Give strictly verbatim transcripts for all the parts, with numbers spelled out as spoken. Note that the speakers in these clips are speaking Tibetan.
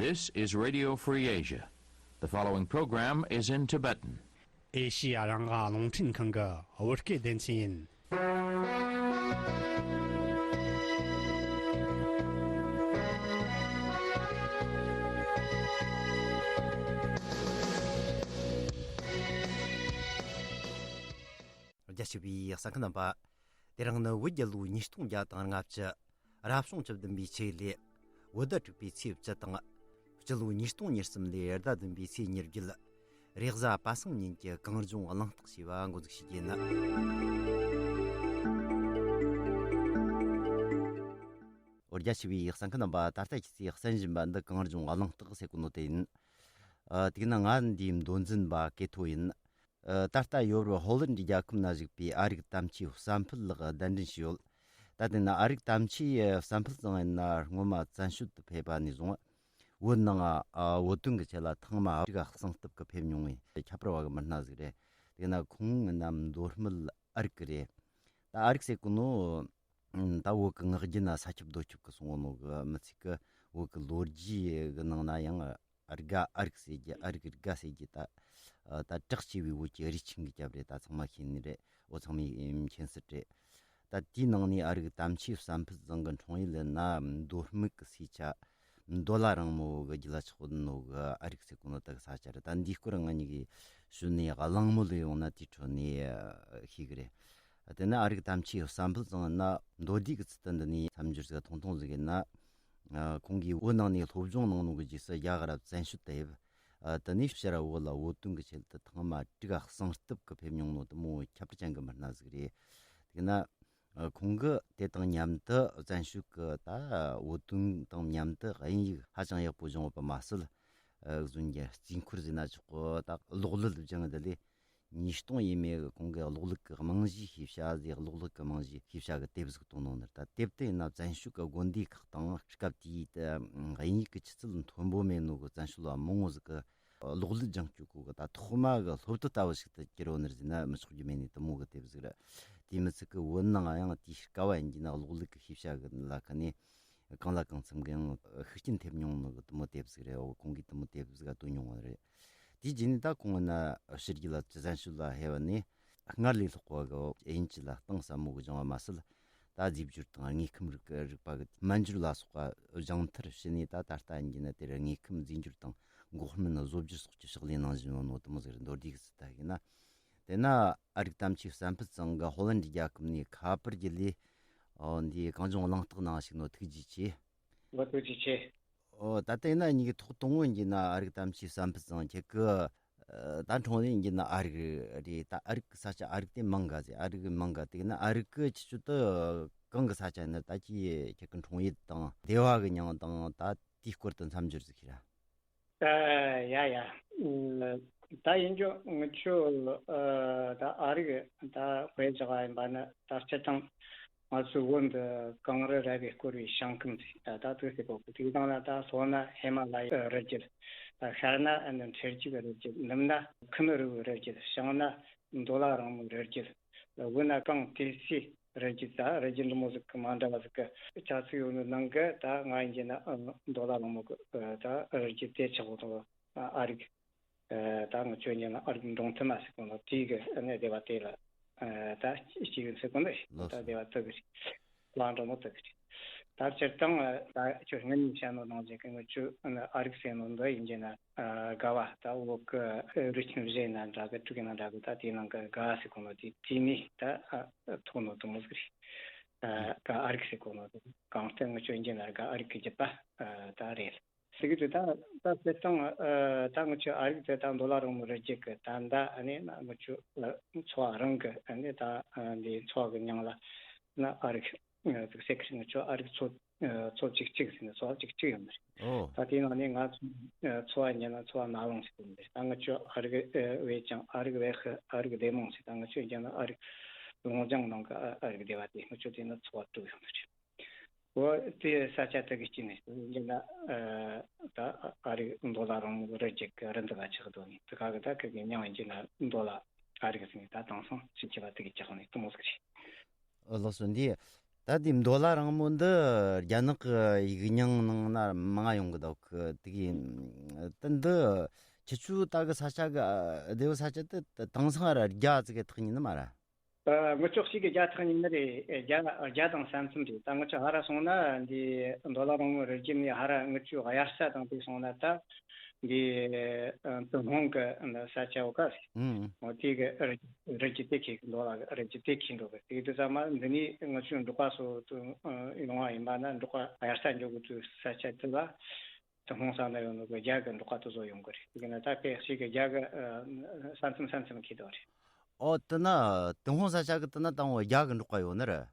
This is Radio Free Asia. The following program is in Tibetan. ཨེ་ཤི་ཡ་རང་དབང་རླུང་འཕྲིན་ཁང་གི་བོད་སྐད་སྡེ་ཚན་ཡིན། རྒྱ་ཆེ་བའི་གསན་མཁན་རྣམ་པ། དེ་རིང་ནི་བོད་རྒྱལ་ལོ་ཉིས་སྟོང་བརྒྱ་དང་ལྔ་བཅུ། རབ་བྱུང་བཅུ་བདུན་པའི་ཆོས་ལོའི་བོད་ཟླ་དྲུག་པའི་ཚེས་བཅུ་དང་། སྤྱི་ལོ་ཉིས་སྟོང་ཉེར་གསུམ་ལོའི་ཟླ་བདུན་པའི་ཚེས་ཉེར་བརྒྱད། རེས་གཟའ་པ་སངས་ཉིན་གྱི་གངས་ལྗོངས་གླེང་སྟེགས་ཞེས་པ་འགོ་འཛུགས་ཞུ་རྒྱུ་ཡིན། འོ། རྒྱ་ཆེ་བའི་གསན་མཁན་རྣམ་པ། ད་ལྟ་ཁྱེད་ཚོས་གསན་བཞིན་པ་འདི་གངས་ལྗོངས་གླེང་སྟེགས་ཟེར་གོ་ནོ་དེ་ཡིན། ཨ། དེ་ན་ང་འདིའི་མདོ་འཛིན་པ་ཀེ་ཐོ་ཡིན། ཨ། ད་ལྟ་ཡོ་རོབ་ཧོ་ལན་རྒྱལ་ཁབ་ན་བཞུགས་པའི་ཨ་རིག་དམ་ཆོས་བསམ་འཕེལ་ལགས་གདན་འདྲེན་ཞུས་ཡོད། ད་དེ་ན་ཨ་རིག་དམ་ཆོས་བསམ་འཕེལ་ཚང་ཡིན་ན་སྔོན་མ་བཙན་བྱོལ་དུ་ཕེབས་པ་ནས་བཟུང་བོད་ནང་ཨ་བོད་དོན་གྱི་ཆེད་ལ་ཐེངས་མ་དྲུག་ག་གསང་སྟབས་ཀྱི་ཕེབས་མྱོང་བའི་ཁྱད་པར་བ་གི་མི་སྣ་ཟིག་རེད། དེ་ན་ཁོང་ཡིན་ན་མདོ་སྨད་ཨ་རིག་གི་རེད། ད་ཨ་རིག་ཟེར་གོ་ནོ། ཨ། ད་བོད་ཀྱི་ངག་རྒྱུན་ན་ས་ཁྱབ་རྡོ་ཁྱབ་ཀྱི་གསུང་གོ་ནོ་གི་མི་ཚིག་གི། བོད་ཀྱི་ལོ་རྒྱུས་ཀྱི་ནང་ན་ཡང་། ཨ། རིག་ཨ་རིག་ཟེར་རྒྱུ། ཨ་རིག་རིག་ཟེར་རྒྱུ་ད། ཨ། ད་གྲགས་ཆེ་བའི་བོད་ཀྱི་རིགས་ཆེན་གྱི་རྒྱབ་རེད། ད་ཚང་མ་ཤེས་ནི་རེད། འོ། ཚང་མས་མཁྱེན་གསལ་རེད། ད་དེའི་ནང་ནས་ཨ་རིག་དམ་ཆོས་བསམ་འཕེལ་ཚང་གི་འཁྲུངས་ཡུལ་ན་མདོ་སྨད་ཀྱི་སའི་ཆ། མདོ་ལ་རིང་མོ་གི་རྒྱུད་ལ་ཆགས་ནོ་གི་ཨ་རིག་ཟེར་གོ་ནོ་ད་གི་ས་ཆ་རེད། ད་འདིའི་སྐོར་ང་གཉིས་ཀྱིས་ཞུ་ནས་གླེང་མོལ་ཡོང་ན་དེའི་ཁྲོད་ནས་ཤེས་གི་རེད། དེ་ན་ཨ་རིག་དམ་ཆོས་བསམ་འཕེལ་ཚང་ན་མདོ་སྡེ་གི་ཚུལ་དུ་འདི་ནས་མཚམས་སྦྱོར་ཟིག་ཐུང་ཐུང་ཟིག་ཡིན་ན། ཨ། ཁོང་གིས་བོད་ནང་ནས་སློབ་སྦྱོང་གནང་ནོ་གི་རྗེས་སུ་རྒྱ་གར་བཙན་བྱོལ་དུ་ཕེབས། ཨ། དེ་ནས་ཕྱིར་བོད་ལ་བོད་དོན་གི་ཆེད་དུ་ཐེངས་མ་དྲུག་ག་གསང་སྟབས་ཀྱི་ཕེབས་མྱོང་ནོ་དེ་མོ་ཁྱད་པར་ཅན་གྱི་མི་སྣ་ཟིག་རེད། དེ་ན། ཨ། ཁོང་གིས་དེ་དང་མཉམ་དུ་བཙན་བྱོལ་གྱི་ད་བོད་དོན་དང་མཉམ་དུ་དབྱིན་ཡིག་ཧ་ཅང་ཡག་པོ་སྦྱངས་ཡོད་པ་མ་ཟད། ཨ། གཞོན་གྱི་རྩིས་འཁོར་ཟེར་ན་ཆོག་གི། ད་གློག་ཀླད་སྦྱངས་དེ་ལས། ཉིས་སྟོང་ཡས་མས་གི་གོང་གི་གློག་ཀླད་ཀྱི་རྨང་གཞིའི་ཤེས་བྱ་ཟེར། གློག་ཀླད་ཀྱི་རྨང་གཞིའི་ཤེས་བྱ་གི་དེབ་ཟིག་བཏོན་ནོ་ནི། ད་དེབ་དེ་ཡིན་ན་བཙན་བྱོལ་གྱི་དགོན་སྡེ་ཁག་དང་སྐབས་དེའི་དབྱིན་ཡིག་གི་ཆུ་ཚད་མཐོན་པོ་མེད་ནོ་གི་བཙན་བྱོལ་བ་མང་བོ་ཟིག་གི་གློག་ཀླད་སྦྱང་སྤྱོད་གོ་གི་ད་ཐོག་མ་གི་སློབ་དེབ་ལྟ་བུ་ཞིག་ཏུ་གྱུར་ཡོད་ནི་ཟེར་ན་མི་ཆོག་རྒྱུ་མེད་ནི་དེ་མོ་གི་དེབ་ཟིག་རེད། དེ་མི་ཚད་གི་བོད་ནང་ཡང་དེའི་སྐབས་ཡིན་གྱི་ན་གློག་ཀླད་ཀྱི་ཤེས་བྱ་གི་ལ་ཁ་ནས། གང་ལ་གང་འཚམ་གི་ཡང་ཤུགས་རྐྱེན་ཐེབས་མྱོང་ནོ་གི་དེ་མོ་དེབ་ཟིག་རེད། འོ། ཁོང་གིས་དེ་མོ་དེབ་ཟིག་བཏོན་མྱོང་བ་རེད། དེའི་རྗེས་ནས་ད་ཁོང་ཡིན་ན་ཕྱི་རྒྱལ་ལ་བཙན་བྱོལ་ལ་ཕེབས་པ་ནས་སྔར་ལས་ལྷག་པ་གི་དབྱིན་ཇི་ལ་གཏིང་ཟབ་མོ་གི་སྦྱང་བ་མ་ཟད། ད་རྫས་སྦྱོར་དང་དངོས་ཁམས་རིག་རིག་པ་གི་སྨན་སྦྱོར་ལ་སོགས་པ་སྦྱང་མཐར་ཕྱིན་ནས། ད་ད་ལྟ་ཡིན་གྱི་ན་དེར་དངོས་ཁམས་རྫས་སྦྱོར་དང་འགོག་སྨན་བཟོ་སྦྱོར་སོགས་ཀྱི་ཕྱག་ལས་གནང་བཞིན་ཡོད་ནོ་དེ་མོ་ཟིག་རེད། མདོར་བསྡུས་ཀྱི་ཚུལ་ལྟ་ཡིན་ན། དེ་ན་ཨ་རིག་དམ་ཆོས་བསམ་འཕེལ་ཚང་གིས་ཧོ་ལན་རྒྱལ་ཁབ་ནས་ཁ་པར་བརྒྱུད་ལས། ཨོ། འདི་གངས་ལྗོངས་གླེང་སྟེགས་ནང་ཞུགས་ནོ་ཐུགས་རྗེ་ཆེ། ལགས། ཐུགས་རྗེ་ཆེ། ཨོ། ད་ལྟ་ཡིན་ན་ཉིད་ཀྱི་ཐོག་དང་པོ་ཡིན་གྱི་ན་ཨ་རིག་དམ་ཆོས་བསམ་འཕེལ་ཚང་ཁྱེད་ཀྱི། ཨ། ད་འཁྲུངས་ཡུལ་ཡིན་གྱི་ན་ཨ་རིག་རེད། ད་ཨ་རིག་གི་ས་ཆ། ཨ་རིག་དེ་མང་ག་ཟེར། ཨ་རིག་མང་ག་དེ་ན་ཨ་རིག་གི་ཁྱེད་ཆོ་དེ་གང་གི་ས་ཆ་ཡིན་ན། ད་ཁྱེད་ཁྱེད་ཀྱི་འཁྲུངས་ཡུལ་དང་སྡེ་བ་གི་མྱིང་དང་ད་དེའི་སྐོར་དུ་མཚམས་སྦྱོར་ཟིག་ཤེས་ར། ཨ། ཡ་ཡ། ཨ། ད་ཡིན་རྒྱུ་ང་ཆོ། ཨ། ད་ཨ་རིག་ད་བོད་ཟེར་བ་ཡིན་པ་ནི་ད་སྤྱིར་བཏང་ང་ཚོའི་བོད་འདི་གངས་རི་ར་བས་བསྐོར་བའི་ཞིང་ཁམས་ཟིག་ད་ད་དུ་ཟེར་གོ་གི། དེའི་སྟེང་ན་ད་ལྷོ་ན་ཧི་མ་ལ་ཡའི་རི་རྒྱུད། ད་ཤར་ན་ཨ་ནི་འཕྲེད་གཅིག་གི་རི་རྒྱུད། ནུབ་ན་ཁུ་ནུ་རི་བོའི་རི་རྒྱུད། བྱང་ན་མདོ་ལ་རིང་མོའི་རི་རྒྱུད། དབུས་ན་གངས་ཏི་སེའི་རི་རྒྱུད། ད་རི་རྒྱུད་འདི་མོ་ཟིག་གི་མ་འདྲ་བ་ཟིག་གི་ཆ་ཚིག་ཡོད་ནི་ནང་གི། ད་ང་ཡིན་གྱི་ན་མདོ་ལ་རིང་མོ་གི་ད་རི་རྒྱུད་དེ་ཆགས་གོ་ནོ། ཨ། ཨ་རིག་ཨ། ད་ང་ཆོ་ཡིན་ན་ཨ་རིག་འབྲོང་ཐུ་མ་ཟེར་གོ་ནོ་དེའི་གི་ཨ་ནི་སྡེ་བ་དེ་ལ། ཨ། ད་སྐྱེས་ཡོད་ཟེར་གོ་ནི་རེད། ལགས་སོ། ད་སྡེ་བ་དེ་གི་རེད། ལ་འབྲོང་མོ་དེ་གི་རེད། ད་སྤྱིར་བཏང་ད་ཁྱོད་སྔོན་ནས་བཤད་ནོ་ནང་བཞིན་གི་ང་ཆོ་ཨ་རིག་ཟེར་ནོ་འདི་ཡིན་གྱི་ན། ཨ། དགའ་བ། ད་བོད་གི་རུས་ཆེན་བཞི་ཡིན་ན་འདྲ་གི། དྲུག་ཡིན་ན་འདྲ་གི། ད་དེའི་ནང་གི་དགའ་ཟེར་གོ་ནོ་དེ་དེ་ནས་ད་ཐོགས་ནོ་དེ་མོ་ཟིག་རེད། ཨ། དགའ་ཨ་རིག་ཟེར་གོ་ནོ་དེ་གང་ལྟར་ང་ཆོ་ཡིན་གྱི་ན་དགའ་ཨ་རིག་གི་རྒྱུད་པ་ད་རེད། ཟེར་གི་འདུག་ད་ད་སྤྱིར་བཏང་ཨ་ད་ང་ཆོ་ཨ་རིག་དེ་ད་མདོ་ལ་རིང་མོའི་རི་རྒྱུད་གི། ད་ད་ཨ་ནི་ན་ང་ཆོ་ཨ་ཚོ་བ་རང་གི་ཨ་ནི་ད་ཨ་འདི་ཚོ་བ་གི་མྱིང་ལ་ན་ཨ་རིག་ཨ་ཟེར་གི་རེད། ང་ཆོ་ཨ་རིག་ཚོ་ཨ་ཚོ་གཅིག་གཅིག་ཟེར་ནས་ཚོ་བ་གཅིག་གཅིག་ཡོད་ནི་རེད། ཨོ། ད་དེའི་ནང་ནས་ང་ཚོ་ཨ་ཚོ་བ་ཡིན་ན་ཚོ་བ་ན་ལུང་ཟེར་གི་ཡོད་ནི་རེད། ད་ང་ཆོ་ཨ་རིག་ཨ་ཝེ་ཅང་། ཨ་རིག་ཝེ་ཧི། ཨ་རིག་སྡེ་མོང་ཟེར། ད་ང་ཆོ་ཡིན་ན་ཨ་རིག་ལུང་ཅང་ནང་གི་ཨ་ཨ་རིག་སྡེ་བ་དེ། ང་ཆོ་དེ་ན་ཚོ་བ་དྲུག་ཡོད་ནི་རེད། འོ། དེ་ས་ཆ་དེ་གི་དཀྱིལ་ནས་ཡིན་ན། ཨ། ད་ཨ་རིག་མདོ་ལ་རིང་མོའི་རི་རྒྱུད་གི་རི་འདི་ག་ཆགས་འདུག་ནི། དེ་ག་གི་ད་ཁི་གི་མྱིང་ཡིན་གྱི་ན་མདོ་ལ་ཨ་རིག་ཟེར་ནས་ད་དེང་སང་ཕྱི་ཆེ་བ་དེ་གི་ཆགས་ནི་དེ་མོ་ཟིག་རེད། ཨ། ལགས་སོ། འདི། ད་དེ་མདོ་ལ་རིང་མོ་འདི་རྒྱ་ནག་གི་ཡིག་རྙིང་ནང་ན་མང་ཡོང་གི་འདུག་གི། དེ་གི་ད་འདི་ཁྱེད་ཆོའི་ད་གི་ས་ཆ་གི་ཨ་སྡེ་བ་ས་ཆ་དེ་དེང་སང་ར་རྒྱ་ཙི་གི་ཐག་ཉེ་ནི་མ་ར། ཨ། ངུ་ཅོག་ཞིག་གི་རྒྱ་ཐག་ཉེ་ནི་རེད། རྒྱ་རྒྱ་དང་ས་མཚམས་རེད། ད་ངུ་ཅོག་ཧ་ར་སོང་ན་འདི་མདོ་ལ་རིང་མོ་རི་རྒྱུད་ནས་ཧ་ར་ངུ་ཅོག་དབྱར་ས་དང་དེ་སོང་ན་ད། འདི་ཨ་ཏུན་ཧོང་གི་ས་ཆ་འོ་ཀ་ཟེར། ཨང་། འོ་དེ་གི་རི་རི་རྒྱུད་དེ་ཁེལ་གི། མདོ་ལ་རི་རྒྱུད་དེ་ཁེལ་འགྲོ་གི། དེ་དུས་ཙམ་མ་འདི་ནས་ངུ་ཅོག་འབྲོག་པ་སོ་དུ་ཡོང་བ་ཡིན་པ་ན། འབྲོག་པ་དབྱར་ས་འགྱོ་གི་དུས་ས་ཆ་དེ་ལ་ཏུན་ཧོང་ས་ན་ཡོང་ནོ་གི་རྒྱ་གི་འབྲོག་པ་དེ་ཚོ་ཡོང་གི་རེད། དེ་གི་ན་ད་དཔེ་ཞིག་གི་རྒྱ་གི་ཨ་ས་མཚམས་ས་མཚམས་ཁེལ་འདུག་རེད། ཨོ་དེ་ན་ཏུན་ཧོང་ས་ཆ་གི་དེ་ན་དང་བོ་རྒྱ་གི་འབྲོག་པ་ཡོད་ནི་རེད།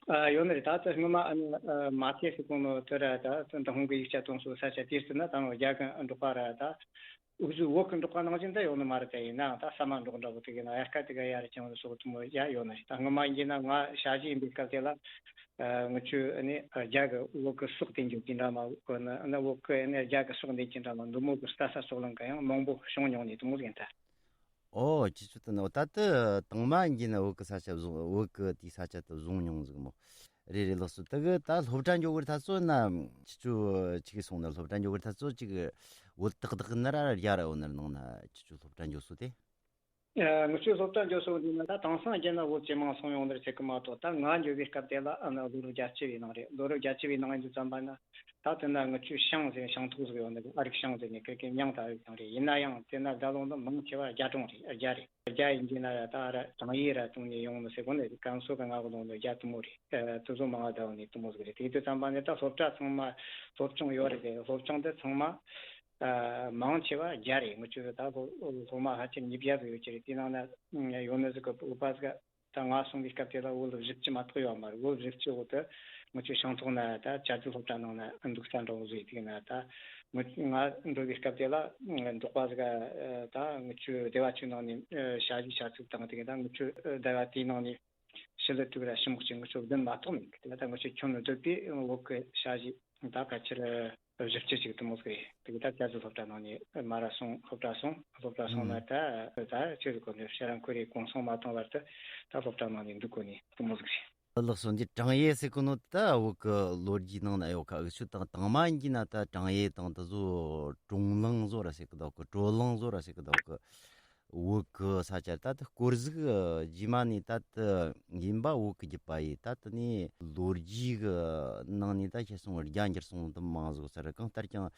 ཨ། ཡོད་ནི་རེད། ད་ལྟ་སྔོན་མ་ཨ་ནི་ཨ་མ་ཐེ་ཟེར་གོ་ནོ་དེ་ར། ད་ཏུན་ཧོང་གི་ཡིག་ཆ་དང་སོ་ས་ཆ་དེ་ཟེར་ན་ད་རྒྱ་གི་འབྲོག་པ་ར། ད་འུ་ཚོའི་བོད་གི་འབྲོག་པ་ནང་བཞིན་ད་ཡོད་ནི་མ་རེད། དེ་ཡིན་ནའང་ད་ས་མ་འབྲོག་འདྲ་བོ་དེ་གི་ན་དབྱར་ཁ་དེ་ག་ཡར་ཅང་སོགས་དུ་མོ་ཡ་ཡོད་ནི་རེད། ད་སྔོན་མ་ཡིན་གྱི་ན་ང་ཞ་ཞི་ཡིན་པའི་སྐབས་དེ་ལ་ཨ་ངུ་ཅོག་ཨ་ནི་རྒྱ་གི་བོད་གི་སོག་དེ་འཇུག་གི་འདྲ་མ། བོད་ནི་ཨ་ནི་བོད་གི་ཨ་ནི་རྒྱ་གི་སོག་འདེད་ཀྱི་འདྲ་མ། འདི་མོ་གི་ལྟ་ས་སོགས་ལང་ག་ཡང་མང་པོ་བྱུང་མྱོང་ནི་དུ་མོ་ཟིག་ཡིན་ད། ཨོ། ཁྱེད་ཆོ་དེ་ནི་ད་ལྟ་དང་མ་ཡིན་གྱི་ན་བོད་གི་ས་ཆ་བཟུང་། བོད་གི་དེའི་ས་ཆ་དེ་བཟུང་མྱོང་ཟིག་མོ། རེད་རེད། ལགས་སོ། དེ་གི་ད་སློབ་གྲྭ་འགྱོ་གི་ད་ཚོ་ན་ཁྱེད་ཆོ་ཆི་གི་སོང་ན། སློབ་གྲྭ་འགྱོ་གི་ད་ཚོ་ཅིག་བོད་ཏག་ཏག་ནི་ར་རྒྱ་ར་ཡོད་ནི་ར། ནང་ན་ཁྱེད་ཆོ་སློབ་གྲྭ་འགྱོ་སོ་དེ། ཨ། ངུ་ཅོག་སློབ་གྲྭ་འགྱོ་སོ་འདི་ན་ད་དེང་སང་རྒྱ་ན་བོད་ཇེ་མང་སོང་ཡོང་ནི་རེད་ཟེར་གི་མ་གཏོགས། ད་ང་འགྱོ་བའི་སྐབས་དེ་ལ་ཨ་ན་ལོ་རབས་བརྒྱད་ཅུ་བའི་ནང་རེད། ལོ་རབས་བརྒྱད་ཅུ་བའི་ནང་ཡིན་དུས་ཙམ་པ་ན། ད་དེ་ན་ངུ་ཅོག་ཤང་ཟེར། ཤང་ཐོག་ཟེར་ཡོད་ནི་རེད། ཨ་རིག་ཤང་ཟེར་ནི་གི་གི་མྱིང་ད་ཨ་རིག་ཤང་རེད། ཡིན་ན་ཡང་དེ་ན་ད་ལོ་ན་མང་ཆེ་བ་རྒྱ་གྲོང་རེད། རྒྱ་རེད། རྒྱ་ཡིན་གྱི་ན་ཡ་ད་ཨ་ར་ཀྲང་ཡེ་ར་དུང་ནས་ཡོང་ནི་ཟེར་གོ་ནི་རེད། ཀན་སུའུ་གི་ང་གི་ལོ་ནི་རྒྱ་དུ་མོ་རེད། ཨ་དུ་ཟོ་མང་ང་ད་འོ་ནི་དུ་མོ་ཟིག་རེད། དེ་དུས་ཙམ་པ་ནས་ད་སློབ་གྲྭ་ཚང་མ་སློབ་ཆུང་ཡོད་རེད། སློབ་ཆུང་དེ་ཚང་མ། ཨ་མང་ཆེ་བ་རྒྱ་རེད། ངུ་ཅོག་ད་སློབ་སློབ་མ་ཧ་ཅང་ཉིས་བརྒྱ་ཟིག་ཡོད་ཀྱི་རེད། དེ་ནང་ན་ཡོད་ནི་ཟིག་གི་བོད་པ་ཟིག་ད་ང་སོང་བའི་སྐབས་དེ་ལ་བོད་བཞི་བཅུ་མ་གཏོགས་ཡོད་མ་རེད། བོད་བཞི་བཅུ་བོ་དེ་ངུ་ཅོག་ཤང་ཐོག་ན་ད་བཅའ་སྡོད་སློབ་གྲྭ་ནང་ན་འདུག་ས་འདྲ་བོ་ཟིག་དེ་ན་ད་ངུ་ང་འགྲོ་བའི་སྐབས་དེ་ལ་འབྲོག་པ་ཟིག་ད་ངུ་ཅོག་སྡེ་བ་ཆུ་ནང་ནས་ཞ་ཞི་ཤ་ཚུགས་དང་དེ་ག་ད་ངུ་ཅོག་སྡེ་བ་དེའི་ནང་ནས་ཞི་ལི་དྲུག་ར་ཞི་མོ་གཅིག་ངུ་ཅོག་བདུན་མ་གཏོགས་མེད་གི། དེ་ལ་ད་ངུ་ཅོག་ཁྱོན་ནས་སྡོད་པའི་བོད་གི་ཞ་ཞི་ད་ཕལ་ཆེར་བཞི་བཅུ་ཅིག་དུ་མོ་ཟིག་རེད། དེ་གི་ད་བཅའ་སྡོད་སློབ་གྲྭ་ནང་ནས་མ་ར་སོང་སློབ་གྲྭ་སོང་། སློབ་གྲྭ་སོང་ན་ད་ད་ཆོས་ཟིག་གོ་ནས་ཕྱིར་རང་ཁོ་རའི་གུང་སེང་མ་བཏང་བར་དུ་ད་སློབ་གྲྭ་ནང་ནས་འདུག་གོ་ནས་དུ་མོ་ཟིག་རེད། ལགས་སོ། འདི་ཀྲང་ཡེ་ཟེར་གོ་ནོ་ད་བོད་གི་ལོ་རྒྱུས་ནང་ན་ཡོད་ཁ། འུ་ཆོ་དང་དང་མ་ཡིན་གྱི་ན་ད་ཀྲང་ཡེ་དང་དེ་ཚོ་ཀྲོང་ལང་བཟོ་ར་ཟེར་གི་འདུག་གི། ཀྲོ་ལང་བཟོ་ར་ཟེར་གི་འདུག་གི། བོད་གི་ས་ཆ་ད་དེ་སྐོར་ཟིག་རྗེས་མ་ནས་ད་དེ་ཡིན་པ་བོད་གི་རྒྱུད་པ་ཡིན། ད་དེ་ནས་ལོ་རྒྱུས་གི་ནང་ནས་ད་ཁྱེར་སོང་རྒྱ་འགྱུར་སོང་དུ་མང་ཟིག་ཟེར། གང་ལྟར་ཀྱང་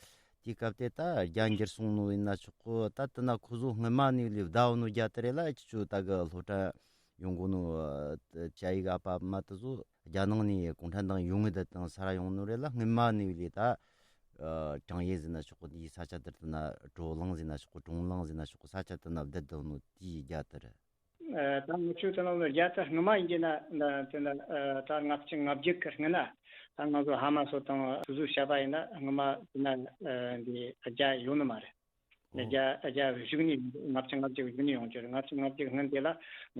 དེའི་སྐབས་དེ་ད་རྒྱ་འགྱུར་སོང་ནོ་ཡིན་ན་ཆོག་གི། ད་དེ་ན་ཁོ་ཚོ་སྔོན་མ་ནས་ལས་བསྡད་ནོ་རྒྱ་དེ་རེད་ལ། ཁྱེད་ཆོ་ད་གི་སློབ་གྲྭ་ཡོང་གོ་ནོ་ཨ་ཅ་ཡིག་ཨ་ཕ་མ་དེ་ཚོ་རྒྱ་ནང་ནས་གུང་ཁྲན་ཏང་ཡོང་ངེ་དེ་དང་ས་ར་ཡོང་ནོ་རེད་ལ། སྔོན་མ་ནས་ལས་ད་ཨ་ཀྲང་ཡེ་ཟེར་ན་ཆོག་གི། དེའི་ས་ཆ་དེར་དེ་ན་ཀྲོ་ལང་ཟེར་ན་ཆོག་གི། ཀྲོང་ལང་ཟེར་ན་ཆོག་གི། ས་ཆ་དེ་ན་བསྡད་བསྡད་ནོ་དེའི་རྒྱ་དེ་རེད། ཨ་ད་ངུ་ཆོ་དེ་ནང་ལ་རྒྱ་དེ་སྔོན་མ་ཡིན་གྱི་ན་ན་དེ་ན་ཨ་ད་ལྔ་བཅུ་ང་བརྒྱད་གི་སྔོན་ན་ད་ང་ཚོ་ཧ་མ་སོ་དང་སོ་སོའི་བཤད་པ་ཡིན་ན་སྔོན་མ་དེ་ན་ཨ་འདི་རྒྱ་ཡོད་ནི་མ་རེད། ཨོ། རྒྱ་རྒྱ་བཞུགས་ནི་ལྔ་བཅུ་ང་བརྒྱད་བཞུགས་ནི་ཡོང་རྒྱུ་རེད། ལྔ་བཅུ་ང་བརྒྱད་སྔོན་དེ་ལ་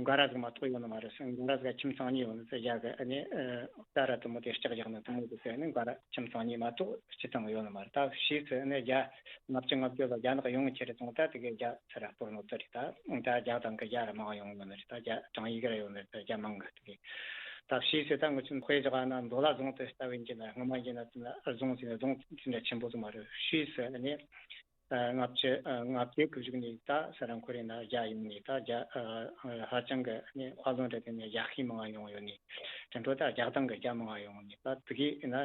འགའ་ར་ཟིག་མ་གཏོགས་ཡོད་ནི་མ་རེད། འགའ་ར་ཟིག་ཁྱིམ་ཚང་གཉིས་ཡོད་ནི་ཟེར། རྒྱ་གི་ཨ་ནི་ཨ་ད་ར་དུ་མོ་དེ་ལྕགས་རྒྱག་ནི་དུ་མོ་དེ་ཟེར་ནི་འགའ་ར་ཁྱིམ་ཚང་གཉིས་མ་གཏོགས་སྤྱི་བཏང་ཡོད་ནི་མ་རེད། ད་ཕྱིས་སུ་ཨ་ནི་རྒྱ་ལྔ་བཅུ་ང་བརྒྱད་ལ་རྒྱ་ནག་ཡོང་ཁྱེར་སོང་། ད་དེ་གའི་རྒྱ་ཚུར་སྤོར་ནོ་དེ་རེད། ད་ད་རྒྱ་དང་གི་རྒྱ་ར་མང་ཡོང་ནི་རེད། ད་རྒྱ་ཀྲང་ཡིག་ར་ཡོད་ནི་རེད། ད་རྒྱ་མང་གི་དེ་གའི་ད་ཕྱིས་སུ་ད་ངུ་ཆོ་དཔེ་བཞག་ན་མདོ་ལ་རྫོང་དེ་ལྟ་བུ་ཡིན་གྱི་ན་སྔོན་མ་ཡིན་གྱི་ན་དེ་ན་རྫོང་ཟེར་ན་རྫོང་དེ་འདྲ་ཆེན་པོ་ཟིག་མ་རེད། ཕྱིས་སུ་ཨ་ནི་ལྔ་བཅུ་ང་བརྒྱད་གི་གཞུག་ནས་ད་ས་ར་འཁོར་རེ་ན་རྒྱ་ཡོང་ནས། ད་རྒྱ་ཧ་ཅང་གི་ནི་དཔའ་བློན་རེ་དེ་ནས་རྒྱ་ཤི་མང་ཡོང་ཡོད་ནས། དེ་འཕྲོ་ད་རྒྱ་དང་གི་རྒྱ་མང་ཡོང་ནས། ད་དེ་གི་ན་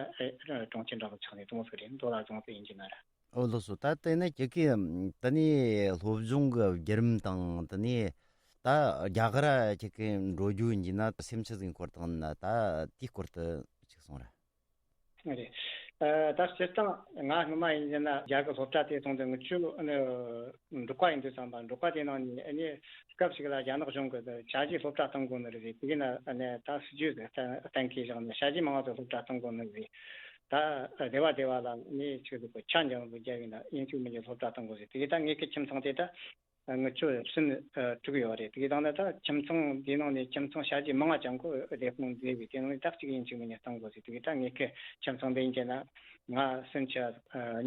གྲོང་ཁྱེར་འདྲ་བོ་ཆགས་ནས་དུ་མོ་ཟིག་རེད། མདོ་ལ་རྫོང་དེ་ཡིན་གྱི་ན་ར། ཨོ་ལགས་སོ། ད་དེ་ནས་ཁྱེད་ཀྱིས་དེ་ནས་སློབ་སྦྱོང་གི་བརྒྱུད་རིམ་དང་དེ་ནས་ད་རྒྱ་གར་ཁྱེད་ཀྱིས་འགྲོ་རྒྱུ་ཡིན་གྱི་ན་སེམས་ཆུ་ཟིག་འཁོར་དང་ན། ད་དེའི་སྐོར་དུ་ཅིག་གསུང་ར། རེད། ཨ་ད་སྤྱིར་བཏང་ང་སྔོན་མ་ཡིན་ཟེར་ན་རྒྱ་གི་སློབ་གྲྭ་དེ་སོང་དུས་ངུ་ཆོ་ཨ་ནི་འབྲོག་པ་ཡིན་དུས་ཙམ་པ་འབྲོག་པ་དེ་ནང་ནས་ཨ་ནི་སྐབས་ཤིག་ལ་རྒྱ་ནག་གཞུང་གི་ཞ་ཞི་སློབ་གྲྭ་གཏོང་དགོས་ནི་རེད། དེ་གི་ན་ཨ་ནི་ད་སྲིད་ཇུས་གཏན་འཁེལ་བཞག་ནས་ཞ་ཞི་མང་ང་ཚོ་སློབ་གྲྭ་གཏོང་དགོས་ནི་རེད། ད་སྡེ་བ་སྡེ་བ་ལ་ནི་ཆོས་ལུགས་ཀྱི་ཆ་འཇམ་པོ་རྒྱབ་ཡིན་ན་ཡིན་ཚུལ་མི་འཇུག་སློབ་གྲྭ་གཏོང་དགོས་ཟེར། དེ་གི་ད་ངེད་ཀྱི་ཁྱིམ་ཚང་དེ་ད། ངུ་ཆོ་སུན་དྲུག་ཡོད་རེད། དེ་དང་ད་ཁྱིམ་ཚང་དེ་ནང་ནས་ཁྱིམ་ཚང་བྱ་རྒྱུ་མང་ང་ཅང་གོ་བདེ་དཔུང་མཛེས་པའི་དེ་ནང་ནས་ད་གཅིག་ཡིན་གཅིག་མིན་ཉིད་གཏོང་དགོས་ཟེར། དེ་ད་ངས་ཁེ་ཁྱིམ་ཚང་འདི་ཡིན་གྱི་ན་ང་སུན་ཆ་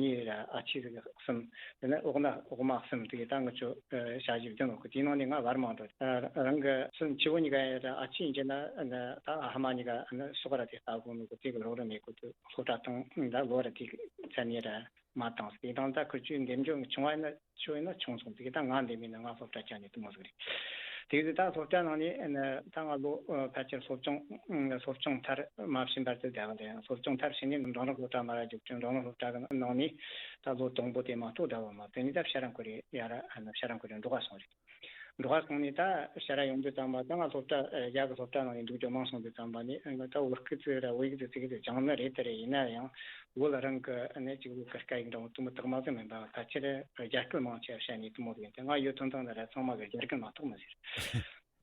གཉིས་ར་ཨ་ཆི་ཟིག་གསུམ། དེ་ནས་འོག་ན་འོག་མ་གསུམ། དེ་ད་ངུ་ཆོ་བྱ་རྒྱུ་བདུན་ཡོད་གི། དེ་ནང་ནས་ང་བར་མང་འགྲོ། རང་གི་སུན་ཆེ་བོ་གཉིས་ཀ་ཡ་ར་ཨ་ཆི་ཡིན་གྱི་ན་ད་ཨ་མ་གཉིས་ཀ་ནི་སོག་ར་དེ་ལྟ་དགོས་ནོ་གི་དེ་གི་རོགས་རམ་མེད་གོ་དུ་སློབ་གྲྭ་བཏང་ད་ལོ་ར་དེ་གི་ཚན་ནས་ར། མ་བཏང་། དེ་དང་ད་ཁུ་ཆུ་འདེམས་སྦྱོང་གི་ཆུང་བ་ཡིན་ན་ཆུང་བ་ཡིན་ན་ཆུང་སོང་། དེ་ད་ང་འདེམས་ཡིན་ན་ང་སློབ་གྲྭ་བཅར་ནས་དུ་མོ་ཟིག་རེད། དེ་ད་སློབ་གྲྭ་ནང་ནས་ཨ་ནི་ད་ང་ལོ་ཨ་ཕལ་ཆེར་སློབ་སྦྱོང་ཨ་སློབ་སྦྱོང་མཐར་མ་ཕྱིན་བར་དུ་བསྡད་པ་དེ་ཡང་སློབ་སྦྱོང་མཐར་ཕྱིན་ནས་འབྲིང་རིམ་སློབ་གྲྭ་མར་རྒྱུགས་ཀྱི། འབྲིང་རིམ་སློབ་གྲྭ་གི་ནང་ནས་ད་ལོ་དང་པོ་དེ་མ་གཏོགས་བསྡད་པ་མ། དེ་ནས་ད་ཕྱིར་རང་ཁོ་རེ་ཡ་ར་ཨ་ནི་ཕྱིར་རང་ཁོ་རེ་འགྲོ་ག་སོང་རེད། འགྲོ་བ་སོང་ནས་ད་ཕྱིར་ར་ཡོང་དུས་ཙམ་པ་ད་ང་སློབ་གྲྭ་ཨ་རྒྱ་གི་སློབ་གྲྭ་ནང་ནས་འདུག་རྒྱུ་མང་སོང་དུས་ཙམ་པ་ནས་ཨ་ད་བོད་སྐད་ཚིག་ར་བོད་ཡིག་དེ་ཚིག་དེ་སྦྱང་ནི་རེད་དེ་རེད། ཡིན་ན་ཡང་བོད་རང་གི་ཨ་ནི་ཅིག་བོད་ཀྱི་སྐད་ཡིག་འདྲ་བོ་དུ་མོ་དག་མ་ཟིག་མིན་པ་ཕལ་ཆེར་རྒྱ་སྐད་མང་ཆེ་བཤད་ནས་དུ་མོ་ཡིན་ཏེ། ང་ཡོད་དོན་དང་ནི་ར་ཚང་མ་གི་རྒྱ་སྐད་མ་གཏོགས་མི་ཟེར།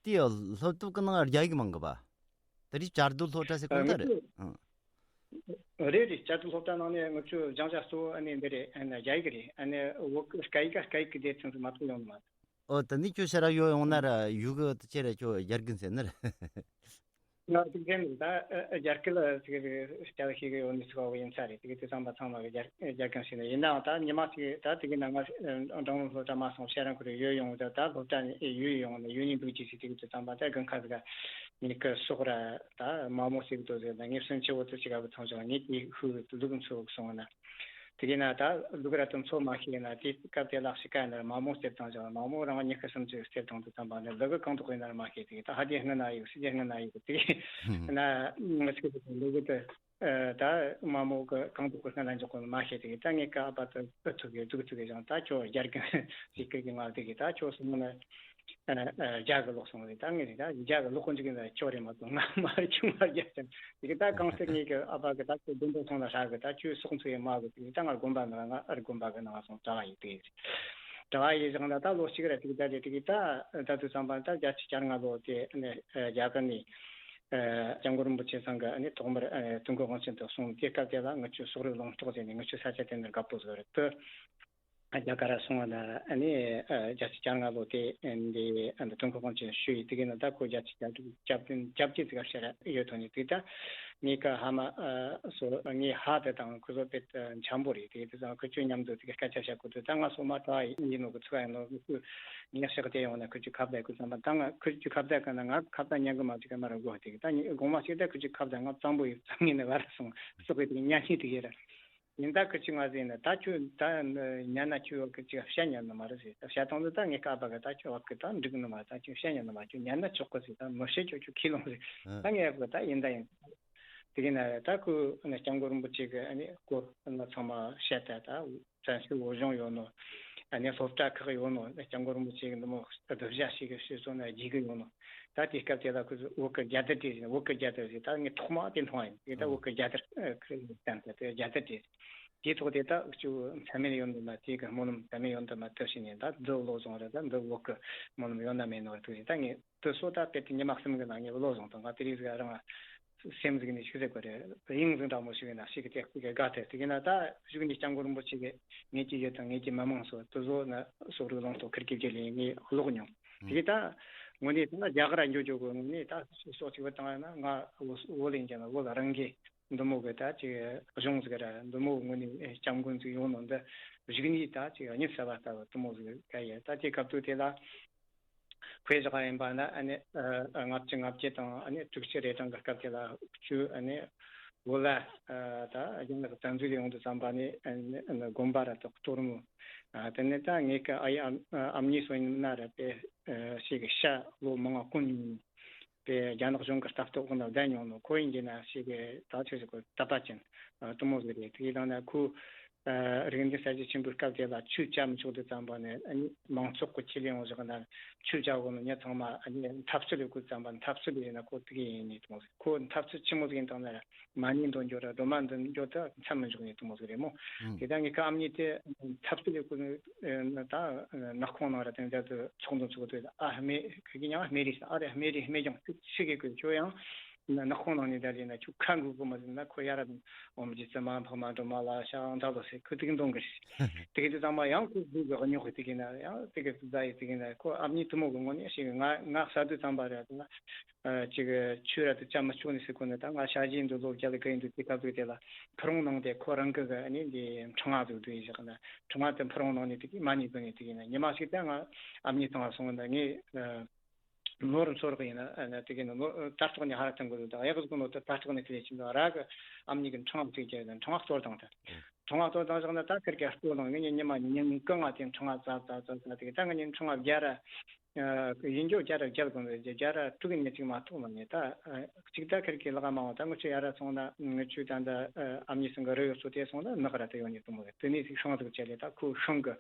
དེའི་སློབ་དེབ་ཀྱི་ནང་རྒྱ་ཡིག་མང་གི་པ། དེ་རིགས་བཅའ་སྡོད་སློབ་གྲྭ་ཟེར་གོ་ནི་ད་རེད། ཨ་ངུ་ཨང་། རེད་རེད། བཅའ་སྡོད་སློབ་གྲྭ་ནང་ནས་ངུ་ཆོ་སྦྱང་བྱ་གཙོ་བོ་ཨ་ནི་འདི་རེད། ཨ་ནི་རྒྱ་ཡིག་རེད། ཨ་ནི་བོད་སྐད་ཡིག་སྐད་ཡིག་གི་སྡེ་ཚན་ཚོ་མ་གཏོགས་ཡོང་ནི་མ་རེད། ཨོ་ད་ནི་ཁྱོད་ཕྱིར་ར་ཡོང་ཡོང་ན་ར་ཡུལ་གི་ད་ཁྱེད་ར་ཁྱོད་རྒྱ་རྒན་ཟེར་ནི་རེད། ང་དེ་གན་ད་རྒྱ་སྐད་ལ་ཟིག་རེད་སྐྱ་ཤེས་གི་ཡོད་ནི་ཟིག་བ་ཡིན་ས་རེད། དེ་གི་དེ་ཚང་མ་ཚང་མ་གི་རྒྱ་རྒྱ་སྐད་ཤེས་ནི་ཡིན་ནའང་ད་ཉི་མ་ཟིག་ད་དེ་གི་ནང་ང་འབྲིང་རིམ་སློབ་གྲྭ་མ་སོང་ཕྱིར་རང་ཁུར་ཡོད་ཡོང་ད་ད་སློབ་གྲྭ་ནས་ཡོད་ཡོང་ནི་ཡོད་ནི་འདུག་ཅི་ཟིག་དེ་གི་དེ་ཚང་མ་ད་དགུན་ཁ་ཟིག་ག་ངེད་ཀི་སོག་ར་ད་མ་མོ་ཟིག་དོ་ཟིག་ད་ངེད་སུན་ཆེ་བོ་དུ་ཅི་ག་བུ་ཚང་ཅང་ངེད་ཀི་ཧུ་གི་ལུག་མཚོ་གི་སོང་ན། དེ་གི་ན་ད་ལུག་ར་དུ་མཚོ་མ་ཤེས་ན་དེ་སྐབས་དེ་ལག་ཤི་ཀ་ན་མ་མོ་སྟེར་བཏང་ཅང་མ་མོ་རང་ཉི་ཤུ་སུམ་ཅུ་སྟེར་བཏང་དུ་ཙམ་པ་ནི་ལུག་གང་དུ་དཔེ་ན་མ་ཤེས། དེ་གི་ད་ཧ་དེ་སྔ་ན་ཡོད་སི་ཇེ་སྔ་ན་ཡོད་དེ་གི་ན་ང་ཚོ་གི་ལུག་དེ་ད་མ་མོ་གི་གང་དུ་དཔེ་སྔ་ན་འཇོག་གོ་མ་ཤེས། དེ་གི་ད་ངས་ཀ་ཨ་ཕ་དུ་ཨུ་ཐུག་གི་ཐུག་ཐུག་གི་ཅང་ད་ཁྱོད་རྒྱ་རྒན་ཞིག་གི་གི་ང་དེ་གི་ད་ཁྱོད་སུ་མོ་ན། རྒྱ་གི་ལོག་སོང་རེད། ད་ངས་རེད་ད་རྒྱ་གི་ལོག་ཀུན་གཅིག་ཡིན་ད་ཁྱོད་རེད་མ་གཏོགས་ང་མ་རེད། ཁྱོད་མ་རྒྱ་ཅན་དེ་གི་ད་གང་ཟེར་ངས་གི་ཨ་ཕ་གི་ད་ཁྱོད་བདུན་པོ་སོང་ལ་ཧྲ་གི་ད་ཁྱོད་སོག་མཚོ་ཡི་མ་གི་དེ་གི་ད་ང་དགོན་པ་ནང་ང་ཨར་དགོན་པ་གི་ནང་སོང་གྲྭ་བ་ཡི་དེ་རེད། གྲྭ་བ་ཡི་བཞག་ན་ད་ལོ་གཅིག་ར་དེ་གི་ད་རེད། དེ་གི་ད་ད་དུ་བསམ་པ་ད་བརྒྱད་ཅུ་གྱ་ལྔ་ལོ་དེ་རྒྱ་གི་ནས་སྐྱབས་མགོན་རིན་པོ་ཆེ་ཚང་གི་ཐོག་མར་དུས་འཁོར་དབང་ཆེན་དུ་སོང་། དེ་སྐབས་དེ་ལ་ངི་ཆོས་སོག་རིགས་ལུང་རྟོགས་ཟེར་ནས་ངི་ཆོས་ས་ཆ་དེ་ནས་དགའ་པོ་བཟོ་རེད་དུ། རྒྱ་གར་སོང་བ་ན་ཨ་ནི་བརྒྱད་ཅུ་གྱ་ལྔ་ལོ་དེ་འདི་དུས་འཁོར་དབང་ཆེན་ཞུ་ཡི་དེ་གི་ན་ད་ཁོ་བརྒྱད་ཅུ་གྱ་དྲུག་སྐྱབས་དྲུང་སྐྱབས་རྗེ་ཙི་ག་ཤར་ཡོད་དོ་ནི་དེ་ད་ངའི་ཀ་ཧ་མ་སོ་ངའི་ཧ་དེ་དང་ཁོ་ཚོ་དཔེ་འཆམ་པོ་རེད། དེ་དེ་ཙང་ཁོ་ཆོས་མཉམ་དུ་དེ་ག་སྐད་ཆ་བཤད་གོ་དུས་ད་ང་སོ་མ་གྲྭ་ཡིན་ནོ་གི་ཚུགས་ཡིན་ནོ་གི་ངས་ཤག་དེ་ཡོང་ན་ཁོ་ཆོས་ཁ་བརྡ་གོ་ཙམ་པ་ད་ང་ཁོ་ཆོས་ཁ་བརྡ་ག་ན་ང་ཁ་བརྡ་ཉན་གི་མ་ཅིག་ག་མ་ར་གོ་དེ་གི་ད་ངས་དགོང་མོ་ཞིག་ད་ཁོ་ཆོས་ཁ་བརྡ་ང་གཙང་པོ་ཡོད་ཙང་ངས་ནི་བར་སོང་སོག་གི་དེ་ཉན་ཤེས་དེ་གི་ར། ཡིན་ད་ཁུ་ཆུ་ང་ཟེར་ན་ད་ཁྱོད་ད་ཉན་ན་ཁྱོད་ཁུ་ཆུ་བཤད་ཉན་ནི་མ་རེད་ཟེར། ད་བཤད་སྟངས་འདི་ད་ངས་ཀ་པ་གི་ད་ཁྱོད་བ་གི་ད་འགྲིག་ནི་མ་རེད། ད་ཁྱོད་བཤད་ཉན་ནི་མ་ཁྱོད་ཉན་ན་ཆོག་གི་ཟེར། ད་མི་བཤད་ཁྱོད་ཁྱོད་ཁས་ལོངས་ཟེར། ཨ། ད་ངས་ཡག་པོ་ད་ཡིན་ད་ཡིན། དེ་གི་ན་ད་ཁོ་ནི་སྐྱབས་མགོན་རིན་པོ་ཆེ་གི་ཨ་ནི་སྐོར་ནི་ཚང་མ་བཤད་ད་ད་བཙན་བྱོལ་བོད་གཞུང་ཡོད་ནོ། ཨ་ནི་སློབ་གྲྭ་ཁག་ཡོད་ནོ། སྐྱབས་མགོན་རིན་པོ་ཆེ་གི་འདི་མོ་གདུལ་བྱ་ཞིག་གི་སྤྱི་ཚོགས་ན་རྒྱུས་གི་ཡོད་ནོ། ད་དེ་སྐབས་དེ་ལ་ཁོ་ཚོ་བོད་ཀྱི་རྒྱལ་དར་དེ་བཞིན་བོད་ཀྱི་རྒྱལ་དར་ཞིག་ད་ངས་ཐོག་མ་དེ་མཐོང་བ་ཡིན། དེ་ད་ཨང་། བོད་ཀྱི་རྒྱལ་དར་ཁོ་བསྟན་ཏེ་དེ་རྒྱལ་དར་དེ་དེའི་ཐོག་དེ་ད་ཅིག་མཚན་སྨད་ཡོད་འདི་མ་དེ་གི་སྨོན་ལམ་མཚན་སྨད་ཡོད་འདི་མ་དེ་བཞིན་ཡིན། ད་འདི་བློ་བཟང་རེད། ད་འདི་བོད་ཀྱི་སྨོན་ལམ་ཡོད་ན་མེད་ནོ་རེད། དེ་བཞིན་ད་ངས་དེ་སོ་ད་དེ་དེ་ཉི་མ་གསུམ་གི་ནང་ངས་བློ་བཟང་དང་ང་དེ་རིགས་ཟིག་རང་སེམས་ཟིག་ནས་ཤི་ཟེར་གོ་རེད། དབྱིངས་ཟིག་འདྲ་མོ་ཞིག་ཡིན་ན་ཤི་གི་དེ་ཤི་གི་དགའ་ཐལ། དེ་གི་ན་ད་གཞུག་ནས་སྐྱབས་མགོན་རིན་པོ་ཆེ་གི་ངེད་ཀྱི་ཡུལ་དང་ངེད་ཀྱི་མི་མང་སོ་དེ་ཚོ་ན་སོག་རིགས་ལུང་རྟོགས་ཁིར་གི་བརྒྱུད་ལས་ངས་ཀློག་མྱོང་། དེ་གི་ད་དངོས་གནས་ད་རྒྱ་གར་འགྱོ་འགྱོ་གི་དངོས་གནས་ད་སོག་ཅིག་བུད་བཏང་ན་ང་བོད་ལ་ཡིན་ཀྱང་བོད་རང་གི་འདི་མོ་གི་ད་ཅིག་གཞུང་ཟིག་ར་འདི་མོ་དངོས་གནས་སྐྱབས་མགོན་ཟིག་ཡོང་ནོ་འདི་གཞུག་ནས་ད་ཅིག་གཉིད་སད་པ་ལྟ་བུ་འདི་མོ་ཟིག་ག་ཡ། ད་དེ་སྐབས་དུས་དེ་ལ། དཔེ་བཞག་པ་ཡིན་པ་ན་ཨ་ནི་ལྔ་བཅུ་ང་བརྒྱད་དང་ཨ་ནི་དྲུག་ཅུ་རེ་གྲངས་ཀྱི་སྐབས་དེ་ལ་ཁུ་ཆུ་ཨ་ནི་བོད་ལ་ད་རྒྱ་ནག་བཙན་འཛུལ་ཡོང་དུས་ཙམ་པ་ནས་ཨ་ནི་དགོན་པ་ར་དང་གཏོར་མོ། དེ་ནས་ད་ངེད་ཀྱི་ཨ་ཡེ་ཨ་མྱེས་སོ་ཡིན་ན་ར་དེ་ཞིག་གི་ཤ་ལོ་མང་བ་གོན་མྱོང་། དེ་རྒྱ་ནག་གཞུང་གི་ལྟ་རྟོག་ནང་བསྡད་མྱོང་ནོ། ཁོ་ཡིན་གྱི་ན་ཞིག་གི་ད་ཆོས་ཞིག་གི་དད་པ་ཅན་དུ་མོ་ཟིག་རེད། དེ་ཡིན་ན་ཁོ། རིག་འཛིན་གསལ་བྱེད་ཆེན་པོའི་སྐབས་དེ་ལ་ཆོས་བཅའ་མི་ཆོག་དུས་ཙམ་པ་ནས་མང་ཚོགས་ཀྱི་ཁས་ལེན་འོག་བཞག་ན་ཆོས་བཅའ་འོག་ནས་ཉིད་ཚང་མ་འཐབ་རྩོད་ཡོད་དུས་ཙམ་པ་འཐབ་རྩོད་ཡིན་ན་ཁོ་དེ་ག་ཡིན་ནི་དུ་མོ་ཟིག་ཁོ་འཐབ་རྩོད་ཆི་མོ་ཟིག་ཡིན་དང་ན་མ་ཎི་འདོན་རྒྱུ་ར་སྒྲོལ་མ་འདོན་རྒྱུ་དེ་འཚམ་མི་འཇོག་ནི་དུ་མོ་ཟིག་རེད་མོ། ཨང་། དེ་ད་ངེད་ཀ་ཨ་མྱེས་དེ་འཐབ་རྩོད་ཡོད་དུས་ད་ནག་ཁོང་ནང་ར་དེ་འདྲ་དུ་ཚོགས་འདུ་ཚོགས་དུས་ཨ་སྨད་ཁི་གི་ཉང་སྨད་རེད་ཨ་རེ་སྨད་རེད་སྨད་ཀྱང་ཚིག་ཤི་གི་གོ་ཁྱོད་ཡང་། ནག་ཁུང་ནང་ནས་བསྡད་ལས་ན་ཁྱོད་ཁ་འགུལ་གོ་མ་ཟིན་ན་ཁོ་ཡ་ར་འོ་མ་ཇི་ཙི་མ་འཕགས་མ་འགྲོ་མ་ལ་ཤ་འདྲ་ལོ་ཟེར་ཁོ་དེ་གི་འདོང་གི་རེད། དེ་གི་དུས་ཚང་མ་ཡང་ཁོ་སྒུག་གི་སྙོག་གི་དེ་གི་ན་ཡང་དེ་གི་དུས་ད་ཡི་དེ་གི་ན་ཁོ་ཨ་མྱེས་དེ་མོ་གི་ངོ་ནས་ཞིག་ང་ང་ས་དུས་ཙམ་པ་རེད་ད། ཅིག་ཆོས་ར་དུ་བཅའ་མི་ཆོག་ནི་ཟེར་གོ་ནི་ད་ང་ཞ་ཡིན་དུ་ལོ་བརྒྱ་ལ་གི་ཡིན་དུ་དེ་སྐབས་དུས་དེ་ལ་ཁུར་འོང་ནང་དེ་ཁོ་རང་གི་གི་ཨ་ནི་འདི་ཕྲེང་བ་དུ་དུ་ཡིན་ཞག་ན་ཕྲེང་བ་དེ་ཕུར་འོང་ནང་ནས་དེ་གི་མ་ཉིད་དུ་ནས་དེ་གི་ན་ཉི་མ་ཞིག་ད་ང་ཨ་མྱེས་ཚང་བ་སོང་ན་ངས། ནོར་ཚོར་གི་ཡིན་ན་དེ་གི་ནོར་ལྟ་རྟོག་ནས་ཧ་ར་བཏང་དགོས་འདུག་ཡག་གཟུགས་ནོར་དེ་ལྟ་རྟོག་ནས་དེ་ལས་ཕྱིན་འདུག་ར་གི་ཨམ་ཉི་གི་འཕྲེང་བ་ཚིག་ཅན་འཕྲེང་བ་གཏོར་བཏང་ཐལ། འཕྲེང་བ་གཏོར་བཏང་བཞག་ན་ད་ཁིར་གི་ལྟོ་ནང་ངས་ཉི་མ་ཉིན་གང་ང་དེ་འཕྲེང་བ་ཙ་ཙ་ཙ་ཙ་དེ་གི་ད་ངས་ཉིན་འཕྲེང་བ་བརྒྱ་ར་ཡིན་རྒྱུ་བརྒྱ་ར་བརྒྱ་གོ་འདུག་བརྒྱ་ར་དྲུག་གི་ཉིན་གཅིག་མ་གཏོགས་མ་ཉེ་ད་གཅིག་ད་ཁིར་གི་ལག་མ་འོང་ད་ངུ་ཆུ་ཡ་ར་སོང་ན་ངུ་ཆུ་ད་འདི་ཨམ་ཉི་སང་གི་རི་ཡོད་སོ་དེ་སོང་ན་ནག་ར་དེ་ཡོང་ཉེ་དུ་མོ་གི་དེ་ནས་ཤིང་ཚུགས་བཅད་ལས་ད་ཁོ་ཤིང་གི་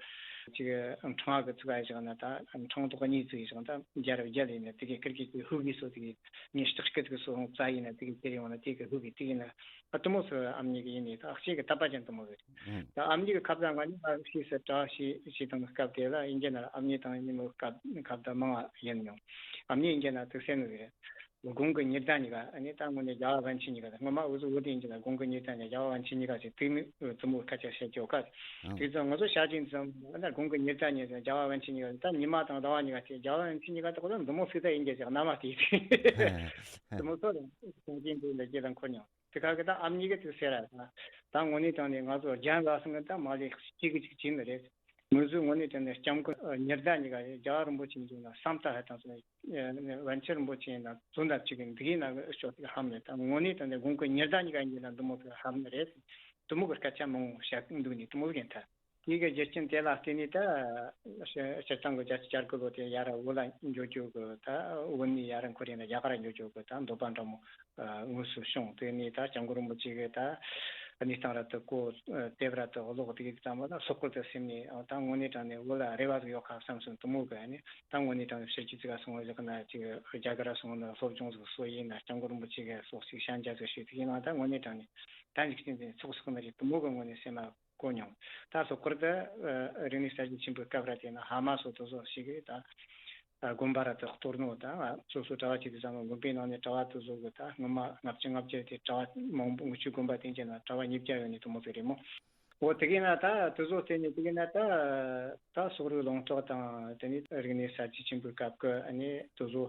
ཅིག་འཕྲང་གི་ཚུགས་ཨ་བཞག་ན་ད་འཕྲང་ཐོག་གཉིས་ཚུགས་ཡི་བཞག་ན་ད་རྒྱ་རབས་རྒྱ་ལས་ནས་དེ་གའི་ཁིར་གི་ཅིག་ཧུ་གི་སོ་དེ་གའི་ངས་སྟག་སྐད་ཀྱི་སོ་ཧོང་རྩ་ཡིན་ན་དེ་གའི་ཁྱེར་ཡོང་ན་དེ་གི་ཧུ་གི་དེ་ཡིན་ན་ཨ་དུ་མོ་སོ་ཨམ་ཉི་གི་ཡིན་ནི་ད་ཤེས་གི་ད་པ་ཅན་དུ་མོ་གི་ད་ཨམ་ཉི་གི་ཁབ་ཚང་ང་ནི་ང་ཤེས་སི་གྲ་ཤེས་ཤེས་དང་སྐབས་དེ་ལ་ཡིན་གྱི་ན་ཨམ་ཉི་དང་ཉི་མོ་སྐབས་ཁབ་ད་མང་ཡིན་མྱོང་ཨམ་ཉི་ཡིན་གྱི་ན་དུ་སེ་ནུ་གི་རེད། དགུང་གི་ཉི་ཟླ་གཉིས་ཀ་ཨ་ནི་ད་དངོས་གནས་རྒྱལ་བ་པཎ་ཆེན་གཉིས་ཀ་དང་སྔོན་མ་འུ་ཚོ་བོད་དུ་ཡིན་གྱི་ན་དགུང་གི་ཉི་ཟླ་ནས་རྒྱལ་བ་པཎ་ཆེན་གཉིས་ཀ་ཞིག་དུས་ནི་འཛུམ་བུ་ཁ་ཆ་བཤད་ཀྱོག་ཀ་དུས་ཚོད་ང་ཚོ་ཞག་གཅིག་འཛུམ་ཨ་ན་དགུང་གི་ཉི་ཟླ་ཉིན་རྒྱལ་བ་པཎ་ཆེན་གཉིས་ཀ་ད་ཉི་མ་དང་ཟླ་བ་གཉིས་ཀ་དེ་རྒྱལ་བ་པཎ་ཆེན་གཉིས་ཀ་དག་ལ་འཛུམ་བུ་ཟིག་ད་ཡིན་གྱི་ཞག་ན་མ་དེ་འཛུམ་བུ་སོ་རེད་ཞག་གཅིག་འཛུམ་ལ་སྐྱེ་དང་འཁོར་མྱོང་དེ་ག་གི་ད་ཨམ་ཉི་གི་དུས་ཟེར་ར་ད་དངོས་གནས་དྲང་ནས་ང་ཚོ་རྒྱལ་བ་སང་གི་ད་མ་ལས་གཅིག་གི་གཅིག་བྱིན་ནི་རེད། ང་ཚོའི་ངོས་ནས་དྲན་ནས་སྐྱབས་མགོན་ཉི་ཟླ་གཉིས་ཀ་རྒྱལ་བ་རིན་པོ་ཆེ་མཇུག་ལ་བསམ་ལྟ་ཧ་དང་སོང་ནས་པཎ་ཆེན་རིན་པོ་ཆེ་ཡིན་ན་བཙུན་ཟླ་གཅིག་གི་འདི་ཡིན་ན་ཤོག་ཏུ་ཧམ་ནས་ད་ངོས་ནས་དྲན་ནས་དགུང་གི་ཉི་ཟླ་གཉིས་ཀ་ཡིན་ན་འདི་མོ་ཟིག་ཧམ་ནི་རེད། དུ་མོ་གི་སྐད་ཆ་མང་བོ་བཤད་འདུག་ནས་དུ་མོ་ཟིག་ཡིན་ཐལ། ངེད་ཀྱི་རྒྱུ་རྐྱེན་དེ་ལ་བརྟེན་ནས་ད་སྤྱིར་བཏང་གི་བརྒྱད་ཅུ་གྱ་དགུ་ལོ་དེ་ཡར་བོད་ལ་འགྱོ་རྒྱུ་གི་ད་བོད་ནས་ཡར་འཁོར་ཡིན་ན་རྒྱ་གར་འགྱོ་རྒྱུ་གི་ད་འདོད་པ་འདྲ་མོ་དངོས་སུ་བྱུང་། དེ་ནས་ད་སྐྱབས་མགོན་རིན་པོ་ཆེ་གིས་ད་གནས་སྟངས་རབ་ཏུ་གོ། དེབ་རབ་ཏུ་ཀློག་དེ་གི་ཙམ་པ་ལ་སོག་པོ་དེ་སེམས་ནས་ད་དངོས་གནས་དྲང་གནས་བོད་ལ་རེ་བ་ཟིག་ཡོད་ཁ་བསམ་སོང་། དུ་མོ་གི་ཨ་ནི་ད་དངོས་གནས་དྲང་གནས་ཕྱི་རྒྱལ་ཅིག་ག་སོང་བ་ཟིག་ན་ཅིག་རྒྱ་གར་སོང་ན་སློབ་སྦྱོང་ཟིག་སོ་ཡིན་ན་སྐྱབས་མགོན་རིན་པོ་ཆེ་གིས་སོག་ཅིག་ཤན་རྒྱ་ཟིག་ཞུས་དེ་ཡིན་ན་ད་དངོས་གནས་དྲང་གནས་ད་འཇིག་རྟེན་འདི་ཚོགས་སོག་ནི་རེད། དུ་མོ་གི་དངོས་གནས་སེམས་ལ་གོ་མྱོང་། ད་སོག་པོར་ད་རིག་གནས་གསར་བརྗེ་ཆེན་པོའི་སྐབས་ར་དེ་ན་ཕ་མ་སོགས་དེ་ཚོ་ཞིག་གིས་ད། དགོན་པ་ར་དེ་གཏོར་ནོ་དང་སོ་སོ་གྲྭ་བ་བྱེད་དུས་ཙམ་དགོན་པའི་ནང་ནས་གྲྭ་བ་དེ་ཚོ་གི་ད་སྔོན་མ་ལྔ་བཅུ་ལྔ་བརྒྱ་དེ་གྲྭ་བ་མང་པོ་ངུ་ཆུ་དགོན་པ་དེ་འགྱེད་ན་གྲྭ་བ་ཉིས་བརྒྱ་ཡོད་ནི་དུ་མོ་ཟིག་རེད་མོ། འོ་དེ་གི་ན་ད་དེ་ཚོ་བལྟས་ནས་དེ་གི་ན་ད་ད་སོག་རིགས་ལུང་རྟོགས་དང་དེ་ནས་རིག་གནས་གསར་བརྗེ་ཆེན་པོའི་སྐབས་ཀྱི་ཨ་ནི་དེ་ཚོ་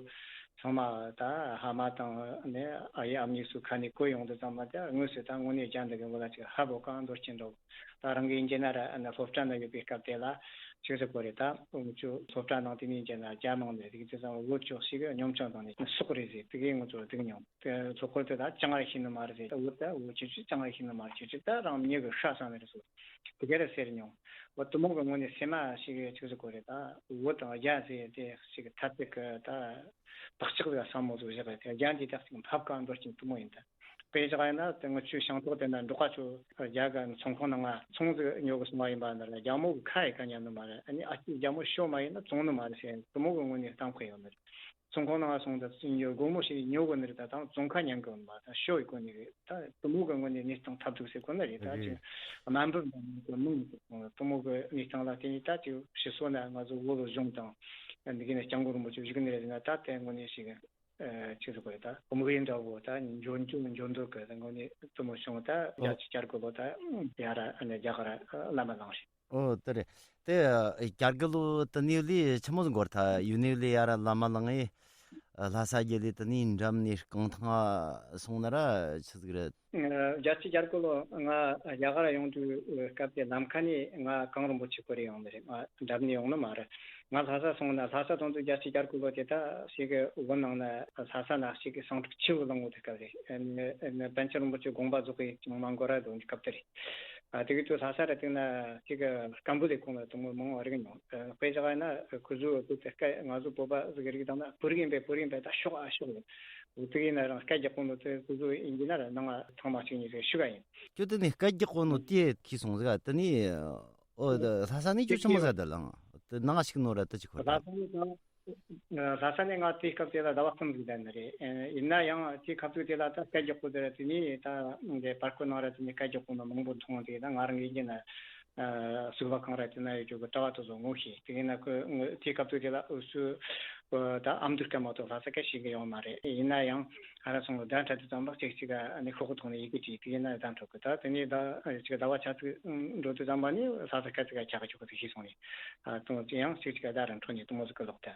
ཚང་མ་ད་ཕ་མ་དང་ཨ་ནི་ཨ་ཡེ་ཨ་མྱེས་སུ་ཁ་ནས་གོ་ཡོང་དུས་ཙམ་མ་ད་དངོས་སུ་ད་དངོས་གནས་རྒྱ་འདི་གི་བོད་ལ་ཅིག་ཧ་བོ་གང་འདོར་གྱིན་འགྲོ། ད་རང་གི་ཡིན་གྱི་ན་ར་ཨ་ན་སློབ་གྲྭ་ན་ཡོད་པའི་སྐབས་དེ་ལ་ཆི་ཟིག་གོ་རེད། ད་ང་ཚོ་སློབ་གྲྭ་ནང་དེ་ནས་ཡིན་གྱི་ན་རྒྱ་ནང་ནས་རིག་རྩལ་ཚང་བོད་ཕྱོགས་ཤིག་གི་སྙོམས་ཆུང་དང་ནས་སོག་རེད་ཟེར་དེ་གའི་ང་ཚོ་སྡུག་མྱོང་། དེ་སོག་པོ་དེ་ད་ཅང་ར་ཤེས་ནི་མ་རེད་ཟེར། ད་བོད་ད་བོད་ཁྱེད་ཚོས་ཅང་ར་ཤེས་ནི་མ་རེད། ཁྱེད་ཚོས་ད་རང་མྱི་གི་ཧྲ་ས་ནི་རེད་ཟེར་དེ་ག་ར་ཟེར་མྱོང་། འོ་དུ་མོ་གི་ངོས་ནས་སེམས་མ་ཞིག་ཆི་ཟིག་གོ་རེད། ད་བོད་དང་རྒྱ་ཟེར་དེ་ཞིག་ཐ་ཚིག་གི་ད་བག་ཆགས་ཟིག་བསམ་མོ་ཟིག་བཞག་རེད། དེ་རྒྱ་འདི་ད་ཞིག་འཕབ་ཀ་འདོར་གྱིན་དུ་མོ་ཡིན་ད། དཔེ་བཞག་ཡིན་ན་དེ་ང་ཚོའི་ཤིང་ཏོག་དེ་ན་འབྲོག་པ་ཚོ་རྒྱ་གི་ཚོང་ཁང་ནང་ང་ཚོང་ཟིག་ཉོ་གི་སོང་བ་ཡིན་པ་འདི་ལ་རྒྱ་མོ་གི་ཁ་ཡི་ཁ་ཉན་ནི་མ་རེད། ཨ་ནི་ཨ་ཅེ་རྒྱ་མོ་ཤོ་མ་ཡིན་ན་བཙོང་ནི་མ་རེད་ཟེར་དུ་མོ་གི་ངོས་ནས་གཏམ་ཁ་ཡོང་ནི་རེད། ཚོང་ཁང་ནང་ང་སོང་ད་ཚོང་ཉོ་སྒོར་མོ་ཞིག་ཉོ་གི་ནི་རེད། ད་དང་བཙོང་ཁ་ཉན་གི་ཡོད་མ་ད་ཤོ་ཡི་གོ་ནི་རེད། ད་དུ་མོ་གི་ངོས་ནས་གནས་སྟངས་ཐབས་སྡུག་ཟེར་གོ་ནི་རེད། ད་ཅིག་དམའ་འབེབས་དང་མི་གོ་མིང་དུ་མོ་གི་གནས་སྟངས་ལ་བརྟེན་ནས་ད་ཅིག་ཕྱི་སོ་ན་ང་ཚོ་བོད་ལ་གཞུང་དང་འདི་གི་ནས་སྐྱབས་མགོན་རིན་པོ་ཆེ་བཞུགས་ནི་རེད་ཟེར་ན་ད་དེ་ངོས་ནས་ཞིག་ཆི་ཟིག་གོ་རེད། ད་གོམ་གི་འདྲ་བོ་ད་འཇོན་འཇོན་འཇོན་འདོད་གི་ད་ངོ་ནས་དུ་མོ་བྱུང་ད་རྒྱ་ཆེ་བསྐྱར་དགོས་ལོ་ད་ཡ་ར་ཨ་ནི་རྒྱ་གར་བླ་མ་ལངས་རེད། ཨོ་དེ་རེད། དེ་བསྐྱར་དགོས་ལོ་དུ་ནས་ལས་ཆི་མོ་ཟིག་གོ་རེད། ད་ཡུལ་ནས་ལས་ཡ་ར་བླ་མ་ལངས་ཨེ་ལྷ་ས་རྒྱལ་ལས་དུ་ནས་འགྲམ་ནས་རྐང་ཐང་སོང་ན་ར་ཆི་ཟིག་རེད། རྒྱལ་སྤྱི་རྒྱལ་སྐོར་ལོ་ང་རྒྱ་གར་ཡོང་དུས་སྐབས་དེ་ལམ་ཁ་ནས་ང་གངས་རིན་པོ་ཆེ་སྐོར་རེ་ཡོང་ནི་རེད། ང་འགྲམ་ནས་ཡོང་ནི་མ་རེད། ང་ལྷ་ས་སོང་ན་ལྷ་ས་སོང་དུས་རྒྱལ་སྤྱི་རྒྱལ་སྐོར་ལོ་དེ་ད་ཞིག་གི་བོད་ནང་ན་ལྷ་ས་ན་ཞིག་གི་སང་ཕྲུག་ཆེ་བོ་ལང་བོ་དེ་སྐབས་རེད། པཎ་ཆེན་རིན་པོ་ཆེ་དགོངས་པ་རྫོགས་གི་ཅང་མ་འགོར་ར་འདུག་སྐབས་དེ་རེད། ཨ་དེ་གི་དུས་ལྷ་ས་ར་དེ་ན་ཞིག་གི་སྐམ་པོ་དེ་ཁོང་ལ་དུ་མོ་མང་བ་རིག་མྱོང་། དཔེ་བཞག་ན་ཁུ་ཟུ་དུ་དེ་སྐད་ང་ཚོ་བོད་པ་ཟིག་རིག་དང་ན་བོད་རིགས་ཡིན་པས་བོད་རིགས་ཡིན་པས་ད་ཤོག་ཨ་ཤོག་ཡིན། འོ་དེ་ཡིན་ན་རང་སྐད་རྒྱག་གོ་ནོ་དེ་སོ་སོ་ཡིན་གྱི་ན་ར་ནང་ང་ཚང་མ་གཅིག་གཉིས་ཟེར་ཞུ་ག་ཡིན། ཁྱོད་དེ་ནས་སྐད་རྒྱག་གོ་ནོ་དེ་ཐིག་སོང་ཟིག་དེ་ནས་ཨོ་ལྷ་ས་ནས་ཁྱོད་ཆི་མོ་ཟ་དེ་ལང་དེ་ནང་ཞིག་ནོ་ར་དེ་ཅི་ཁོ་ར། ལྷ་ས་ནས་ང་དེའི་སྐབས་དེ་ལ་ཟླ་བ་གསུམ་ཟིག་བསྡད་ནི་རེད། ཡིན་ན་ཡང་དེའི་སྐབས་དུས་དེ་ལ་ད་སྐད་རྒྱག་གོ་དེ་ར་དེ་ནས་ད་འདི་པར་ཁོ་ནང་ར་དེ་ནས་སྐད་རྒྱག་གོ་ནོ་མང་པོ་མཐོང་དེ་ད་ང་རང་ཡིན་གྱི་ན། ཨ་སུག་པ་གང་ར་དེ་ན་ཡོད་རྒྱུ་གི་གྲྭ་བ་དེ་ཚོ་ངོ་ཤེས། དེ་ཡིན་ན་ཁོས་ངོ་དེའི་སྐབས་དུས་དེ་ལ་འུ་སུ་ ད་ཨ་མདོའི་སྐད་མ་གཏོགས་ལྷ་ས་སྐད་ཤེས་ཀྱི་ཡོད་མ་རེད། ཡིན་ན་ཡང་ཧ་ར་སོང་ལ་ཟླ་ཕྲག་དུ་ཙམ་པ་གཅིག་གཅིག་ག་ནི་ཤོག་གུ་ཐོག་ནས་ཡི་གེ་བྲིས་དེ་ཡིན་ན་ཟླ་འཕྲོད་གི། ད་དེ་ནས་ཟླ་གཅིག་ཟླ་བ་ཆ་ཚིག་འགྲོ་དུས་ཙམ་པ་ནི་ལྷ་ས་སྐད་ཅིག་ག་ཆག་གི་ཆོག་གི་ཟིག་ཤེས་སོང་ནས། ད་དུང་ཡང་གཅིག་གཅིག་ག་ཟླ་ར་འཕྲོད་ནས་དུ་མོ་ཟིག་གི་ལོག་ད།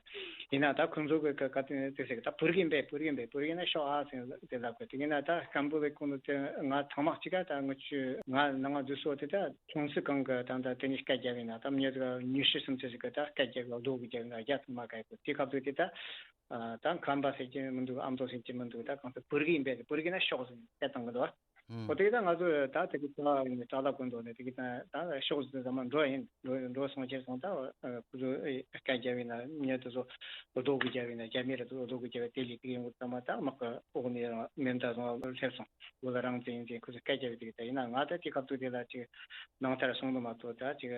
ཡིན་ན་ད་ཁོང་ཚོ་གི་ག་དེ་ཟེར་གི་ད་བོད་གི་འབད་བོད་གི་འབད་བོད་གི་ན་ཤོག་ཨ་ཟེར་དེ་ལབ་གི། དེ་ཡིན་ན་ད་སྐམ་པོ་བའི་གོང་དུ་དེ་ང་ཚང་མ་གཅིག་ག་ད་ངུ་ཆུ་ང་ནང་ང་འཛུལ་སོ་དེ་ད་ཁྱུང་སི་གང་གི་ད་ད་དེ་ནས་སྐད་རྒྱབ་ཡིན་ན་ད་མྱི་ཟིག་ཉི་ཤུ་སུམ་ཅུ་ཟིག་གི་ད་སྐད་རྒྱབ་ལ་རྡོ་གི་རྒྱབ་ཡིན་ན་རྒྱ་ཚང་མ་ག་ཡི་གི་དེ་སྐབས་དུས་དེ་ད། ཨ་ད་ཁམས་པ་ཟེར་གྱི་མི་འདུག་ཨ་མདོ་ཟེར་གྱི་མི་འདུག་ད་གང་ལྟར་བོད་རིགས་ཡིན་པས་བོད་རིགས་ན་ཤོག་ཟེར་སྐད་བཏང་གི་འདུག་ཨ། ཨོ་དེ་ད་ང་ཚོ་ད་དེ་གི་ཚ་བ་ཡིན་ནས་ཙག་ལ་ཀུན་ཏུ་ནས་དེ་གི་ད་ད་ཤོག་ཟེར་ཙམ་མ་འགྲོ་ཡིན་འགྲོ་འགྲོ་སོང་ཁྱེར་སོང་ད་ཁོ་ཚོ་སྐད་རྒྱབ་ཡིན་ན་མྱི་དེ་ཚོ་རྡོ་གི་རྒྱབ་ཡིན་ན་རྒྱ་མི་རེད་དེ་རྡོ་གི་རྒྱབ་དེ་ལས་དེ་གི་ཡོང་གི་ཙམ་མ་ད་དམག་གི་འོག་ནས་མེ་མདའ་བཟུང་སླེབས་སོང་། བོད་ལ་རང་བཙན་ཡིན་ཟེར་ཁོ་ཚོས་སྐད་རྒྱབ་ཡོད་དེ་ད་ཡིན་ན་ང་ད་དེ་སྐབས་དུས་དེ་ལ་ཅིག་ནང་ལྟར་སོང་དུ་མ་གཏོགས་ད་ཅིག་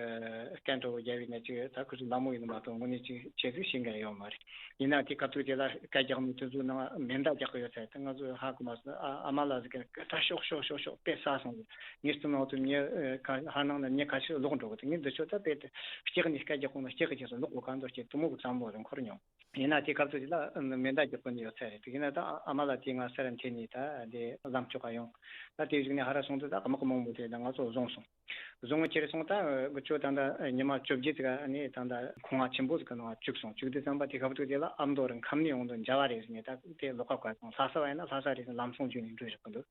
སྐད་འགྲོ་བོ་རྒྱབ་ཡིན་ན་ཅིག་ད་ཁོ་ཚོ་ལ་མོ་ཡིན་དུ་མ་གཏོགས་དངོས་གནས་ཅིག་བྱེད་ཚུལ་ཤེས་མཁན་ཡོད་མ་རེད། ཡིན་ན་དེ་སྐབས་དུས་དེ་ལ་སྐད་རྒྱག་མི་དེ་ཚོ་ནང་མེ་མདའ་རྒྱག་གི་ཡོད་ཚད་ད་ང་ཚོ་ཧ་གོ་མ་སོང་། ཨ་ཨ་མ་ལགས་ཟིག་གིས་ད་ཤོག་ཤོག་ཤོག་ཤོག་དཔེ་ཟ་སོང་ཟིག་ངས་ཚོ་ནང་དུ་མྱི་ཁ་ཧ་ནང་ན་མྱི་ཁ་ཤས་ལོག་འགྲོ་གི་འདུག་ངས་འདི་ཆོ་ད་དཔེ་དེ་སྐྱག་ནས་སྐད་རྒྱག་གོང་ན་སྐྱག་གི་རྗེས་སུ་ལོག་གོ་ག་འདོད་སྐྱེ་དུ་མོ་གི་བསམ་བློ་རེ་འཁོར་མྱོང་། ཡིན་ན་དེ་སྐབས་དུས་ལ་མེ་མདའ་རྒྱག་གོ་ནི་ཡོད་ཚད་རེད། དེ་ཡིན་ན་ད་ཨ་མ་ལགས་དེ་ང་སར་འཐེན་ནས་ད་དེ་ལམ་ཅོག་ག་ཡོང་། ད་དེ་གཞུག་ནས་ཧ་ར་སོང་དུས་ད་དམག་མང་པོ་དེ་ད་ང་ཚོ་བཟུང་སོང་། བཟུང་ཁྱེར་སོང་ད་ང་ཚོ་ད་ད་ཉི་མ་བཅོ་བརྒྱད་ཙམ་ནས་ད་ད་ཁང་བ་ཆེན་པོ་ཟིག་གི་ནང་བཅུག་སོང་། བཅུག་དུས་ཙམ་པ་དེ་སྐབས་དུས་དེ་ལ་ཨ་མདོ་རུ་ཁམས་ནས་ཡོང་དུས་མཇལ་བ་རེད་ཟེར་ནས་ད་དེ་ལོག་ཁ་བཀར་སོང་། ལྷ་ས་བ་ཡིན་ན་ལྷ་ས་རེད་ཟེར་ལམ་སང་བརྒྱུད་ནས་འགྲོ་བཞག་གི་འདུག་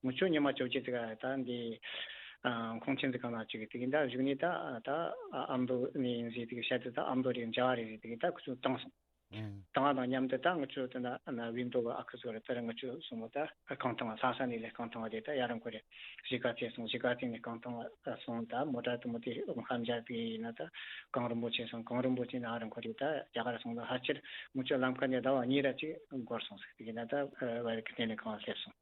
ང་ཚོ་ཉི་མ་བཅོ་བརྒྱད་ཙམ་ད་དེ་ཁང་ཆེན་ཟིག་གི་ནང་བཅུག་གི་དེ་ཡིན་ད་གཞུག་ནས་ད་ད་ཨ་མདོ་ནས་ཡིན་ཟེར་དེ་གི་བཤད་དུས་ད་ཨ་མདོ་རེད་མཇལ་བ་རེད་ཟེར་དེ་གི་ད་ཁོ་ཚོ་བཏང་སོང་། ཨང་། དང་བ་དང་མཉམ་དུ་ད་ང་ཚོ་དེ་ན་ཨ་ན་བིན་དོ་བ་ཨ་ཁུ་ཚོ་རེ་ད་རེ་ང་ཚོ་སོང་བ་ད་རྐང་ཐང་བ་ལྷ་ས་ནས་ལས་རྐང་ཐང་བ་དེ་ད་ཡ་རང་ཁོ་རེ་གཞིས་ཀ་རྩེ་སོང་། གཞིས་ཀ་རྩེ་ནས་རྐང་ཐང་བ་སོང་ད་མོ་ཊ་དུ་མོ་དེ་ཧམ་འཇར་པི་ཡིན་ན་ད་གངས་རིན་པོ་ཆེ་སོང་། གངས་རིན་པོ་ཆེ་ནས་ཨ་རང་ཁོ་རེ་ད་རྒྱ་གར་སོང་ད་ཧ་ཆེར་ང་ཚོ་ལམ་ཁ་ནས་ཟླ་བ་གཉིས་ར་ཅིག་འགོར་སོང་ཟེར་དེ་ཡིན་ན་ད་བ་རེ་ཁ་ནས་གང་སླེབས་སོང་།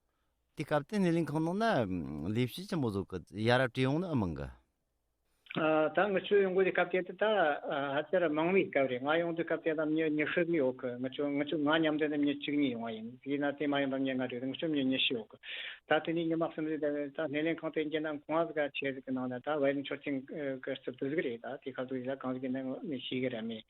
དེ་སྐབས་དེ་སྣེ་ལེན་ཁང་ནང་ན་ལས་བྱེད་ཆེན་པོ་ཚོ་གི་ཡ་རབས་བྲིས་ཡོང་ནི་ཨེ་མང་གི། ཨ་ད་ང་ཚོ་ཡོང་གི་དེ་སྐབས་དེ་ད་ཨ་ཧ་ཅང་མང་བའི་སྐབས་རེད། ང་ཡོང་དུས་སྐབས་དེ་ད་མྱི་ཉི་ཤུ་ཡོད་གི། ང་ཚོ་ང་ཚོ་ང་མཉམ་དུ་ནི་མྱི་བཅུ་གཉིས་ཡོང་བ་ཡིན། དེ་ན་དེ་མ་ཡིན་པ་མྱི་ལྔ་རེད། ང་ཚོ་མྱི་ཉི་ཤུ་ཡོད་གི། ད་དེ་ནས་ཉི་མ་གསུམ་རེ་ད་ད་སྣེ་ལེན་ཁང་དེ་འགྱེལ་ན་ཁང་བ་ཟིག་ག་ཆེ་ཟིག་གི་ནང་ན་ད་བའི་མཆོད་རྟེན་གི་རྩིབ་དེ་ཟིག་རེད། ད་དེ་ཁ་ཐུག་ཡིན་ན་གང་ཟིག་ཡིན་ན་ངོ་ནས་ཤེས་གི་ར་མེད།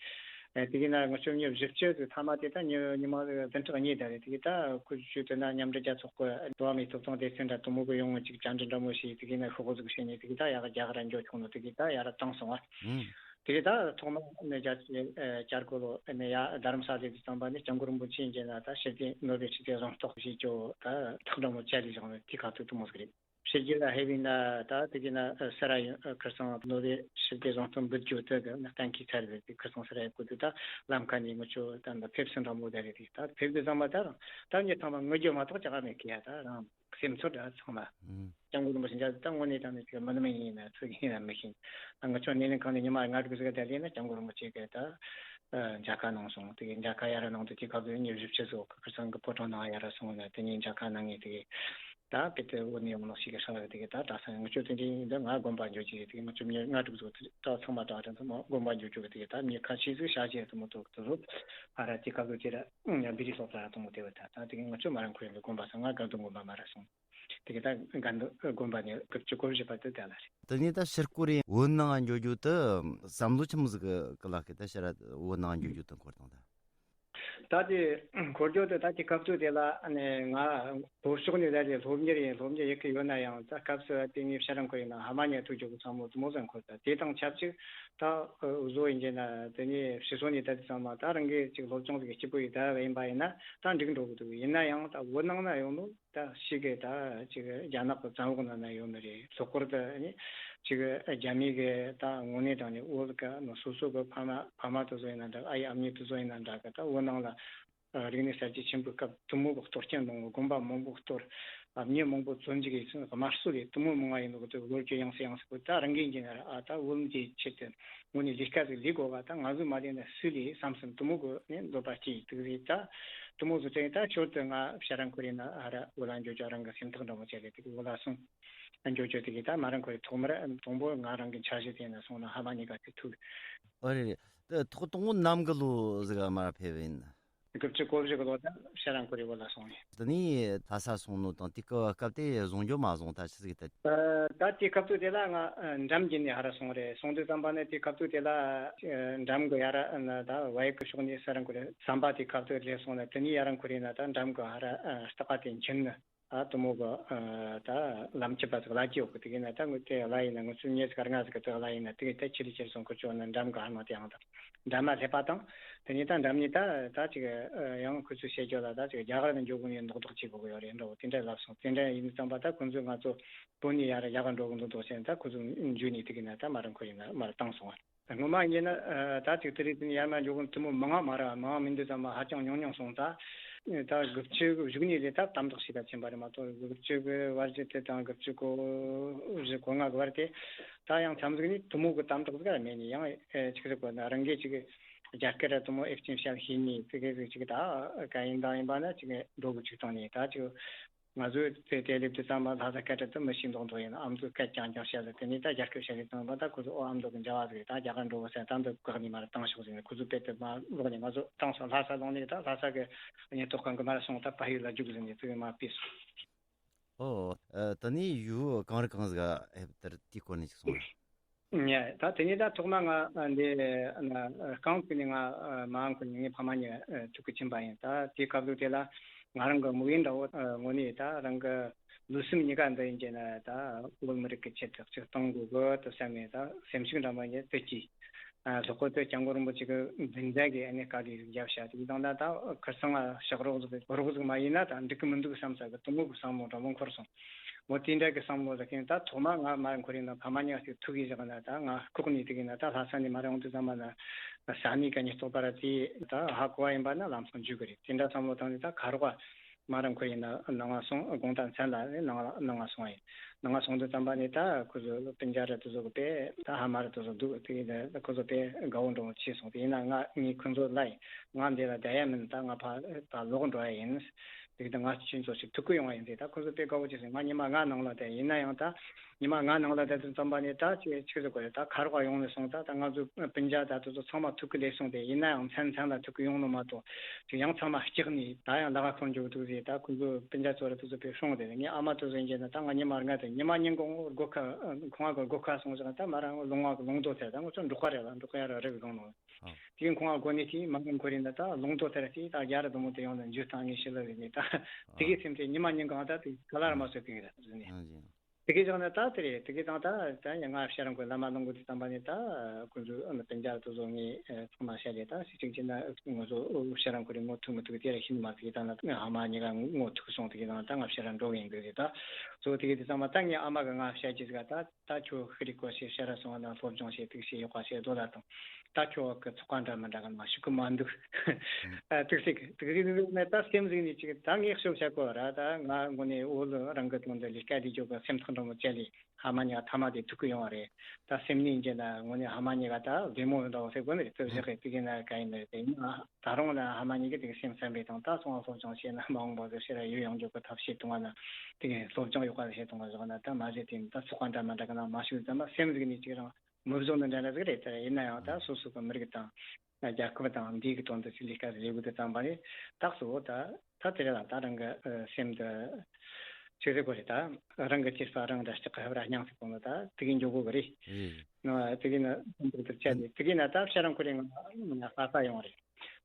ཨེ་དེ་གི་ན་ང་ཚོ་མྱི་བཞི་བཅུ་ཟིག་ཐ་མ་དེ་ད་ཉི་ཉི་མ་བདུན་ཕྲག་གཉིས་ད་རེད། དེ་གི་ད་ཁོ་ཆུ་དེ་ན་མཉམ་འབྲེལ་རྒྱལ་ཚོགས་གི་འགྲོ་བ་མིའི་ཐོབ་ཐང་སྡེ་ཚན་འདྲ་དུ་མོ་གི་ཡོང་ངོ་ཅིག་བཅར་འདྲི་འདྲ་མོ་བྱས། དེ་གི་ན་ཤོག་གུ་ཟིག་བྱས་ནས་དེ་གི་ད་ཡག་རྒྱག་ར་འཇོག་ཆོག་ནོ་དེ་གི་ད་ཡག་ར་བཏང་སོང་བ། ཨང་། དེ་གི་ད་ཐོག་མ་ནས་རྒྱ་ཆེ་བསྐྱར་སྐོར་ལོ་ནས་ཡ་རྡ་རམ་ས་ལའི་དུས་ཙམ་པ་ནས་སྐྱབས་མགོན་རིན་པོ་ཆེ་མཇལ་ན་ད་ཕྱིར་དེ་ནོར་བའི་ཆུ་ཚོད་རང་རྟོགས་བྱེད་རྒྱུ་ད་ཐག་འདྲ་མོ་བཅད་ལས་བཞག་ནོ་དེ་ཁ་ཐུག་དུ་མོ་ཟིག་རེད། ཕྱི་རྒྱལ་ལ་ཧེ་བིན་ལ་ད་དེ་གི་ན་ས་ར་ཡོད་ཁར་སང་ནོ་རེ་ཕྱི་རྒྱལ་རྫོང་ཐོན་འབུད་རྒྱུ་དེ་གི་ན་གཏན་འཁེལ་ཚར་བའི་དེ་ཁར་སང་ས་ར་ཡོད་གོ་དུ་ད་ལམ་ཁ་ནས་ང་ཚོ་ད་ཕེབས་སུ་འགྲོ་མོ་ད་རེད། དེ་ད་ཕེབས་དུས་ཚང་མ་ད་རང་ད་ངས་ཚང་མ་ངུ་རྒྱུ་མ་གཏོགས་ཅག་མེད་གི་ཡ། ད་རང་སེམས་ཚོར་ད་ཚང་མ་ཨང་། སྐྱབས་མགོན་རིན་པོ་ཆེ་མཇལ་དུས་ད་དངོས་གནས་དྲང་གནས་ཅིག་མི་ནི་མི་ཡིན་ན་ཚུལ་ཡིན་ན་མི་ཤེས། ད་ང་ཚོ་སྣེ་ལེན་ཁང་ནས་ཉི་མ་ལྔ་དྲུག་ཟིག་ད་ལས་ན་སྐྱབས་མགོན་རིན་པོ་ཆེ་གི་ད་མཇལ་ཁ་གནང་སོང་། དེ་གི་མཇལ་ཁ་ཡ་ར་གནང་དུས་དེ་སྐབས་དུ་ཉི་ཤུ་བཅུ་ཙམ་ཁར་སང་གི་ཕོ་བྲང་ནང་ཡ་ར་སོང་ན་དེ་ནས་མཇལ་ཁ་གནང་ངེས་དེ་གི་ད་དཔེ་དེ་འོ་ནས་ཡོང་ནོ་ཞིག་གི་ཧྲ་ལ་དེ་གི་ད་གྲྭ་ཚང་ང་ཚོ་དེ་འདྲའི་འདི་ང་དགོན་པ་འགྱོ་རྒྱུ་དེ་གི་ང་ཚོ་མྱི་ལྔ་དྲུག་ཙམ་ད་ཚང་མ་གྲྭ་ཚང་མ་དགོན་པ་འགྱོ་རྒྱུ་གི་དེ་གི་ད་མྱི་ཁ་ཤས་ཟིག་ཤ་ཆེ་དུ་མོ་ཐོག་དུ་རུ་ཨ་ར་དེ་སྐབས་དུ་དེ་ར་ཡང་བི་རི་སོགས་ད་ར་དུ་མོ་དེ་བ་ད་ད་དེ་གི་ང་ཚོ་མ་རང་ཁོ་ཡང་དགོན་པ་སང་ང་དགའ་འདུན་དགོན་པ་མ་ར་སོང་། དེ་གི་ད་དགའ་འདུན་དགོན་པ་ནས་སྐབས་བཅུ་གོ་བཞི་བར་དུ་དེ་ལ་རེད། དེ་ནས་ད་ཕྱིར་སྐོར་རེ་བོད་ནང་འགྱོ་རྒྱུ་དུ་བསམ་བློ་ཆི་མོ་ཟིག་གི་ལག་གི་ད་ཕྱིར་བོད་ནང་འགྱོ་རྒྱུ་དུ་འཁོར་དང་ད། ད་དེ་འཁོར་རྒྱུ་དེ་ད་དེ་སྐབས་དུ་དེ་ལ་ནས་ང་ལྷོ་ཕྱོགས་ནས་ད་དེ་སློབ་གཉེར་ཡིན་སློབ་གཉེར་ཡེ་གི་ཡོད་ན་ཡང་ད་སྐབས་སུ་དེ་ངས་ཕྱིར་རང་ཁོ་ཡིན་ན་ཧ་མ་ཉལ་ཐུག་རྒྱུ་གི་བསམ་བློ་དུ་མོ་ཟིག་འཁོར། ད་དེ་དང་ཆབས་ཅིག་ད་བཟོ་ཡིན་གྱི་ན་དེ་ནས་ཕྱི་སོ་ནས་ད་དེ་ཚང་མ་ད་རང་གི་ཅིག་སློབ་སྦྱོང་ཟིག་གི་སྐྱིད་པོ་ཡིན་ད་བ་ཡིན་པ་ཡིན་ན་ད་འགྲིག་འགྲོ་གི་འདུག་ཡིན་ན་ཡང་ད་བོད་ནང་ན་ཡོང་ནོ། ད་ཞིག་གི་ད་ཅིག་རྒྱ་ནག་གི་བཙན་འོག་ནང་ན་ཡོད་ནི་རེད། ལྷག་པར་དུ་ནི་ཅིག་རྒྱ་མི་གི་ད་དངོས་གནས་དྲང་གནས་བོད་གི་ནི་སོ་སོ་གི་ཕ་མ་ཕ་མ་དེ་ཚོ་ཡིན་ན་འདྲ། ཨ་ཡེ་ཨ་མྱེས་དེ་ཚོ་ཡིན་ན་འདྲ་གི་ད་བོད་ནང་ལ་རིག་གནས་གསར་བརྗེ་ཆེན་པོའི་སྐབས་དུ་མོ་གི་གཏོར་སྐྱོན་གནང་བ། དགོན་པ་མང་པོ་གཏོར། མྱི་མང་པོ་བཙོན་འཇུག་ཡིན་ཚུལ་དམར་གསོད་ཡིན་དུ་མོ་མང་བ་ཡིན་ནོ་གི་དེ་ལོ་རྒྱུས་ཡང་སེ་ཡང་སེ་གི་ད་རང་གིས་ཡིན་གྱི་ན་ར། ཨ་ད་བོད་མི་གི་ཆེད་དུ། དངོས་གནས་ལས་ཀ་ཟིག་ལས་དགོས་པ་དང་ང་ཚོ་མ་ལས་ན་སུས་ལས་བསམ་སེམས་དུ་མོ་གི་ནས་འདོད་པ་སྐྱེས་དུག་རེད། ད་དུ་མོ་ཟིག་དྲན་ད་ཞོར་དུ་ང་ཕྱིར་རང་ཁོ་རེ་ན་ཨ་ར་འོ་ལ་འགྱོ་འགྱོ་རང་གི་སེམས་ཐག་འདྲ་མོ་བྱས་རེད། དེ་གི་འོ་ལ་སོང་འགྱོ་འགྱོ་དེ་གི་ད་མ་རང་ཁོ་རེ་ཐོག་མར་དང་པོ་ང་རང་གི་འཆར་གཞི་དེ་ན་སོང་ན་ཧ་མ་ཉི་ག་དེ་ཐུག་ཨོ་རེད་རེད། དེ་ཐོག་དང་པོ་ནམ་གི་ལོ་ཟིག་ག་མར་ཕེབས་ཡིན། དགུ་བཅུ་གོ་བཞི་གི་ལོ་ད་ཤ་ར་འཁོར་རི་བོ་ལ་སོང་ཡིན། དེ་ནས་ལྷ་ས་སོང་ནོ་དང་དེ་སྐབས་སྐབས་དེ་བཟུང་རྒྱུ་མ་བཟུང་ད་ཆི་ཟིག་ད། ད་དེ་སྐབས་དུ་དེ་ལ་ང་འགྲམ་བརྒྱུད་ནས་ཧ་ར་སོང་རེད། སོང་དུས་ཙམ་པ་ནས་དེ་སྐབས་དུ་དེ་ལ་འགྲམ་གི་ཡ་ར་ན་ད་བའི་གི་ཕྱོགས་ནས་ཤ་ར་འཁོར་རི་ཟམ་པ་དེ་སྐབས་དུ་སླེབས་སོང་ན་དེ་ནས་ཡ་ར་འཁོར་རི་ན་ད་འགྲམ་གི་ཧ་ར་སྟག་པ་དེ་འཁྱིལ་ནི། ད་དུ་མོ་གི་ད་ལམ་ཁྱི་པ་ཟིག་གླ་རྒྱུ་ཡོད་གི། དེ་གི་ན་ད་ངོ་དེ་གླ་ཡིན་ན་ངོ་ཚོས་ཉེ་ཟིག་རྔ་ཟིག་གི་དེ་གླ་ཡིན་ན་དེ་གི་ད་ཆི་ལི་ཆི་སོང་ཁུ་ཆོ་ན་འགྲམ་གི་ཧ་མ་དེ་ཡང་ད་འགྲམ་མ་སླེབས་པ་དང་། དེ་ནས་ད་འགྲམ་ནས་ད་ད་ཅིག་ཡང་ཁུ་ཚོས་བཤད་རྒྱུ་ལ་ད་ཅིག་རྒྱ་གར་ནས་འགྱོ་དགོས་ནས་མདོག་མདོག་བྱེད་དགོས་གི་ཡོད་རེད་འདྲ་བོ་དེ་འདྲ་ལབ་སོང་། དེ་འདྲ་ཡིན་ཙམ་པ་ད་ཁོ་ཚོས་ང་ཚོ་བོད་ནས་ཡར་རྒྱ་གར་འགྲོ་གི་མདོག་མདོག་བྱས་ད་ཁོ་ཚོ་འཇུས་ནས་དེ་གི་ན་ད་མ་རང་ཁོ་ཡིན་ན་མར་བཏང་སོང་བ། སྔོན་མ་ཡིན་ན་ད་ཅིག་དེ་རིང་དེ་ནས་ཡར་མར་འགྲོ་གི་དེ་མོ་མང་ང་མ་ར་མང་ང་མི་འདུག་ཙམ་པ་ཧ་ཅང་ཉུང་ཉུང་སོང་ད། ད་དགུ་བཅུ་གི་གཞུག་ནས་ལས་ད་དམ་དྲག་བྱས་ད་ཕྱིན་པ་རེད་མ་གཏོགས་དགུ་བཅུ་གི་བར་གྱི་དེ་དང་དགུ་བཅུ་གོ་བཞི་གོ་ལྔ་གི་བར་དེ་ད་ཡང་མཚམས་ཟིག་ནས་དེ་མོ་གི་དམ་དྲག་ཟིག་ར་མེད་ནས་ཡང་ཨེ་ཅིག་ཟིག་གོ་ན་རང་གིས་ཅིག་རྒྱ་སྐད་ར་དེ་མོ་ཨེ་ཅིག་བཤད་ཤེས་ནས་དེ་གི་ཟིག་ཅིག་ད་ག་ཡིན་དང་ཡིན་པ་ན་ཅིག་འགྲོ་གི་ཅིག་བཏང་ནས་ད་ཅིག་ང་ཚོས་དེ་དེ་སླེབས་དུས་ཙམ་པ་ལྷ་ས་སྐད་གྲགས་དུ་མི་ཤེས་མདོག་མདོག་ཡིན། ཨ་མདོ་སྐད་རྐྱང་རྐྱང་བཤད་ལ་དེ་ནས་ད་རྒྱ་སྐད་བཤད་ལས་ཙམ་པ་ད་ཁོ་ཚོ་ཨོ་ཨ་མདོ་གི་འཇལ་བ་ཟིག་རེད། ད་རྒྱ་གར་འགྲོ་གི་ཟེར་ད་མདོ་བཀག་ནས་མར་བཏང་ཤོག་ཟེར་ནས་ཁོ་ཚོ་དཔེ་དེ་མ་ལོག་ནས་ང་ཚོ་བཏང་སོང་། ལྷ་ས་ལོག་ནས་ད་ལྷ་ས་གི་ཉེན་རྟོག་ཁང་གི་མར་སོང་ད་ཕ་ཡུལ་ལ་རྒྱུགས་ཟེར་ནས་ཚུར་མར་ཕུད་སོང་། ཨོ། ཨ། དེ་ནས་ཡུལ་གང་རི་གང་ཟིག་ཨེ་དེར་དེའི་སྐོར་ནས་ཅིག་གསུངས་ར། ཉེ་ད་དེ་ནས་ད་ཐོག་མ་ང་འདི་རྐང་ཚུགས་ནས་ང་མ་འཁོར་ནས་ངའི་ཕ་མ་གཉིས་ཐུག་གི་ཕྱིན་པ་ཡིན། ད་དེའི་སྐབས་ལུགས་དེ་ལ་ང་རང་གི་དམིགས་ཡུལ་འདྲ་བོ་དངོས་གནས་ད་རང་གི་ལུས་སེམས་གཉིས་ཀ་འདི་ཡིན་གྱི་ན་ད་བོད་མི་རིགས་ཀྱི་ཆེད་དུ་གཅིག་གཏོང་དགོས་གི་དུ་བསམ་ནས་ད་སེམས་ཤུགས་འདྲ་མ་ཡིན་དུ་གྱིས། ལྷག་པར་དུ་སྐྱབས་མགོན་རིན་པོ་ཆེ་གི་མདུན་ལྗགས་ཀྱི་ཨ་ནི་བཀའ་དེ་རྒྱབ་བྱ་དེ་དང་ད་ད་ཁིར་ཚང་ལ་ཕྱག་རོགས་ཟིག་རོགས་ཟིག་མ་ཡིན་ན་ད་འགྲིག་གི་མི་འདུག་བསམ་ས་གི་དུ་མོ་གི་བསམ་བློ་འདྲ་མོ་འཁོར་སོང་། འོ་དེ་འདྲ་གི་བསམ་བློ་ལ་ཁེངས་ད་ཐོག་མ་ང་མར་འཁོར་ཡིན་ན་ཕ་མ་གཉིས་ཀ་ཅིག་ཐུག་གི་བཞག་ན་ད་ང་ལྐོག་ནས་དེ་གི་ན་ད་ལྷ་ས་ནས་མར་ཡོང་དུས་ཙམ་པ་ན་ས་གནས་ཀ་ཉེན་རྟོག་པ་ར་དེ་ད་ཧ་གོ་བ་ཡིན་པ་ན་ལམ་སང་འཇུག་གི་རེད། དེ་འདྲ་བསམ་བློ་བཏང་ནས་ད་ཁ་རོག་མར་འཁོར་ཡིན་ན་ནང་ང་སོང་། དགོང་དག་མཚན་ལ་ནང་ལ་ནང་ང་སོང་ཡིན། ནང་ང་སོང་དུས་ཙམ་པ་ནས་ད་ཁོ་ཚོ་སྤུན་ཀྱག་ར་དེ་ཚོ་གི་དཔེ་ད་ཕ་མ་ར་དེ་ཚོ་འདུག་དེ་གི་ད་ཁོ་ཚོ་དཔེ་དགའ་བོ་འདྲ་བོ་བྱས་སོང་། དེ་ཡིན་ན་ང་ངས་ཁོ་ཚོ་ལ་ཡིན་ང་འདི་ལ་བསྡད་ཡ་མིན། ད་ང་ཕ་ད་ལོག་འགྲོ་ཡ་ཡིན། དེ་གི་ད་ང་ཁྱེད་ཚོ་ཞིག་ཐུག་གི་ཡོང་བ་ཡིན་ཟེར། ད་ཁོ་ཚོ་དཔེ་དགའ་བོ་བྱས་སོང་། ང་ཉི་མ་ལྔ་ནང་ལ་བསྡད། ཡིན་ན་ཡང་ད་ཉི་མ་ལྔ་ནང་ལ་བསྡད་དུས་ཙམ་པ་ནས་ད་ཅིག་ཅིག་ཟེར་དགོས་རེད། ད་ཁ་རོག་ཡོང་ནས་སོང་། ད་ད་ང་ཚོ་སྤུན་ཀྱག་ད་དེ་ཚོ་ཚང་མ་ཐུག་གི་སླེབས་སོང་། དེ་ཡིན་ན་ཡང་མཚན་མཚན་ལ་ཐུག་གི་ཡོང་ནོ་མ་གཏོགས་ཅིག་ཡང་ཚང་མ་སྐྲག་ནས་ད་ཡང་ལ་ཁ་འཁོར་འགྱོ་གི་འདུག་ཟེར། ད་ཁོ་ཚོ་སྤུན་ཀྱག་ཚོ་ར་དེ་ཚོ་དཔེ་སྲུང་བསྡད། ངའི་ཨ་མ་དེ་ཚོ་ཡིན་གྱི་ན་ད་ང་ཉི་མ་ལྔ་དེ་ཉི་མ་ཉིན་གང་སྒོ་ཁ་ཁོང་ང་གི་སྒོ་ཁ་སོང་ཟེར། ད་མ་རང་ལུང་བ་གི་ལུང་རྡོ་ཟེར། ད་ང་ཚོ་འབྲོག་པ་རེད་ལ་འབྲོག་པ་ཡ་ར་རི་གི་སྒང་ནང་། ཨ། དེ་གིན་ཁོང་ང་གོ་ནས་དེ་མ་ངན་ཁོ་རེ་ན་ད་ལུང་རྡོ་དེར་དེ་ད་རྒྱ་ར་དུ་མོ་དེ་ཡོང་ན་འཇུ་སྟངས་ངས་ཤི་ལ་རེ་ནས་ད་དེ་གི་སེམས་ཅན་ཉི་མ་ཉིན་གང་ད་དེ་ག་ལ་ར་མ་སོད་པིན་ར་ཟེར་ནས། དེ་གི་ཅང་ན་ད་དེ་རེད། དེ་གི་དང་ད་ད་ཡ་ང་ཤ་རང་ཁོའི་བླ་མ་ལུང་གི་དེ་དམ་པ་ནས་ད་ཁོ་ཚོ་ཨ་ནི་སྤུན་ཀྱག་དེ་ཚོ་ངས་ཚང་མ་བཤད་ལས་ད་སི་ཅིག་ཅིག་ན་ང་ཚོ་ཤ་རང་ཁོ་རེ་ངོ་ཐུག་མི་ཐུག་དེ་ར་ཤི་ནི་མ་ཐུག་ད་ན་ང་ཕ་མ་གཉིས་ཀ་ངོ་ཐུག་སོང་། དེ་གི་དང་ད་ང་ཤ་རང་འགྲོ་གི་ཡིན་གི་རེད། ད་ཚོ་དེ་གི་དེ་ཚང་མ་ད་ངའི་ཨ་མ་གི་ང་བཤད་ཀྱི་ཟིག་ད། ད་ཁྱོད་ཤི་རིག་གོ་ཤེས་ཤ་ར་སོང་བ་ན་སློབ་སྦྱོང་བྱེད་ཐུགས་ཤེས་ཡོད་པ་ཤེས་དོ་ལ་དང་། ད་ཁྱོད་ཀྱི་ཚོགས་པ་འདྲ་མི་འདྲ་ག་ན་ཞུགས་གི་མ་འདུག་ཨ་ཐུགས་སྲས་ཐུགས་སྲས་འདུག་ནས་ད་སེམས་ཟིག་ནས་ཅིག་ད་ངས་ཤོབ་བྱ་གོ་ར། ད་ང་དངོས་གནས་འོ་ལོ་རང་གི་དོན་དུ་ལས་ཀ་དེ་འཇོག་གི་སེམས་ཐག་འགྲོ་མོ་བཅད་ལས་ཕ་མ་གཉིས་ཀ་ཐ་མ་དེ་ཐུག་གི་ཡོང་བ་རེད། ད་སེམས་ནས་འཇལ་ན་དངོས་གནས་ཕ་མ་གཉིས་ཀ་ད་བདེ་མོ་ཡོད་འདྲ་བོ་ཟེར་དགོས་ནི་རེད། ཚོད་བཞག་གི་དེ་གི་ན་ག་ཡིན་ནི་རེད། དེ་ཡིན་ན། ད་རུང་ལ་ཕ་མ་གཉིས་ཀྱི་དེ་སེམས་བསམ་པའི་དང་ད་སོང་བ་སློབ་སྦྱོང་བྱས་ན་མ་འོངས་པ་གི་ཕྱིར་ཡུལ་ཡོངས་རྫོགས་ཀྱི་ཐབས་ཤེས་གཏོང་བ་ན་དེ་གི་སློབ་སྦྱོང་ཡོད་པ་བྱེད་གཏོང་བ་བཞག་ན་ད་མ་གཞི་དེ་ད་ཚོགས་པ་འདྲ་མི་འདྲ་གི་ནང་མ་ཞུགས་ཙམ་པ་སེམས་ཟིག་ནས་ཅིག་རང་མི་བཟོ་ནི་འདྲ་འདྲ་ཟིག་རེད། དེ་ཡིན་ན་ཡང་ད་སོ་སོ་གི་མི་རིགས་དང་རྒྱལ་ཁབ་དང་འདིའི་གི་དོན་དུ་ཅིག་ལས་ཀ་ཟིག་ལས་དགོས་དུས་ཙམ་པ་ནས་ད་གཙོ་བོ་ད་ད་དེ་རེད་ལ་ད་རང་གི་སེམས་དུ་ཆི་ཟིག་དགོས་རེད། ད་རང་གི་སྐྱེས་པ་རང་འདྲ་ཅིག་གི་ཧབ་ར་སྙིང་ཟིག་གོང་ལ་ད་དེ་གི་འཇོག་དགོས་གི་རེད། ཨ་དེ་གི་ན་འདུག་དུ་བྱས་ནས་དེ་གི་ན་ད་ཕྱིར་རང་ཁོ་རེ་ང་ལྷ་ས་ཡོང་རེད།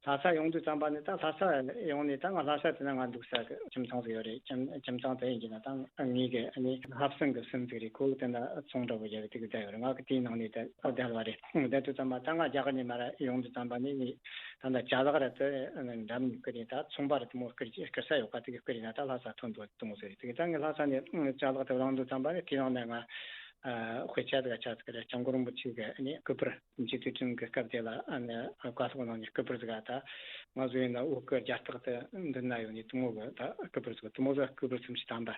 ལྷ་ས་ཡོང་དུས་ཙམ་པ་ནས་ད་ལྷ་ས་ཡོང་ནས་ད་ང་ལྷ་ས་དེ་ན་ང་འདུག་ས་གི་ཁྱིམ་ཚང་ཟིག་ཡོད་རེད། ཁྱིམ་ཁྱིམ་ཚང་དེ་ཡིན་གྱི་ན་ད་ངའི་གི་ཨ་ནི་ལྷ་སྲིན་གི་སྲིན་ཟིག་རེད། ཁོ་དེ་ན་ཚོང་འདྲ་བོ་རྒྱབ་དེ་གི་བསྡད་ཡོད་རེད། ང་གི་དེའི་ནང་ནས་ད་བསྡད་པ་རེད། བསྡད་དུས་ཙམ་པ་ད་ང་རྒྱ་གར་ནས་མར་ཡོང་དུས་ཙམ་པ་ནས་ངས་ད་ལྟ་ཅ་ལག་ར་དེ་འགྲམ་ནས་བསྐུར་ནས་ད་ཚོང་པ་ར་དེ་མོ་བསྐུར་བསྐུར་ས་ཡོད་པ་དེ་གི་བསྐུར་ནས་ད་ལྷ་ས་ཐོན་འདུག་གཏོང་ཟེར་རེད། དེ་གི་ད་ངས་ལྷ་ས་ནས་ཅ་ལག་དེ་བླངས་དུས་ཙམ་པ་ནས་དེའི་ནང་ནས་ང་དཔེ་ཆ་དེ་ག་ཆ་ཟིག་ར་སྐྱབས་མགོན་རིན་པོ་ཆེ་གི་ཨ་ནི་སྐུ་པར། དམ་ཆོས་དུས་དྲན་གྱི་སྐབས་དེ་ལ་ཨ་ནི་བཀའ་སློབ་གནང་ནས་སྐུ་པར་ཟིག་ཨ་ད་ང་ཚོ་ཡིན་ན་འོག་གི་རྒྱ་སྟག་དེ་མདུན་ན་ཡོད་ནས་དེ་མོ་གི་ད་སྐུ་པར་ཟིག་དེ་མོ་ཟིག་སྐུ་པར་ཚིམ་ཞིག་དམ་པ་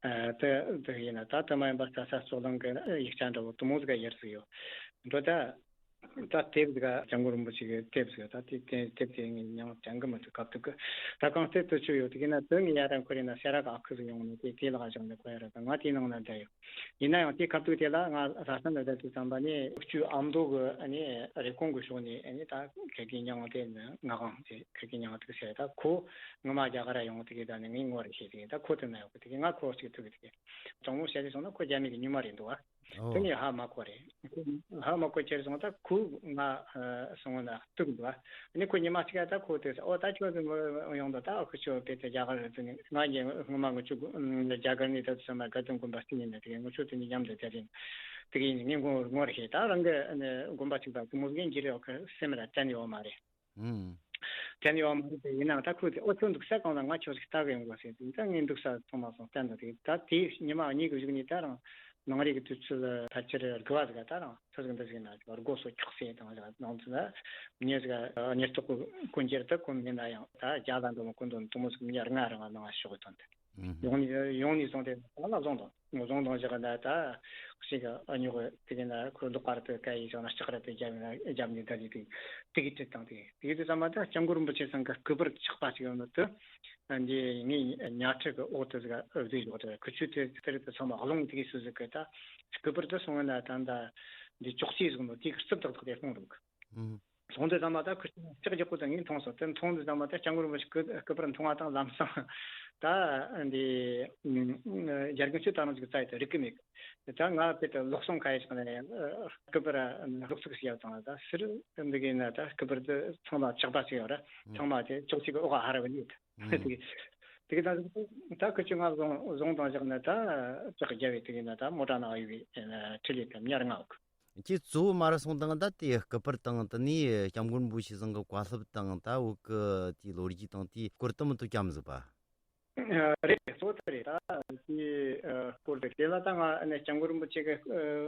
ཨ་དེ་དེ་ཡིན་ན་ད་དེ་མ་ཡིན་པ་རྩྭ་ས་སོགས་ལང་གི་ཡིག་ཆ་འདྲ་བོ་དེ་མོ་ཟིག་ཡར་ཟིག་ཡོད་འགྲོ་ད། ད་དེབ་ཟིག་སྐྱབས་མགོན་རིན་པོ་ཆེ་གི་དེབ་ཟིག་ད་དེ་དེ་དེབ་དེ་ངས་མྱིང་དྲན་གི་མི་འདུག་སྐབས་དུས་གི་ད་གང་ལྟར་དུ་ཆུ་ཡོད་དེ་གི་ན་དེ་ངས་ཡར་ར་འཁོར་ཡིན་ན་སེ་ར་གི་ཨ་ཁུ་ཟིག་ཡོང་ནས་དེ་དེ་ལ་ག་བཞག་ནས་གོ་ཡ་ར་ད་ང་དེའི་ནང་ན་བསྡད་ཡོད། ཡིན་ན་ཡང་དེ་སྐབས་དུས་དེ་ལ་ང་ལྷ་ས་ན་བསྡད་དུས་ཙམ་པ་ནས་ཨུ་ཆུ་ཨ་མདོ་གི་ཨ་ནི་རེབ་གོང་གི་ཕྱོགས་ནས་ཨ་ནི་ད་ཁ་སྐད་མྱིང་དེ་ནི་ང་གང་དེ་ཁ་སྐད་མྱིང་དེ་ཟེར་ད་ཁོ་ངོ་མ་རྒྱ་གར་ཡོང་དེ་གི་ད་ནི་ངས་ངོ་རེ་ཤེས་དེ་གི་ད་ཁོ་དེ་ན་ཡོད་གི་དེ་གི་ང་ཁོ་ཅིག་ཐུག་གི་དེ་གི་དྲང་མོ་བཤད་དེ་སོང་ན་ཁོ་རྒྱ་མི་གི་ཉི་མ་རེད་འདུག་ཨ། དེ་ནས་ཧ་མ་གོ་རེད། ཧ་མ་གོ་ཁྱེར་སོང་ད་ཁོ་ང་སོང་ན་ཐུག་འདུག་ཨ་ནི་ཁོ་ཉི་མ་གཅིག་ད་ཁོ་དེ་ཨོ་ད་ཁྱོད་དེ་ཡོང་ད་ད་ཁོ་ཁྱོད་དཔེ་དེ་རྒྱ་གར་རེད་དེ་ནི་ང་རྒྱ་སྔོན་མ་ངུ་ཆུ་རྒྱ་གར་ནས་ད་དུ་སོང་ན་དགའ་སྟོན་དགོན་པ་སྟེང་ཡིན་ན་དེ་ངུ་ཆུ་དེ་ནི་མཉམ་དུ་དེ་རིང་དེ་གི་ཡིན་ངས་ངོ་ངོ་རེ་ཤེས་ད་རང་གི་དགོན་པ་གཅིག་པ་དེ་མོ་གི་འགྱུར་ཡོད་གི་སེམས་ལ་དྲན་ཡོད་མ་རེད། ཨུམ། དྲན་ཡོད་མ་རེད་དེ་ཡིན་ནའང་ད་ཁོས་དེ་ཨོ་ཁྱོད་འདུག་ས་གང་ལ་ང་ཁྱོད་ཞིག་ལྟ་གི་ཡོང་དགོས་ཟེར་དེ་ད་ངས་འདུག་ས་ཚང་མ་སོང་བསྟན་ད་དེ་ད་དེའི་ཉི་མ་གཉིས་ཀྱི་གཞུག་ནས་ད་རང་ནང་རིག་གི་དུས་ཚོད་ཕལ་ཆེར་དགུ་བ་ཟིག་ད་རང་ཚོ་ཟིག་འདི་ཟིག་ན་སྒོ་སོ་ཁྱོག་སེ་དང་ཟིག་ནང་དུ་ད་མྱི་ཟིག་ཉེར་ཐོག་གི་གོན་རྒྱུར་ད་གོན་མེད་ན་ཡང་ད་རྒྱ་ལ་འགྲོ་མི་གོན་དོན་དུ་མོ་ཟིག་མྱི་ལྔ་རང་ལ་ནང་ཤོག་གི་དོན་དེ། ཡོང་ནས་ཡོང་ནས་བཟུང་སྟེ་ད་ལ་བཟུང་དང་བཟུང་དང་བཞག་ན་ད་ཞིག་ཨ་ཉོག་དེ་ག་ན་ཁོ་ལོག་པར་དུ་སྐད་ཡིག་བྱང་ན་ལྕགས་ར་དུ་རྒྱབ་ན་རྒྱབ་ནས་ད་ལི་དེ་དེ་གི་དྲིལ་དང་དེ་དེ་གི་དུས་ཙམ་པ་ད་སྐྱབས་མགོན་རིན་པོ་ཆེ་ཚང་གི་སྐུ་པར་ཆག་པ་ཞིག་ཡོད་ནོ་དུ་འདི་ངའི་ཉ་ཁྲི་གི་འོག་ཏུ་ཟིག་བཟོས་ཡོད་དེ་ཁུ་ཆུ་དེ་དེ་རིགས་དུ་ཚང་མ་རླུང་དེ་གི་སུ་ཟིག་གི་ད་སྐུ་པར་དུ་སོང་ན་ད་ད་འདི་ཅོག་ཙེ་ཟིག་ནོ་དེ་གི་རྩིབ་ཏག་ཏག་དེ་སོང་འདུག་སོང་དུས་ཙམ་པ་ད་ཁུ་ལྕགས་རྒྱག་པོ་དང་ངས་མཐོང་སོང་། དེ་མཐོང་དུས་ཙམ་པ་ད་སྐྱབས་མགོན་རིན་པོ་ཆེ་སྐུ་སྐུ་པར་མཐོང་བ་དང་ལམ་སང་ད་འདི་རྒྱ་རྒན་ཆོས་ད་རང་ཅིག་ཙ་ཡི་ད་རིག་གི་མེད། ད་ང་དཔེ་ད་ལོག་སོང་ཁ་ཡི་ཅིག་ནས་སྐུ་པར་ལོག་ཚུགས་ཤིག་ཡག་དང་ད་སིར་འདི་གི་ན་ད་སྐུ་པར་དུ་ཚང་མ་ཆག་པ་ཅིག་ཡོད་ར་ཚང་མ་དེ་ཅོག་ཅིག་གི་འོག་ཧ་ར་བ་ཡོད། དེ་གི་དེ་གི་ད་ད་ཁུ་ཆུ་ང་བཟུང་བཟུང་དང་བཞག་ན་ད་ཅག་རྒྱ་བའི་དེ་གི་ན་ད་མོ་ཊ་ནང་ཡོད་པའི་ཁྲི་ལི་ད་ཉར་ང་འོག་ཁྱེད་གཙོ་བོ་མ་ར་སོང་དང་ད་དེ་སྐུ་པར་དང་དེ་ནས་སྐྱབས་མགོན་རིན་པོ་ཆེ་ཚང་གི་བཀའ་སློབ་དང་ད་བོད་གི་དེའི་ལོ་རྒྱུས་དང་དེའི་སྐོར་དུ་མི་ཐུབ་ཀྱམ་ཟིག་པ། རེད་གཙོ་བོ་དེ་རེད་ད་དེའི་སྐོར་དེ་དེ་ལ་ད་ང་ནས་སྐྱབས་མགོན་རིན་པོ་ཆེ་གི་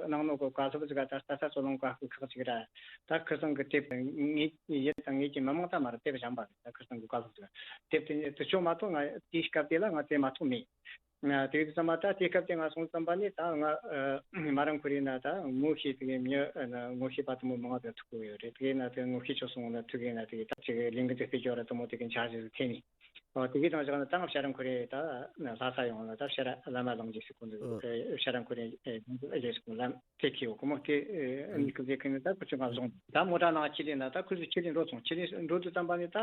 གནང་ནོ་གི་བཀའ་སློབ་ཟིག་ད་ལྟ་ས་ཚོ་ལོང་བཀའ་ཁག་ཅིག་ར་ད་ཁུ་སང་གི་དེབ་ངེད་ཡིད་དང་ངེད་ཀྱི་མི་མང་ད་མ་ར་དེབ་བྱམས་པ་རེད་ད་ཁུ་སང་གི་བཀའ་སློབ་ཟིག་དེབ་དེ་དུ་ཆོག་མ་གཏོགས་ང་དེའི་སྐབས་དེ་ལ་ང་དེ་མ་ཐོག་མེད། དེ་ཙམ་པ་ད་དེ་སྐབས་དེ་ང་སོང་ཙམ་པ་ནི་ད་ང་མ་རང་ཁོ་རེ་ན་ད་ངོ་ཤེས་དེ་མྱི་ངོ་ཤེས་པ་དུ་མོ་མང་དུ་ཐུག་གི་ཡོད་རེད། དེ་ན་དེ་ངོ་ཤེས་ཆོག་སོང་ན་ཐུག་གི་ན་དེ་ད་ཅིག་ལིང་གི་དེ་སྤེ་ཅོ་ར་དུ་མོ་དེ་གི་འཆར་གཞི་ཐེ་ནི་དེ་གི་དང་ཞག་ན་ད་ང་ཤ་རང་ཁོ་རེ་ད་ལྷ་ས་ཡོང་ལ་ད་ཤ་ར་བླ་མ་ལོང་རྗེས་སུ་ཀུན་ཏུ་ཤ་རང་ཁོ་རེ་རྗེས་སུ་ཀུན་ལམ་དེ་ཁི་ཡོ་ཀུ་མོ་དེ་ནི་ཀུ་ཟེ་ཁི་ནི་ད་ཁོ་ཆུ་ང་སོང་ད་མོ་ཊ་ནང་ཁྱི་ལི་ན་ད་ཁོ་ཚོ་ཁྱི་ལི་འགྲོ་སོང་ཁྱི་ལི་འགྲོ་དུ་ཙམ་པ་ནི་ད།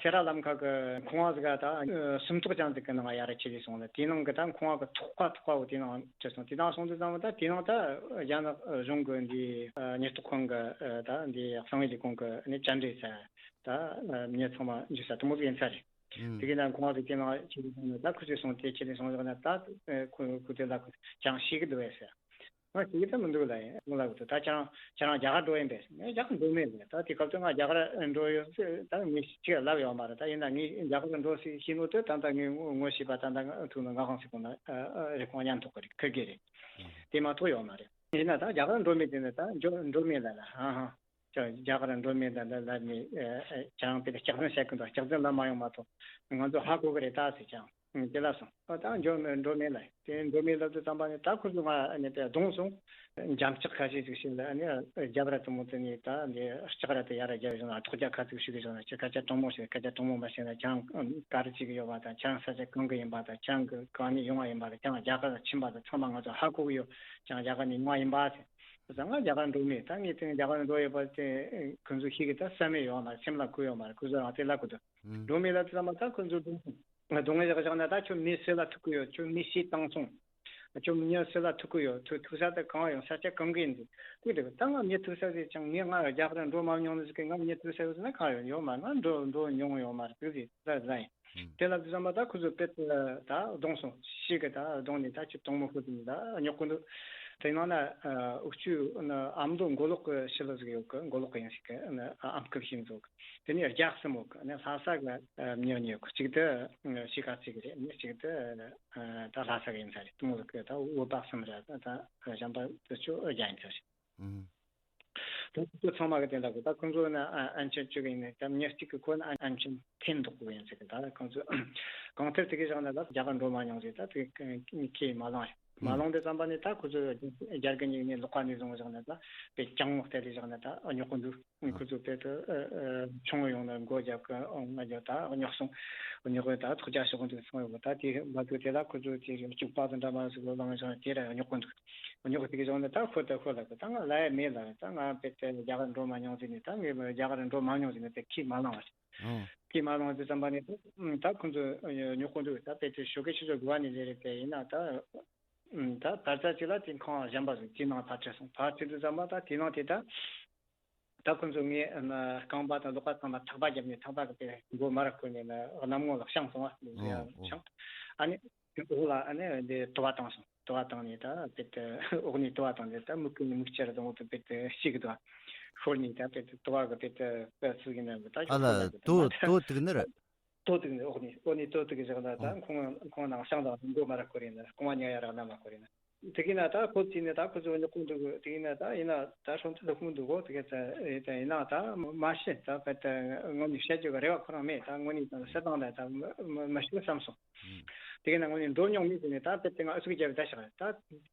སེ་ར་ལམ་ཁ་གི་ཁང་བ་ཟིག་ག་ད་སུམ་ཐོག་ཅན་ཟིག་གི་ནང་ཡར་ཁྱེར་སོང་ལ་དེ་ནང་གི་ད་ཁང་བ་གི་ཐོག་ཁ་ཐོག་ཁ་བོ་དེ་ནང་ཁྱེར་སོང་དེ་ནང་སོང་དུས་ཙམ་ད་དེ་ནང་ད་རྒྱ་ནག་གཞུང་གི་འདི་ཉེན་རྟོག་ཁང་གི་ད་འདི་གསང་བའི་ལས་ཁུངས་གི་ནི་བཅར་འདྲི་ས་ད་མྱི་ཚང་མ་འཇུ་ས་དུ་མོ་ཟིག་ཡིན་ས་རེད། དེ་གི་ན་ཁང་བ་གི་དེ་ནང་ཁྱེར་སོང་ད་ཁུ་ཚོས་སོང་དེ་ཁྱེར་སོང་ཟིག་ན་ད་ཁུ་ཁུ་དེ་ལ་ཁུ་ཅང་ཤེས་གི་འདུག་བས་ཟེར། ང་ཞིག་ད་མི་འདུག་ལ་ཡིན་ལབ་འདུག་ད་ཁྱེད་རང་ཁྱེད་རང་རྒྱ་གར་འགྲོ་ཡིན་པས་ངས་རྒྱ་གར་འགྲོ་མེད་ལ་ད་དེ་སྐབས་དུ་ང་རྒྱ་གར་འགྲོ་ཡོད་ཟེར་ད་མི་གཅིག་ལབ་ཡོད་མ་རེད། ད་ཡིན་ན་ངས་རྒྱ་གར་འགྲོ་ཟེར་ཤེས་ནོ་དེ་ད་ལྟ་ངས་ངོ་ཤེས་པ་ད་ལྟ་ཐུག་ན་ང་གང་ཟེར་གོང་ན་རེ་ཁོང་ཉན་ཐོག་གི་རེད་ཁིར་གི་རེད། དེ་མ་ཐོག་ཡོད་མ་རེད། ཡིན་ན་ད་རྒྱ་གར་འགྲོ་མེད་དེ་ནི་ད་འགྲོ་འགྲོ་མེད་ལ་ལ་ཧང་ཧང་། ཅང་རྒྱ་གར་འགྲོ་མེད་ད་ལ་ལ་ནི་ཅང་དེ་ལ་སྐྱག་རྫུན་བཤད་ཀྱི་འདུག་སྐྱག་རྫུན་ལ་མ་ཡོང་མ་ཐོག་ང་ཚོ་ཧ་གོ་གི་རེད་ད་ཟེར་ཅང་དེ་ལ་སོང་ཨ་ད་འགྲོ་མེད་འགྲོ་མེད་ལ་དེ་འགྲོ་མེད་ལ་དུ་བསམ་པ་ནི་ད་ཁོ་ཚོ་ང་ནི་དེ་གདོང་སོང་འཇམ་ལྕག་ཁ་ཤས་ཅིག་ཤིག་ལ་ནི་རྒྱབ་ར་དུ་མོ་དུ་ནི་ད་ནི་ལྕག་ར་དེ་ཡ་ར་རྒྱབ་བཞག་ན་ཐོག་རྒྱ་ཁ་ཚིག་ཤིག་བཞག་ན་ཅི་སྐད་ཆ་དྲང་མོ་ཞིག་སྐད་ཆ་དྲང་མོ་མ་བཤད་ན་ཅང་ག་རེ་བྱེད་ཀྱི་ཡོད་པ་དང་ཅང་ས་ཆ་གང་གི་ཡིན་པ་དང་ཅང་གི་གང་ནས་ཡོང་བ་ཡིན་པ་དང་ཅང་རྒྱ་གར་ལ་ཕྱིན་པ་དང་ཚང་མ་ང་ཚོ་ཧ་གོ་གི་ཡོད་ཅང་རྒྱ་གར་ནས་ཡོང་བ་ཡིན་པ་ཟེར། ད་ང་རྒྱ་གར་འགྲོ་མེད་ད་ངས་དེ་རྒྱ་གར་འགྲོ་ཡོད་པ་དེ་ཁོང་ཚོ་ཤེས་གི་ད་བསམ་མེད་ཡོད་མ་རེད། སེམས་ལ་གོ་ཡོད་མ་རེད། ཁོང་ཚོ་རང་དེ་ལབ་གི་འདུག་འགྲོ་མེད་ལ་དེ་ལ་མ་ད་ཁོང་ཚོ་སྡུག་སྡུག་བསྔལ་བཞག་བཞག་ན་ད་ཁྱོད་མི་སུ་ལ་ཐུག་གི་ཡོད། ཁྱོད་མི་སུས་བཏང་སོང་། ཁྱོད་མི་སུ་ལ་ཐུག་གི་ཡོད། ཁྱོད་ཐུག་ས་དེ་གང་ཡོང་ས་ཆ་གང་གི་ཡིན་འདུག་དེ་འདུག་ད་ང་མི་ཐུག་ས་ཟེར་ཅང་ངས་ང་རྒྱ་གར་འགྲོ་མ་མྱོང་ནི་ཟིག་གི་ང་མི་ཐུག་ས་ཡོད་ཟེར་ན་གང་ཡོད་ཡོད་མ་རེད། ང་འགྲོ་འགྲོ་མྱོང་ཡོད་མ་རེད། དེ་ཟེར་ཟེར་ཡིན། དེ་ལ་དུས་ཙམ་པ་ད་ཁོ་ཚོ་དཔེ་ད་གདོང་སོང་ཤེས་གི་ད་གདོང་ནས་ད་ཁྱོད་གདོང་མོ་ཁོ་ཚོ་ད་ཉོག་གི་འདུག་དེ་ནང་ན་ཨུ་ཆུ་ཨ་མདོ་མགོ་ལོག་གི་ཕྱི་ལོགས་ཟིག་ཡོད་གི་མགོ་ལོག་གི་ཡིན་ཟིག་གི་ཨམ་སྐུ་ཤིང་ཟོག་དེ་ནས་རྒྱག་སྲིན་མོ་གི་ནས་ལྷ་ས་གི་མྱི་གཉིས་གི་གཅིག་ཏུ་ཤི་ཁ་ཚིག་རེད། ནས་གཅིག་ཏུ་ད་ལྷ་ས་གི་ཡིན་ས་རེད། དེ་མོ་ཟིག་གི་ད་འོད་དཔག་གསུམ་རེད། ད་གཞན་པ་དེ་ཚོ་རྒྱ་ཡིན་ས་རེད། ད་ཁོ་ཚོ་ཚང་མ་གི་དེ་འདྲ་གི་ད་ཁོ་ཚོ་ནི་ཨན་ཆེན་བཅུ་གི་ཡིན་ནི་ད་མྱི་གཅིག་གི་ཁོ་ནི་ཨན་ཆེན་ཐེན་འདུག་གི་ཡིན་ཟེར་གི་ད་ཁོ་ཚོ་ གང་ལྟར་དེ་གི་བཞག་ན་ད་རྒྱ་གར་འགྲོ་མ་མྱོང་ཟེར། ད་དེ་ཁས་མ་བླངས་རེད། མ་ཨང་། བླངས་དུས་ཙམ་པ་ནས་ད་ཁོ་ཚོ་རྒྱ་གར་གཉིས་ནས་ལོགས་ཀ་ནས་བཟུང་བཞག་ན་ད་དཔེ་ཅང་མོ་བལྟས་ཏེ་བཞག་ན་ད་རྙོག་གོ་འདུག་ཨང་། ཁོ་ཚོ་དཔེ་དུ་ཨ་ཨ་ཆུང་ཡོང་ན་སྒོ་རྒྱབ་ཀི་ཨང་ང་རྒྱབ་ད་རྙོག་སོང་། རྙོག་གི་ད་ཐོག་རྒྱག་ཤོག་འདུག་སོང་ཡོད་པ། ད་དེ་མ་ཐུག་དེ་ལ་ཁོ་ཚོ་དེ་སྐྱུག་པ་དང་འདྲ་མ་ཟིག་ལོ་ལངས་བཞག་དེ་ར་རྙོག་གོ་འདུག་རྙོག་གི་དེ་གི་བཞག་ན་ད་ཁོ་ད་ཁོ་ལ་གི་ད་ང་ལ་ཡ་མེད་ལ། ད་ང་དཔེ་དུ་རྒྱ་གར་འགྲོ་མ་མྱོང་ཟེར་ནས། ད་ངས་རྒྱ་གར་འགྲོ་མ་མྱོང་ཟེར་ནས་དེ་ཁས་མ་བླངས་བ་རེད། ཨང་། ཁས་མ་བླངས་དུས་ཙམ་པ་ནས་ད་ཁོ་ཚོ་རྙོག་གོ་འདུག་ད་དཔེ་དུ་ཞོགས་ཀས་ཆུ་ཚོད་དགུ་པ་ནས་ལས་རེད་པས། ཡིན་ན་ད་ཨུམ། ད་ཕར་ཚ་གཅིག་ལ་དེ་ཁང་གཞན་པ་ཟིག་དེའི་ནང་ཕར་ཁྲིད་སོང་། ཕར་ཁྲིད་དུས་ཙམ་པ་ད་དེའི་ནང་དེ་ད་ད་ཁོ་ཚོ་ངའི་ཨ་ནི་རྐང་པ་དང་ལག་པ་ཚང་མ་ཐག་པ་བརྒྱབ་ནས། ཐག་པ་གི་དེ་མགོ་མར་བསྐོར་ནས་ནི་གནམ་ངོ་ལ་བཤངས་སོང་བ། ཨོ་ཨོ། བཤངས། ཨ་ནི་དེ་འོག་ལ་ཨ་ནི་དེ་དུ་བ་བཏང་སོང་། དུ་བ་བཏང་ནས་ད་དཔེ་དེ་འོག་ནས་དུ་བ་བཏང་ནས། ད་མིག་གི་ནི་མིག་ཆུ་ར་དང་འོག་ཏུ་དཔེ་དེ་ཤིག་གི་དུ་བ་ཤོར་ནས། ད་དཔེ་དེ་དུ་བ་གི་དཔེ་དེ་དཔེ་ཚིག་གི་ནི་ད་ཨ་ལ་ཤོར་ནས་དུ་ད་དུ་དུག་ནི་རེད། ལྟོ་དུག་ནི་འོག་ནས་ལྟོ་ནས་ལྟོ་དུག་གི་བཞག་ན་ད་ཨང་། ཁོང་ཁོང་ནང་བཤང་དང་མགོ་མ་ར་ཁོ་རེ་ན་རྐང་བ་ཉག་ཡ་ར་ན་མ་ཁོ་རེ་ན། དེ་གི་ན་ད་ཁོ་ཚིག་ནས་ད་ཁོ་ཚོ་ཉོ་ཁུངས་འདུག་དེ་གི་ན་ད་ཡིན་ན་ད་སྲོང་ཚུལ་ལ་ཁུངས་འདུག་གོ། དེ་གི་ད་ཡིན་ན་ད་མ་ཤེས། ད་བད་ད་དངོས་ནས་བཤད་རྒྱུ་གི་རེ་བ་ཁོ་རང་མེད། ད་དངོས་ནས་ད་སྲིད་ཏང་ད་ད་མ་ཤེས་བསམ་སོང་། ཨང་། དེ་གི་ན་དངོས་ནས་འགྲོ་མྱོང་མེད་ཟེར་ནས། ད་བད་དེ་ང་ཨུ་ཚུགས་རྒྱབ་ད་ཤག་ད་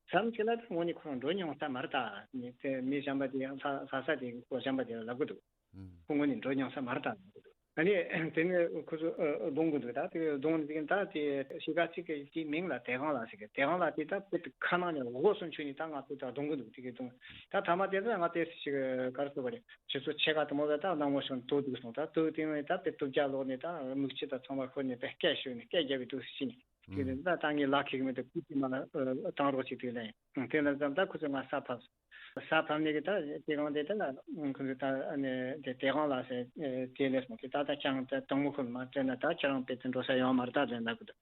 མཚམས་ཅིག་ལ་ད་དངོས་ནས་ཁོ་རང་འགྲོ་མྱོང་ས་མ་རེད། ད་ནི་དེ་མི་གཞན་པ་དེ་ཡང་ལྷ་ལྷ་ས་དེ་ཁོ་གཞན་པ་དེ་ལ་ལབ་གི་འདུག་ཨང་། ཁོ་དངོས་ནས་འགྲོ་མྱོང་ས་མ་རེད་ད། ཨ་ནི་དེ་ནས་ཁོ་ཚོ་ཨ་གདོང་གི་འདུག་ད་དེ་གདོང་ནི་ད་དེ་གཞིས་ཀ་གཅིག་གི་དེའི་མིང་ལ་དེ་སྒང་ལ་ཟེར་གི། དེ་སྒང་ལ་དེ་ད་དཔེ་དེ་ཁ་ནང་ནས་འོ་སོང་ཆུ་ནི་ད་ང་ཚོ་ད་གདོང་གི་འདུག་དེ་གི་གདོང་ད་ཐ་མ་དེ་ད་ང་དེ་ཞིག་ག་རེ་ཟེར་བ་རེད། ཆུ་ཚོད་ཕྱེད་ཀ་དུ་མོ་ད་ད་ནང་མོ་སོང་དུ་འདུག་སོང་། ད་དུ་དེ་ནས་ད་དཔེ་དུ་བརྒྱ་ལོག་ནས་ད་མིག་ཆུ་ད་ཚང་མ་ཤོར་ནས་དཔེ་སྐད་ཤོར་ནས་སྐད་རྒྱབ་པའི་དུས་སུ་ཕྱིན། དེ་ནས་ད་ད་ངས་ལག་ཁེག་མེད་དུ་ཀུ་ཅི་མ་བཏང་རོགས་བྱེད་དུས་ལན། དེ་ལ་ཙམ་ད་ཁོ་ཚོ་ང་ས་ཕབ། ས་ཕབ་ནས་གི་ད་དེ་སྒང་དེ་ད་ཁོ་ཚོ་ད་ཨ་ནི་དེ་དེ་སྒང་ལ་ཟེར་དེ་ལས་སོང་། དེ་ད་ད་ཁྱང་ད་དང་མོ་ཁོ་མ་དྲན་ན་ད་ཁྱེད་རང་དཔེ་དེ་འགྲོ་ས་ཡོང་མ་རེད་ད་ཟེར་ལབ་གི་འདུག་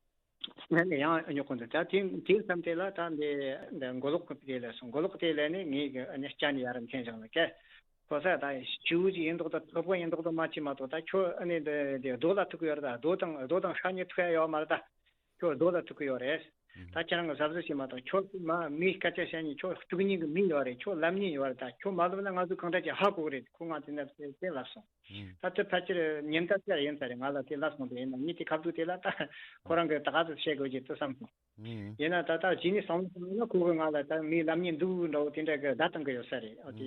ང་ནི་ཡང་ཉོ་གི་འདུག་ད་དེ་དེ་མཚམས་དེ་ལ་ད་འདི་འདི་མགོ་ལོག་གི་དེ་ལས་སོང་། མགོ་ལོག་དེ་ལས་ནས་ངས་གི་ཨ་ནི་སྐྱ་ནས་ཡར་འཐེན་བཞག་ན་ཀ་ཁོ་ས་ད་ཞུ་ཅིག་ཡིན་མདོག་དང་ཐོབ་གོ་ཡིན་མདོག་དང་མ་བྱེད་མ་གཏོགས། ད་ཁྱོད་ཨ་ནི་འདི་འདི་རྡོ་ལ་ཐུག་གི་ཡོད་རེད། ད་རྡོ་དང་རྡོ་དང་ཤ་ཉེ་ཐུག་ཡ་ཡོད་མ་རེད་ད། ཁྱོད་རྡོ་ལ་ཐུག་གི་ཡོད་རེད། ད་ཁྱེད་རང་གི་གཟབ་གཟབ་བྱེད་མ་གཏོགས། ཁྱོད་མ་མིའི་སྐད་ཆ་བཤད་ནི་ཁྱོད་དཀྲུག་མཁན་གྱི་མི་ཡོད་རེད། ཁྱོད་ལབ་མཁན་ཡོད་རེད། ད་ཁྱོད་མ་ལབ་ན་ང་ཚོ་གང་འདྲ་ཅིག་ཧ་གོ་གི་རེད། ཁོ་ང་དེ་འདྲ་དེ་ལབ་སོང་། ད་དེ་ཕལ་ཆེར་ཉིན་ལྟར་དེ་ཡིན་ས་རེད། ང་ལ་དེ་ལབ་སོང་། དེ་ཡིན་ན་ངས་དེ་ཁ་ཐུག་དེ་ལ་ད་ཁོ་རང་གི་ད་ག་ཚོད་བཤད་དགོས་ཀྱི་འདུག་བསམ་སོང་། ཡིན་ན་ད་ལྟ་རྗེས་ནས་བསམ་བློ་བཏང་ན་ཁོ་གི་ང་ལ་ད་མི་ལབ་མཁན་འདུག་འདྲ་བོ་དེ་འདྲ་གི་བརྡ་བཏང་གི་ཡོད་ས་རེད། ཨ་དེ་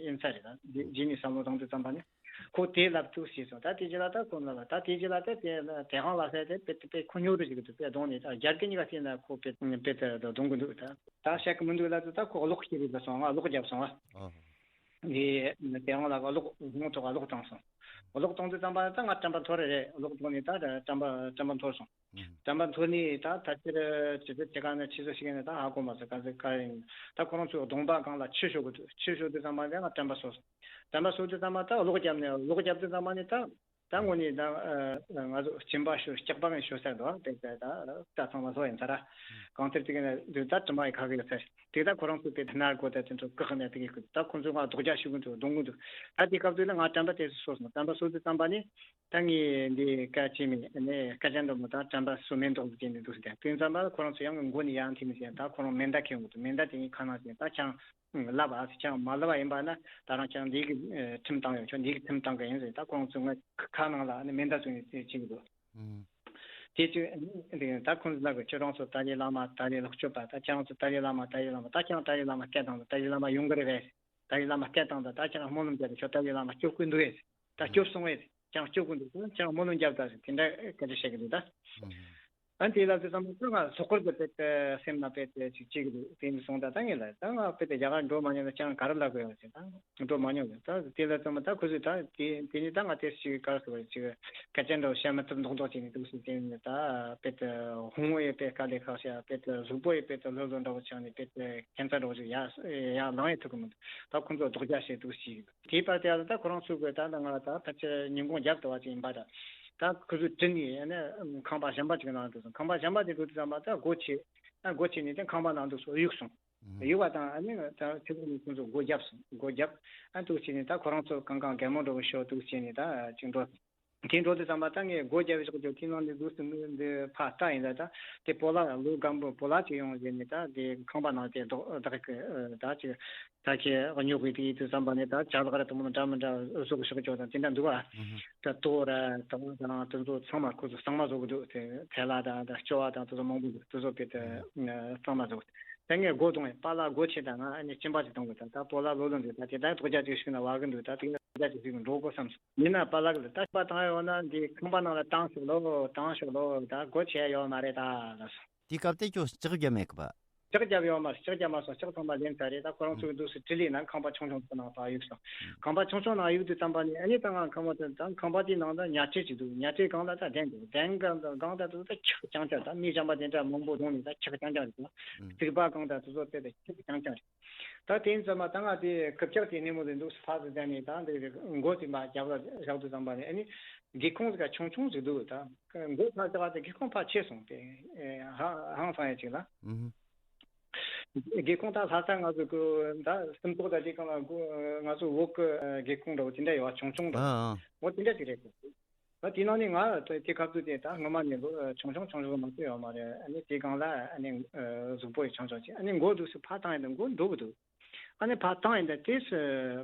ཡིན་ས་རེད། ད་རྗེས་ནས་བསམ་བློ་བཏང་དུས་ཙམ་པ་ནས། ཁོ་དེ་ལབ་ཐུག་ཟེར་སོང་། ད་དེ་རྗེས་ལ་ད་ཁོ་ལ་ད་དེ་རྗེས་ལ་ད་དེ་དེ་སྒང་ལ་ཟེར་དེ་དཔེ་དཔེ་ཁོ་ཉོ་རུ་ཞིག་འདུག་དཔེ་གདོང་ནས་ད་རྒྱ་སྐད་གཉིས་ཀ་བལྟས་ན་ཁོ་དཔེ་དཔེ་དེ་གདོང་གི་འདུག་ད་ད་བཤད་གི་མི་འདུག་ལབ་དུས་ད་ཁོ་གློག་ཤེས་རིག་ལ་སོང་། ང་གློག་བརྒྱབ་སོང་ཨ། ཨ། དེ་དེ་སྒང་ལ་གློག་ཧོང་ཐོག་གློག་བཏང་སོང་། གློག་བཏང་དུས་ཙམ་པ་ད་ང་དྲན་པ་འཐོར་རེད། གློག་བཏང་ནས་ད་དྲན་པ་དྲན་པ་འཐོར་སོང་། དྲན་པ་འཐོར་ནས་ད་ད་ཕྱིར་ཆུ་ཚོད་ཕྱེད་ཀ་ནས་ཆུ་ཚོད་ཕྱེད་ཀ་ནས་ད་ཧ་གོ་མ་སོང་། ག་ཚོད་ག་ཡིན། ད་ཁོ་རང་ཚོའི་གདོང་པ་སྒང་ལ་ཆུ་ཤོར་གི་འདུག་ཆུ་ཤོར་དུས་ཙམ་པ་ད་ང་དྲན་པ་སོང་སོང་། དྲན་པ་སོང་དུས་ཙམ་པ་ད་གློག་བརྒྱབ་ནས་གློག་བརྒྱབ་དུས་ཙམ་པ་ནས་ད་ད་དངོས་ནས་ད་ང་ཚོ་སྦྱིན་པ་ཞུ་སྐྱག་པ་ངས་ཞུ་ས་འདུག་དེ་ད་ད་ཚང་མ་ལྷོད་ཡིན་ཚར། གང་ལྟར་དེ་ག་ནས་དུས་ད་དྲི་མ་ཡི་ཁ་གི་ཡོད་ཚར། དེ་ད་ཁོ་རང་ཚོ་དཔེ་ད་ན་གོ་ད་དེ་ཚོ་བཀག་ནས་དེ་གི་ད་ཁོ་ཚོ་ང་རྡོག་རྒྱག་ཞུ་གི་འདུག་གདོང་གི་འདུག་ད་དེ་སྐབས་དུས་ལ་ང་དྲན་པ་དེ་ཚོ་སོང་སོང་། དྲན་པ་སོང་དུས་ཙམ་པ་ནས། ད་ངས་འདི་སྐད་ཆ་མེད་ནས་སྐད་ཆ་འདྲ་མོ་ད་དྲན་པ་སོ་མེ་མདོག་ཏུ་བྱས་ནས་འདུག་ཟེར། དེ་ཙམ་པ་ཁོ་རང་ཚོ་ཡང་མགོ་ནས་ཡང་འཐེན་མི་ཤེས། ད་ཁོ་རང་མེ་མདའ་ཁྱེར་འོང་གི་འདུག་མེ་མདའ་དེ་ངའི་ཁ་ནང་བྱས། ད་ཁྱེད་རང་ལབ་ཨ་ཟེར། ཁྱེད་རང་མ་ལབ་པ་ཡིན་པ་ན་ད་རང་ཁྱེད་རང་འདི་གི་ཁྲིམས་བཏང་ཡོད། ཁྱོད་འདི་གི་ཁྲིམས་བཏང་གི་ཡིན་ཟེར། ད་ཁོ་རང་ཚོ་ངའི་ཁ་ནང་ལ་ནི་མེ་མདའ་བཙུགས་ནས་བྱེད་ཀྱི་འདུག་དེ་ཚོས་ད་ཁོང་ཚོ་ལབ་གི། ཁྱེད་རང་ཚོ་ཏཱ་ལའི་བླ་མ་ཏཱ་ལའི་ལོག་སྤྱོད་པ། ད་ཁྱེད་རང་ཚོ་ཏཱ་ལའི་བླ་མ་ཏཱ་ལའི་བླ་མ། ད་ཁྱེད་རང་ཏཱ་ལའི་བླ་མ་སྐད་བཏང་དང་། ཏཱ་ལའི་བླ་མ་ཡོང་གི་རེད་པས། ཏཱ་ལའི་བླ་མ་སྐད་བཏང་དང་། ད་ཁྱེད་རང་སྨོན་ལམ་བརྒྱབ་དང་། ཁྱོད་ཏཱ་ལའི་བླ་མ་སྐྱོབ་དགོས་འདུག་ཨེ། ད་སྐྱོབ་སོང་ཨེ། ཁྱེད་རང་སྐྱོབ་དགོས་འདུག་ཁྱེད་རང་སྨོན་ལམ་བརྒྱབ་དང་ཟེར། དེ་འདྲ་སྐད་ཆ་བཤད་གི་འདུག་ད་ཨ་དེ་ལ་དེ་ཙམ་ད་ང་ལྷག་པར་དུ་དཔེ་དེ་སེམས་ན་དཔེ་དེ་ཅིག་ཅིག་འདུག་དེ་འདྲ་སོང་། ད་ད་ངས་ལ་ད་ང་དཔེ་དེ་རྒྱ་གར་འགྲོ་མ་མྱོང་ན་ཁྱེད་རང་ག་རེ་ལབ་དགོས་ཡོད་ཟེར། ད་འགྲོ་མ་མྱོང་གི། ད་དེ་ལ་ཙམ་ད་ཁོ་ཚོས་ད་དེ་དེ་ནི་ད་ང་དེ་ཅིག་ག་རེ་ཟེར་བ་ཅིག་སྐད་ཆ་འདྲ་བོ་བཤད་མི་ཐུབ་མདོག་མདོག་བྱས་ནས་འདུག་ཟེར། དེ་ནི་ད་དཔེ་དེ་ཧོང་བོ་ཡི་དཔེ་དཀའ་ལས་ཁག་བྱས། དཔེ་དེ་གཟུགས་པོ་ཡི་དཔེ་དེ་ལྷོད་ལྷོད་འདྲ་བོ་ཆགས་ནས། དཔེ་དེ་ཁྱད་མཚར་འདྲ་བོ་ཞིག་ཡར་ཡར་ལངས་ཡི་ཐུབ་གི་མི་འདུག་ད་ཁོ་ཚོ་རྡོག་རྒྱག་བྱས་འདུག་ཟེར། དེའི་བར་དེ་ཡང་ད་ཁོ་རང་ཚོ་གི་ད་ང་ལ་ད་ཕལ་ཆེར་ཉིན་གུང་རྒྱབ་ཏུ་བ་ཅིག་ཡིན་པ་རེད། ད་ཁོ་ཚོས་དྲིས་ནས་ཨ་ནི་ཁང་པ་གཞན་པ་ཅིག་ནང་འགྲོ་སོང་། ཁང་པ་གཞན་པ་དེ་འགྲོ་དུས་ཙམ་པ་ད་སྒོ་ཕྱེ། ཨ་སྒོ་ཕྱེ་ནས་དེ་ཁང་པ་ནང་དུ་སོ་གཡུག་སོང་། གཡུག་པ་དང་ཨ་ནི་ད་ཕྱི་ལོགས་ནས་ཁོ་ཚོ་སྒོ་བརྒྱབ་སོང་། སྒོ་བརྒྱབ། ཨ་འདུག་བྱས་ནས་ད་ཁོ་རང་ཚོ་གང་གང་གད་མོ་འདྲ་བོ་ཤོར་འདུག་བྱས་ནས་ད་ཅིག་འགྲོ་སོང་། དེ་འགྲོ་དུས་ཙམ་པ་ད་ངས་སྒོ་རྒྱབ་བཞག་རྒྱུ་དེ་ནང་ནས་འདུག་སེ་མི་འདི་ཕར་ལྟ་ཡིན་ད། ད་དེ་སྤོ་ལགས་ལོ་སྒམ་པོ་སྤོ་ལགས་ཅིག་ཡོང་བཞིན་ནས་ད་དེ་ཁང་པ་ནང་དེ་བདག་བདག་གི་ད་ཅིག་ད་ཁྱེད་ཉོ་དགོས་དེ་ཡིན་དུས་ཙམ་པ་ནས་ད་ཅ་ལག་ར་དུ་མོ་འདྲ་མི་འདྲ་བཟོ་གི་ཤོག་ཅོག་དང་དེ་འདྲ་འདུག་ཨ། ད་ལྟོ་ར་དང་དང་དེ་ཚོ་ཚང་མ་ཁོ་ཚོ་གཙང་མ་བཟོ་གི་འདུག་དེ་ཐལ་བ་དང་ད་སྐྱོ་བ་དང་དེ་ཚོ་མང་པོ་འདུག་དེ་ཚོ་དཔེ་དེ་གཙང་མ་བཟོ་གི་འདུག་ད་ངས་སྒོ་བརྡུངས་ཡིན། པཱ་ལགས་སྒོ་ཕྱེ་དང་ང་ཨ་ནི་སྐྱིན་པ་ཅིག་གཏོང་དགོས། ད་ད་སྤོ་ལགས་ལོ་ལོན་འདུག་ད་དེ་ད་ཐོག་རྒྱ་ཅིག་ཞིག་ན་བ་གི་འདུག་ད་དེ་རྒྱ་ཅིག་ཞིག་འགྲོ་དགོས་བསམ་སོང་། ཡིན་ན་པཱ་ལགས་ལ་ད་པ་བཏང་ཡོད་ན་འདི་ཁང་པ་ནང་ལ་བཏང་ཤོག་ལོ། བཏང་ཤོག་ལོ། ད་སྒོ་ཕྱེ་ཡོད་མ་རེད་ད་ལབ་སོང་། དེའི་སྐབས་དེ་ཁྱོད་ལྕགས་རྒྱབ་མེད་གི་པ། ལྕགས་རྒྱབ་ཡོད་མ་རེད། ལྕགས་རྒྱབ་མ་སོང་། ལྕགས་ཚང་མ་ལེན་ཚར་རེད། ད་ཁོ་རང་ཚོའི་འདུག་སེ་དྲི་ལི་ན་ཁང་པ་ཆུང་ཆུང་ཚོ་ནང་ཕར་གཡུགས་སོང་། ཁང་པ་ཆུང་ཆུང་ནང་གཡུགས་དུས་ཙམ་པ་ནས་ཨ་ནི་ད་ང་ཁང་པ་དེ་ད་ཁང་པ་དེའི་ནང་ད་ཉལ་ཁྲི་ཅིག་འདུག་ཉལ་ཁྲིའི་སྒང་ལ་ད་གདན་འདུག་གདན་སྒང་ད་ད་ད་ཁྱི་རྐྱང་རྐྱང་ད་མི་གཞན་པ་དེ་འདྲ་མང་པོ་བསྡོངས་ནས་ད་ཁྱི་རྐྱང་རྐྱང་རེད། རྩིག་པ་སྒང་ད་དེ་ཚོ་དེ་ད་ཁྱི་རྐྱང་རྐྱང་རེད། ད་དེ་ཡིན་ཙམ་པ་ད་ང་དེ་རྐུབ་བཀྱག་དེ་སྣེ་མོ་དེ་འདུག་སེ་ཕར་ཚུར་བསྡད་ནས་ད་འདི་མགོ་དེ་མར་རྒྱབ་ལ་བཞག་དུས་ཙམ་པ་ནས་ཨ་ནི་སྒེའུ་ཁུང་ཟིག་ག་ཆུང་ཆུང་ཟིག་འདུག་ད་མགོ་ཕར་བཞག་དེ་སྒེའུ་ཁུང་ཕར་ཆེ་སོང་སྟེ། ཧང་ཧང་སང་ཡ་ཅིག་ལ། ཨུ་ཧུ། སྒེའུ་ཁུང་ད་ལྷ་ས་ང་ཚོ་གི་ད་སུམ་ཐོག་ད་དེ་གང་ལ་ང་ཚོ་འོག་གི་སྒེའུ་ཁུང་འདྲ་བོ་དེ་འདྲ་ཡོད་པ། ཆུང་ཆུང་འདྲ་བོ། ཨ་ཨ། འོ་དེ་འདྲ་ཅིག་རེད། ད་དེ་ནང་ནས་ང་དེ་ཁ་ཐུག་དེ་ད་སྔོན་མ་ནས་ལོ་ཆུང་ཆུང་ཆུང་ཆུང་མང་པོ་ཡོད་མ་རེད། ཨ་ནི་དེ་སྒང་ལ་ཨ་ནི་གཟུགས་པོ་ཡི་ཆུང་ཆུང་ཅིག་ཨ་ནི་མགོ་འདུག་སེ་ཕར་བཏང་ཡིན་ད་མགོ་འགྲོ་གི་འདུག་ཨ་ནི་ཕར་བཏང་ཡིན་ད་དེ་སུ་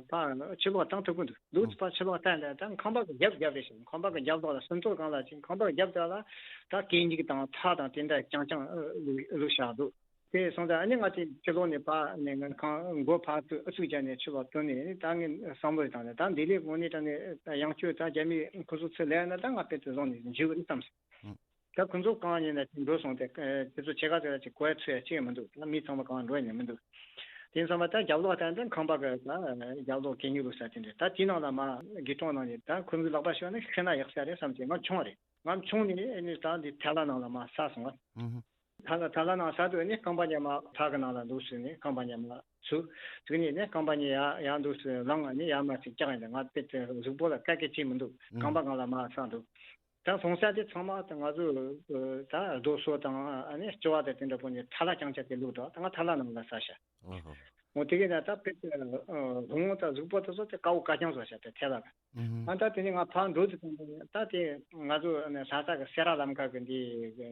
ཕར་ཕྱི་ལོགས་བཏང་ཐུབ་གི་འདུག་འདུག་སེ་ཕར་ཕྱི་ལོགས་བཏང་ཡིན་ད་ད་ཁང་པ་གི་རྒྱབ་རྒྱབ་རེད་ཤག་ཁང་པ་གི་རྒྱབ་ལོགས་ལ་སུམ་ཐོག་སྒང་ལ་ཅིག་ཁང་པ་གི་རྒྱབ་དེ་ལ་ད་གད་སྙིགས་དང་ཐག་དང་དེ་འདྲ་རྐྱང་རྐྱང་བླུགས་བཞག་འདུག་དེ་སོང་ཙང་ཨ་ནི་ང་དེ་ཕྱི་ལོགས་ནས་ཕར་ནས་ང་ཁང་སྒོ་ཕར་ཚུར་ཨུ་ཚུགས་བརྒྱབ་ནས་ཕྱི་ལོགས་ཐོན་ནས་ཨ་ནི་ད་ངས་བསམ་བློ་ཞིག་བཏང་ནས་ད་འདི་ལས་དངོས་གནས་དྲང་གནས་ཡང་བསྐྱར་ད་རྒྱ་མི་ཁོ་ཚོ་ཚུར་སླེབས་ན་ད་ང་དཔེ་དེ་བཟུང་ནས་འཇུ་གི་རེད་བསམ་སོང་། ཨང་། ད་ཁོ་ཚོ་གང་ཡིན་ན་དེ་འགྲོ་སོང་དེ་དེ་ཚོ་ཕྱེད་ཀ་དེ་ལ་ཅིག་གོ་ཡ་ཚུད་ཡ་ཅིག་མི་འདུག་ད་མི་ཚང་མ་གང་འགྲོ་ཡ་ནི་མི་འདུག་དེ་ཚང་མ་ད་རྒྱབ་ལོགས་ད་ད་ཁང་པ་གི་ད་རྒྱབ་ལོགས་གད་སྙིགས་བླུགས་ས་དེ་འདྲ། ད་དེའི་ནང་ལ་མར་སྒེའུ་ཁུང་ནང་ནས་ད་ཁོ་ཚོའི་ལག་པ་ཤོར་ན་ཤི་ན་ཡག་ས་རེད་བསམ་གྱི། ང་མཆོངས་རེད། ང་མཆོངས་ནས་ཨ་ནི་ད་འདི་ཐལ་བ་ནང་ལ་མར་ཟགས་སོང་ང་། ཨུ་ཧུ། ཐལ་བ་ཐལ་བ་ནང་ཟགས་དུས་ཨ་ནི་རྐང་པ་གཉིས་མར་ཐག་གི་ནང་ལ་འདུག་སེ་ནས་རྐང་པ་གཉིས་མར་ཚུད། ཚུད་ནས་ནས་རྐང་པ་གཉིས་ཡར་ཡར་འདུག་སེ་ལངས། ཨ་ནི་ཡར་མར་ཅིག་བཀྱག་ཡིན་ད་ང་དཔེ་དེ་གཟུགས་པོ་ལ་དཀའ་སྐད་ཅིག་མི་འདུག་ཨུ་ཧུ། རྐང་པ་སྒང་ལ་མར་ཟགས་འདུག་ད་སོང་ས་དེ་ཚང་མ་ད་ང་ཚོ་ད་རྡོ་སོལ་དང་ཨ་ནི་ལྕི་བ་དང་དེ་འདྲ་པོ་ནས་ཐལ་བ་རྐྱང་རྐྱང་དེ་བླུགས་འདུག་ད་ང་ཐལ་བ་ནང་ལ་ཟགས་ཤག་འོ་ཧོ། འོ་དེ་གས་ན་ད་དཔེ་ལྷུང་བོ་དང་གཟུགས་པོ་དེ་ཚོ་དེ་དཀར་བོ་དཀར་རྐྱང་བཟོ་ཤག་དེ་ཐལ་བ་ག་ཨུ་ཧུ། ཨ་ད་དེ་ནས་ང་ཕར་འགྲོ་དུས་ཙམ་པ་ནས་ད་དེ་ང་ཚོ་ཨ་ནི་ལྷ་ས་གི་སེ་ར་ལམ་ཁ་གི་འདི་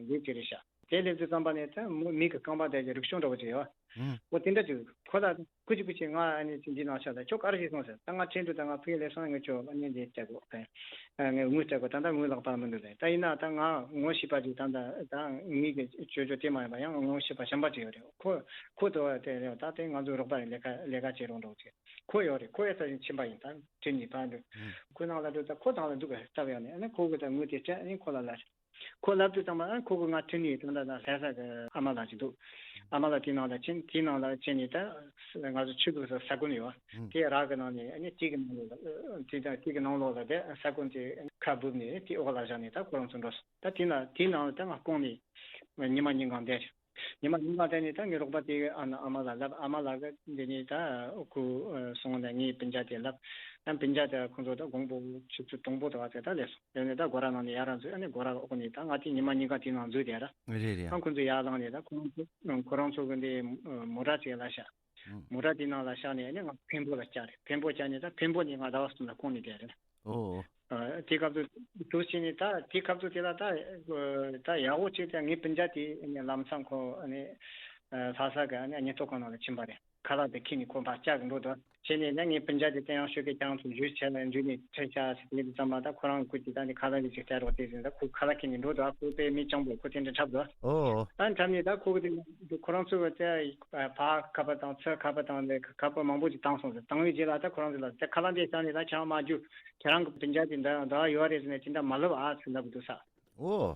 འདི་དེ་རེད་ཤག་དེ་སླེབས་དུས་ཙམ་པ་ནས་ད་མི་མི་གི་རྐང་པ་དེ་གི་རིག་གཞུང་འདྲ་བོ་ཅིག་ཡོད། ཨུ་ཧུ། འོ་དེ་འདྲ་ཅིག་ཁོ་ལ་ཁུ་ཅི་ཁུ་ཅི་ང་ཨ་ནི་ཅི་འདི་ནང་ཤར་ད་ཁྱོད་ག་རེ་བྱེད་སོང་ཟེར། ད་ང་ཁྲིན་ཏུ་ད་ང་ཕུ་ཡི་ལས་སོང་། ངས་ཁྱོད་ཨ་ནི་འདི་སྤྲད་དགོས། ཨ་ངས་དངུལ་སྤྲད་དགོས། ད་ལྟ་དངུལ་ལག་པར་མི་འདུག་ཟེར། ད་ཡིན་ན་ད་ང་ངོ་ཤེས་པ་ཅིག་ད་ད་ངའི་གི་ཅོ་ཅོ་དེ་མ་ཡིན་པ་ཡང་ངོ་ཤེས་པ་གཞན་པ་ཅིག་ཡོད་རེད། ཁོ་ཁོ་དོ་དེ་རེད། ད་དེ་ང་ཚོའི་རོགས་པ་རེད། ལས་ཀ་ལས་ཀ་བྱེད་རོགས་འགྲོ་ཅིག་ཁོ་ཡོད་རེད། ཁོ་ཡོད་ས་ཞིག་ཕྱིན་པ་ཡིན། ད་ཁྲིན་ནི་ཕར་འགྲོ་ཁོ་ནང་ལ་འགྲོ། ད་ཁོ་ཐང་ལ་འདུག་ག་སྟབས་ཡག་ནས་ཨ་ནི་ཁོ་གི་ད་དངུལ་དེ་སྤྲད། ཨ་ནི་ཁོ་ལ་ལབ། ཁོ་ལབ་དུས་ཙམ་པ་ཨ་ཁོ་གི་ང་ཁྲིན་ནི་ད་ད་ད་ལྷ་ས་གི་ཨ་མ་ལགས་ཅིག་འདུག་ཨ་མ་ལགས་དེའི་ནང་ལ་ཕྱིན། དེའི་ནང་ལ་ཕྱིན་ནས་ད་ང་ཚོ་ཆུ་བླུགས་ས་ས་ཀུན་ཡོད། དེ་རག་གི་ནང་ནས་ཨ་ནི་དེ་གི་ནང་ལོགས་ལ་དེ་ད་དེ་གི་ནང་ལོགས་ལ་དེ་ས་ཀུན་དེ་ཁ་སྦུབ་ནས་དེ་འོག་ལ་བཞག་ནས་ད་ཁོ་རང་ཚོ་འགྲོ་སོང་། ད་དེ་ན་དེའི་ནང་ལ་ད་ང་ཁོང་ནས་ཉི་མ་གཉིས་གང་བསྡད། ཉི་མ་གཉིས་གང་བསྡད་ནས་ད་ངའི་རོགས་པ་དེ་ཨ་ན་ཨ་མ་ལ་ལབ། ཨ་མ་ལགས་འདི་ནས་ད་ཁོ་སོང་ནས་ངའི་སྤུན་ཀྱག་དེ་ལབ། ཨ་སྤུན་ཀྱག་དེ་ཁོང་ཚོ་ད་དགོང་པོ་ཆུ་ཚོད་དང་པོ་དེ་བ་ཚེ་ད་སླེབས་སོང་། སླེབས་ནས་ད་སྒོ་ར་ནང་ནས་ཡར་ར་འཛུལ། ཨ་ནི་སྒོ་ར་འོག་ནས་ད་ང་དེ་ཉི་མ་གཉིས་གང་དེ་ནང་འཛུལ་བསྡད་ར། རེད་རེད། ཨ་ཁོང་ཚོ་ཡར་ལངས་ནས་ད་ཁོ་རང་ཚོ་ཁོ་རང་ཚོ་གི་འདི་མོ་ཊ་ཅིག་ལ་བཞག་ཨུ། མོ་ཊ་དེ་ནང་ལ་བཞག་ནས་ཨ་ནི་ང་འཕན་པོ་ལ་བཅར་རེད། འཕན་པོ་བཅར་ནས་ད་འཕན་པོ་ནས་ང་ཟླ་བ་གསུམ་ལ་ཁོང་ནས་བསྡད་རེད། ཨོ། ཨ་དེ་སྐབས་སུ་འདུག་བྱས་ནས་ད་དེ་སྐབས་སུ་དེ་ལ་ད་ཨ་ད་ཡག་པོ་བྱས་ཏེ་ངའི་སྤུན་ཀྱག་དེ་ཨ་ནི་ལམ་སང་ཁོ་ཨ་ནི་ཨ་ལྷ་ས་གི་ཨ་ནི་ཉེན་རྟོག་ཁང་ནང་ལ་ཕྱིན་པ་རེད། ཁ་ལག་དེ་ཁྱེར་ནས་ཁོ་ཕར་བཅར་གི་འགྲོ་འདུག་བྱས་ནས་ཨ་ངའི་སྤུན་ཀྱག་དེ་དེ་ཡང་ཤོད་ཀྱི་ཁྱེད་རང་ཚོ་འཇུས་བྱས་ལ་འཇུས་ནས་ཁྲིད་བྱ་ཟེར་དེ་ཙམ་པ་ད་ཁོ་རང་ཁུར་གྱིས་ད་ནི་ཁ་ལག་འདི་ཅིག་སྟེར་རོགས་དེ་ཟེར། ད་ཁོ་ཁ་ལག་ཁྱེར་ནས་འགྲོ་འདུག་ཁོ་དཔེ་མི་སྤྱང་པོ། ཁོ་དེ་འདྲ་འཁྲབ་འདུག་ཨོ། ད་འཁྲབ་ནས་ད་ཁོ་གི་དེ་ཁོ་རང་ཚོ་གི་དེ་ཕར་ཁ་པར་དང་ཚུར་ཁ་པར་དང་ཁ་པར་མང་པོ་ཅིག་བཏང་སོང་ཟེར། བཏང་བའི་རྗེས་ལ་ད་ཁོ་རང་ཚོ་ལ་དེ་ཁ་ལག་འདི་བཞག་ནས་ད་ཁྱེད་རང་མ་རྒྱུག་ཁྱེད་རང་གི་སྤུན་ཀྱག་དེ་འདྲ་འདྲ་བ་ཡོད་རེད་ཟེར་ནས་དེ་འདྲ་མ་ལབ་ཨ་ཟེར་ལབ་གི་འདུག་ས། ཨོ།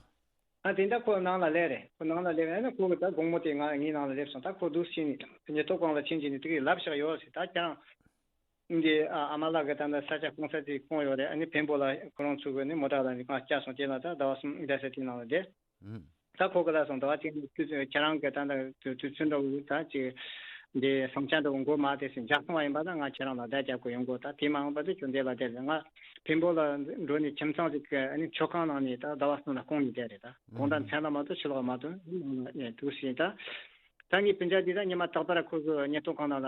ཨ་དེ་འདྲ་ཁོ་ནང་ལ་སླེབས་རེད། ཁོ་ནང་ལ་སླེབས་ཨ་ནི་ཁོ་གི་ད་དགོང་མོ་དེ་ང་ངའི་ནང་ལ་སླེབས་སོང་། ད་ཁོ་འདུག་ཕྱིན་ནས་ཉེན་རྟོག་ཁང་ལ་ཕྱིན་བྱས་ནས་དེ་གི་ལབ་བཞག་ཡོད་ཟེར། ད་ཁྱེད་རང་འདི་ཨ་ཨ་མ་ལགས་གི་ད་ལྟ་ས་ཆ་སྐོང་ས་དེ་སྐོང་ཡོད་རེད། ཨ་ནི་འཕན་པོ་ལ་ཁོ་རང་ཚོ་གི་ནི་མོ་ཊ་ལ་ནི་ང་བཅར་སོང་། དེ་ལ་ད་ཟླ་བ་གསུམ་བསྡད་ས་དེ་ནང་ལ་བསྡད། ཨུམ། ད་ཁོ་གི་ལ་སོང་། ཟླ་བ་གཅིག་ནས་དུས་ཚོད་ཁྱེད་རང་གི་ད་ལྟ་དུས་དུས་ཚོད་འདྲ་བོ་ད་ཅིག་འདི་བསམ་འཆར་འདྲ་བོ་འགོ་མ་དེ་ཟིན་འཇགས་སོང་བ་ཡིན་པ་ད་ང་ཁྱེད་རང་ལ་བརྡ་རྒྱག་དགོས་ཡོང་གོ། ད་དེ་མ་འོངས་པ་དུ་ཁྱོད་འདི་ལ་བསྡད་ལ་ང་འཕན་པོ་ལ་འགྲོ་ནས་ཁྱིམ་ཚང་ཞིག་གི་ཨ་ནི་མཆོད་ཁང་ནང་ནས་ད་ཟླ་བ་གསུམ་ལ་སྐོང་ནས་བསྡད་རེད། ད་དགོང་དག་མཚན་ལ་མ་གཏོགས་ཕྱི་ལོགས་མ་གཏོགས་ནང་ལ་ནས་འདུག་ཟིན། ད་ད་ངའི་སྤུན་ཀྱག་འདི་ད་ཉི་མ་རྟག་པར་ཁོ་ཚོ་ཉེན་རྟོག་ཁང་ནང་ལ་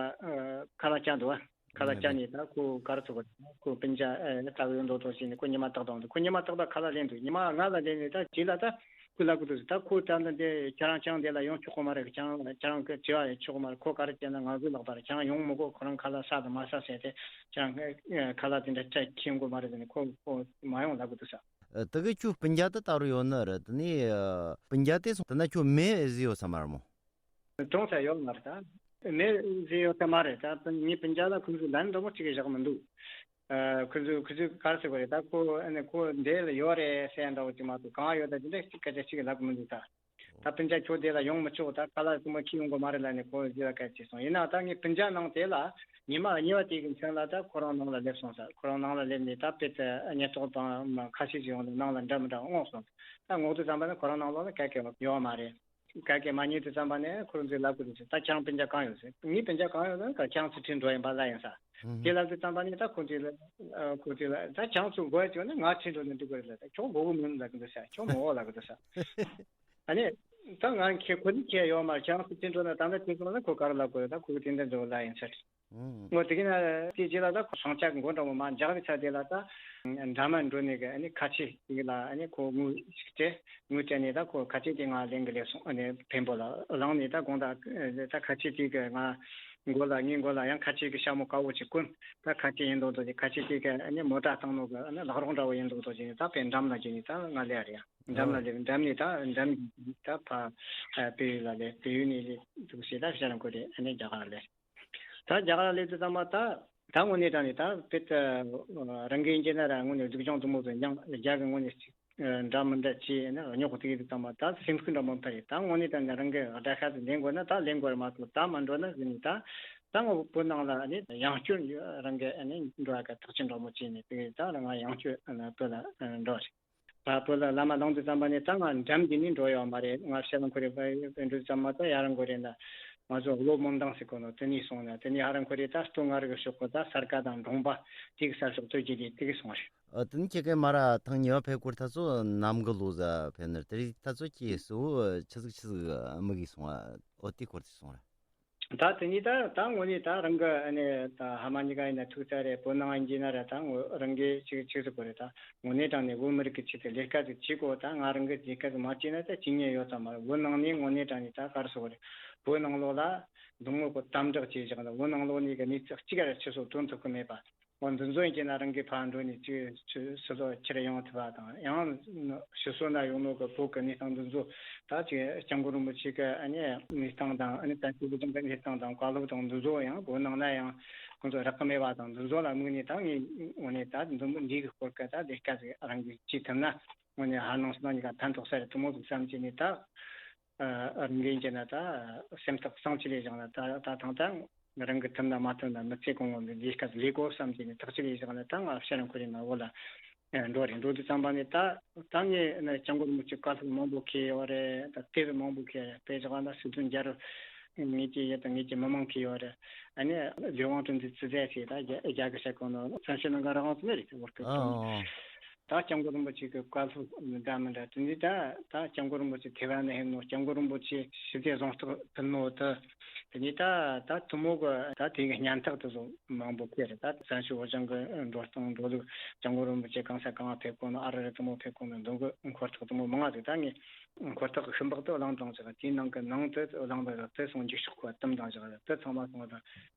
ཁ་ལག་བཅར་འདུག་བ། ཁ་ལག་ཅག་ནས་ད་ཁོ་ག་རེ་ཚོ་གོ། ཁོ་སྤུན་ཀྱག་ཨེ་ལྟ་བུ་མདོག་མདོག་བྱས་ནས་ཁོ་ཉི་མ་ཏག་ཏག་འདུག་ཁོ་ཉི་མ་ཏག་ཏག་ཁ་ལག་ལེན་འདུག་ཉི་མ་ལྔ་ལ་ལེན་ནས་ད་རྗེས་ལ་ད་ཁོ་ལབ་གི་འདུག་ད་ཁོ་ད་ལྟ་འདི་ཁྱེད་རང་ཅང་འདི་ལ་ཡོང་ཆོག་གི་མ་རེད། ཁྱེད་རང་ཁྱེད་རང་གི་དྲི་བ་ཡོད་ཆོག་གི་མ་རེད། ཁོ་ག་རེ་བྱས་ན་ང་ཚོའི་ལག་པ་རེད། ཁྱེད་རང་ཡོང་མི་དགོས། ཁོ་རང་ཁ་ལག་ཟ་དང་མ་ཟ་བྱས་ཏེ་ཁྱེད་རང་ཁ་ལག་དེ་འདྲ་སྤྲད་ཁྱེར་དགོས་མ་རེད་ཟེར་ནས་ཁོ་ཁོ་མ་ཡོང་ལབ་གི་འདུག་ས། ཨ། དེ་གི་ཁྱོད་སྤུན་ཀྱག་དེ་ད་རུ་ཡོད་ནི་རེད། དེ་ནས་ཨ་སྤུན་ཀྱག་དེ་སོང་དེ་ན་ཁྱོད་མེད་ཟིག་ཡོད་ས་མ་རེད་མོ། གྲོངས་ཚར་ཡོད་མ་རེད་ད། མེད་ཟིག་ཡོད་ས་མ་རེད་ད། ངའི་སྤུན་ཀྱག་ལ་ཁོང་ཚོས་ལན་འདྲ་མོ་གཅིག་བཞག་མི་འདུག་ཨ། ཁོང་ཚོས་ཁོང་ཚོས་ག་རེ་ཟེར་དགོས་རེད་ད། ཁོ་ཨ་ནི་ཁོ་འདི་ལ་ཡོད་རེད་ཟེར་འདྲ་བོ་ཅིག་མ་གཏོགས་གང་ཡོད་ད་དེ་འདྲ་གཅིག་སྐད་ཆ་གཅིག་ལབ་གི་མི་འདུག་ད། ད་སྤུན་ཀྱག་ཁྱོད་འདི་ལ་ཡོང་མི་ཆོག་ད་ཁ་ལག་དེ་མོ་ཁྱེར་ཡོང་དགོས་མ་རེད་ལབ་ནས་ཁོ་འདི་ལ་སྐད་ཆ་གསུངས། ཡིན་ནའང་ད་ངའི་སྤུན་ཀྱག་ནང་དེ་ལ་ཉི་མ་གཉིས་པ་དེ་གི་མཚན་ལ་ད་ཁོ་རང་ནང་ལ་སླེབས་སོང་ས། ཁོ་རང་ནང་ལ་སླེབས་ནས་ད་དཔེ་དེ་ཉེན་རྟོག་པ་ཁ་ཤས་ཤིག་ཡོང་ནས་ནང་ལ་འདྲ་མི་འདྲ་མངགས་སོང་། ད་མངགས་དུས་ཙམ་པ་ནི་ཁོ་རང་ནང་ལོགས་ལ་ག་གེ་ཡོད་མ་རེད། ག་གེ་མ་རྙེད་དུས་ཙམ་པ་ནས་ཁོ་རང་ཚོས་ལབ་གི་འདུག་ཟེར། ད་ཁྱེད་རང་སྤུན་ཀྱག་གང་ཡོད་ཟེར། ངའི་སྤུན་ཀྱག་གང་ཡོད་ཟེར། ཁྱེད་རང་ཚོ་ཁྲིད་འགྲོ་ཡིན་པ་ལ་ཡིན་ས། ཨུ་དེ་ལབ་དུས་ཙམ་པ་ནས་ད་ཁོ་ཚོས་ལ་ཨ་ཁོ་ཚོས་ལ་ད་ཁྱེད་རང་ཚོ་དགོས་ཡ་བྱུང་ན་ང་ཁྲིད་འགྲོ་ནས་འགྲིག་གི་རེད་ལ། ད་ཁྱོད་དགོས་གི་མིན་ལབ་གི་འདུག་ས། ཁྱོད་མི་འོ་ལབ་གི་འདུག་ས། ཨ་ནི་ད་ང་ཁྱེད་ཁོ་ཚོས་ཁྱེད་ཡོད་མ་རེད། ཁྱེད་རང་ཚོ་ཁྲིད་འགྲོ་ན་ད་ལྟ་ཁྲིད་སོང་ན་ཁོ་ག་རེ་ལབ་དགོས་རེད། ད་ཁོ་གི་དེ་འདྲ་འགྲོ་ལ་ཡིན་ས་རེད། ཨུ། ངོ་དེ་གི་ན་དེ་རྗེས་ལ་ད་ཁོ་ཟངས་ལྕགས་གི་མགོ་འདྲ་མོ་མར་འཇགས་པའི་ཚད་དེ་ལ་ད་འདྲ་མ་འགྲོ་ནས་གི་ཨ་ནི་ཁ་ཆེ་དེ་གི་ལ་ཨ་ནི་ཁོ་དངུལ་ཞིག་སྤྲད། དངུལ་སྤྲད་ནས་ད་ཁོ་ཁ་ཆེ་དེ་ང་ལེན་གི་སླེབས་སོང་། ཨ་ནི་བེམ་པོ་ལ་བླངས་ནས་ད་དགོང་དག་ད་ཁ་ཆེ་དེ་གི་ང་མགོ་ལ་ངའི་མགོ་ལ་ཡང་ཁ་ཆེ་གི་ཞྭ་མོ་དཀར་པོ་ཅིག་གོན། ད་ཁ་ཆེ་ཡིན་མདོག་མདོག་ཅིག་ཁ་ཆེ་དེ་གི་ཨ་ནི་མོ་ཊ་བཏང་ནོ་གི་ཨ་ནི་ལག་རོགས་འདྲ་བོ་ཡིན་མདོག་མདོག་ཅིག་ད་དཔེ་འགྲམ་ལ་བརྒྱུད་ནས་ད་ང་སླེབས་རེད། འགྲམ་ལ་སླེབས། འགྲམ་ནས་ད་འགྲམ་ད་ཕ་བལ་ཡུལ་ལ་སླེབས། བལ་ཡུལ་ནས་སླེབས་འདུག་ཟེར། ད་ཤར་ཁུལ་དེ་ཨ་ནི་རྒྱ་གར་ལ་སླེབས། ད་རྒྱ་གར་སླེབས་དུས་ཙམ་པ་ད་ད་དངོས་གནས་དྲང་ནས་ད་དཔེ་ད་རང་གི་ཡིན་གྱི་ན་ར་དངོས་གནས་སྡུག་སྦྱོང་དུ་མོ་ཚོ་འཇང་རྒྱ་གི་དངོས་གནས་ཅིག་འདྲ་མི་འདྲ་བྱས་ན་རྙོག་གི་དེ་དུས་ཙམ་པ་ད་སེམས་ཤུགས་འདྲ་མོ་འཕར་རེད། ད་དངོས་གནས་དྲང་ནས་རང་གི་དགྲ་ཤ་དེ་ལེན་དགོས་ན་ད་ལེན་དགོས་རེད་མ་གཏོགས་ད་མ་འགྲོ་ན་ཟེར་ནས་ད་ད་ངོ་བོད་ནང་ལ་ནི་ཡང་བསྐྱར་རང་གི་ནི་འགྲོ་ཡ་གི་ཐག་གཅོད་འདྲ་མོ་བྱས་ནས་དེ་ད་ང་ཡང་བསྐྱར་བོད་ལ་འགྲོ་རེད། ད་བོད་ལ་བླ་མ་ལངས་དུས་ཙམ་པ་ནས་ད་ང་འགྲམ་གྱི་ནི་འགྲོ་ཡོད་མ་རེད། ང་ཤར་ལ་འཁོར་རེ་འགྲོ་དུས་ཙམ་མ་ད་ཡར་ལ་འཁོར་རེ་ན་ང་ཚོ་གློ་སྨོན་ཐང་ཟེར་གོ་ནོ་དེ་ནས་སོང་ན་དེ་ནས་ཧ་ར་འཁོར་རེ་ད་སྟོད་མངའ་རིས་ཀྱི་ཕྱོགས་གོ་ད་ས་དགའ་དང་འབྲོང་པ་དེ་གི་ས་ཕྱོགས་སྟོད་ཀྱི་དེ་དེ་གི་སོང་རེད། ཨ། དེ་ནས་ཁྱེད་ཀྱིས་མ་ར་ཐེངས་གཉིས་པ་ཕེབས་སྐོར་ད་ཚོ་ནམ་གི་ལོ་ཟ་ཕེབས་ནར་དེ་རིགས་ད་ཚོ་ཁྱེད་གསོ་བོ་ཆི་ཟིག་ཆི་ཟིག་དམིགས་གི་སོང་ཨ། ཨོ་དེ་སྐོར་དེ་སོང་རེད། ད་དེ་ནས་ད་ད་དངོས་གནས་ད་རང་གི་ཨ་ནི་ད་ཕ་མ་གཉིས་ཀ་ཡིན་ན་ཐུག་ཚར་རེད། བོད་ནང་ཡིན་གྱི་ན་ར་ད་ངོ་རང་གི་ཅིག་ཅིག་ཟེར་གོ་རེད། ད་དངོས་གནས་དྲང་ནས་བོད་མི་རིགས་ཀྱི་ཆེད་དུ་ལས་ཀ་ཟིག་བྱེད་དགོས། ད་ང་རང་གི་ལས་ཀ་ཟིག་མ་བྱས་ན་ད་ཅི་ཉན་ཡོད་ཙམ་མ་རེད། བོད་ནང་ནས་དངོས་གནས་དྲང་ནས་ད་ག་རེ་ཟེར་གོ་རེད། བོད་ནང་ལོགས་ལ་འདི་མོ་གི་དམ་དྲག་བྱས་བཞག་ན་བོད་ནང་ལོགས་ནས་གི་གནས་ཚུལ་གཅིག་ར་ཕྱི་སོགས་ཐོན་ཐུབ་གི་མེད་པ། འོ་འདི་ཚོ་ཡིན་གྱི་ན་རང་གི་ཕར་འགྲོ་ནས་ཅིག་ཅིག་སུ་ཚོ་ཁྱེར་ཡོང་ཐུབ་པ་དང་། ཡང་ཕྱི་སོ་ན་ཡོང་ནོ་གི་བོད་ཀྱི་གནས་སྟངས་འདི་ཚོ་ད་ཅིག་སྐྱབས་མགོན་རིན་པོ་ཆེ་གི་ཨ་ནི་གནས་སྟངས་དང་། ཨ་ནི་བཙན་བྱོལ་སྒྲིག་འཛུགས་ཀྱི་གནས་སྟངས་དང་། བཀའ་སློབ་དང་འདི་ཚོ་ཡང་བོད་ནང་ན་ཡང་ཁོང་ཚོ་རག་གི་མེད་པ་དང་། འདི་ཚོ་ལ་དམིགས་ནས་ད་ངས་དངོས་གནས་ད་འདི་མོ་འདི་གི་སྐོར་གི་ད་ལས་ཀ་ཟིག་རང་གིས་བྱེད་ཐུབ་ན་དངོས་གནས་ཕར་ནང་ཚོ་ནང་གཉིས་ཀ་ཕན་ཐོགས་ས་རེད་དེ་མོ་ཟིག་བསམ་བྱས་ནས་ད། ཨ། རང་འགན་གྱི་ན་ད་སེམས་ཐག་གཙང་ཆེ་ལས་བཞག་ན་ད་ད་ཐང་ད་རང་གི་ཐུབ་ན་མ་ཐུབ་ན་མི་ཚེ་གང་བོ་འདི་ལས་ཀ་ལས་དགོས་བསམ་གྱི་ནས་ཐག་ཆོད་ལས་བཞག་ན་ད་ང་ཕྱིར་རང་ཁོ་རེ་ན་འོ་ལ་འགྲོ་རེད། འགྲོ་དུས་ཙམ་པ་ནས་ད་ད་ངས་ནི་སྐྱབས་མགོན་རིན་པོ་ཆེ་བཀའ་སློབ་མང་པོ་ཁེལ་ཡོད་རེད། ད་དེབ་མང་པོ་ཁེལ་རེད། དཔེ་བཞག་ན་སི་ཏུ་རྒྱལ་རབས་ངེད་ཀྱི་ཡུལ་དང་ངེད་ཀྱི་མི་མང་ཁེལ་ཡོད་རེད། ཨ་ནི་ལས་དབང་དྲུང་འདི་ཙི་ཙེ་ཞེས་ད་རྒྱ་རྒྱ་གི་ཤ་ཁོ་ན་བཙན་བྱོལ་ནང་ག་རང་དབང་དུ་མེད་རེད། དེ་བར་སྐབས་ཨ་ཨ། ད་སྐྱབས་མགོན་རིན་པོ་ཆེ་གི་བཀའ་སློབ་འདྲ་མི་འདྲ་དེ་འདི་ད་ད་སྐྱབས་མགོན་རིན་པོ་ཆེ་ཐེ་ཝན་ན་ཕེབས་ནོ། སྐྱབས་མགོན་རིན་པོ་ཆེ་ཞི་བདེ་གཟེངས་རྟགས་ཕུལ་ནོ་དེ། དེ་ནས་ད་ད་དེ་མོ་གི་ད་དེ་གི་སྙན་ཐག་དེ་ཚོ་མང་པོ་ཁེལ་རེད། ད་བཙན་བྱོལ་བོད་ལྗོངས་གི་འགྲོ་སྟངས་འགྲོ་ལུགས། སྐྱབས་མགོན་རིན་པོ་ཆེ་གང་ས་གང་ཕེབས་གོ་ནོ། ཨ་རི་རི་དེ་མོ་ཕེབས་གོ་ནོ། འདི་གི་འཁོར་ཐག་དེ་མོ་མང་ང་ཟིག་ད་ངས་འཁོར་ཐག་གི་ཤུན་པགས་དེ་བླངས་བཏང་ཟིག་དེའི་ནང་གི་ནང་དེ་བླངས་པ་དེ་སོང་འགྱིག་ཤོག་ཁོ་བཏུམ་བཏང་ཟིག་དེ་ཚང་མ་སོང་བ་དང་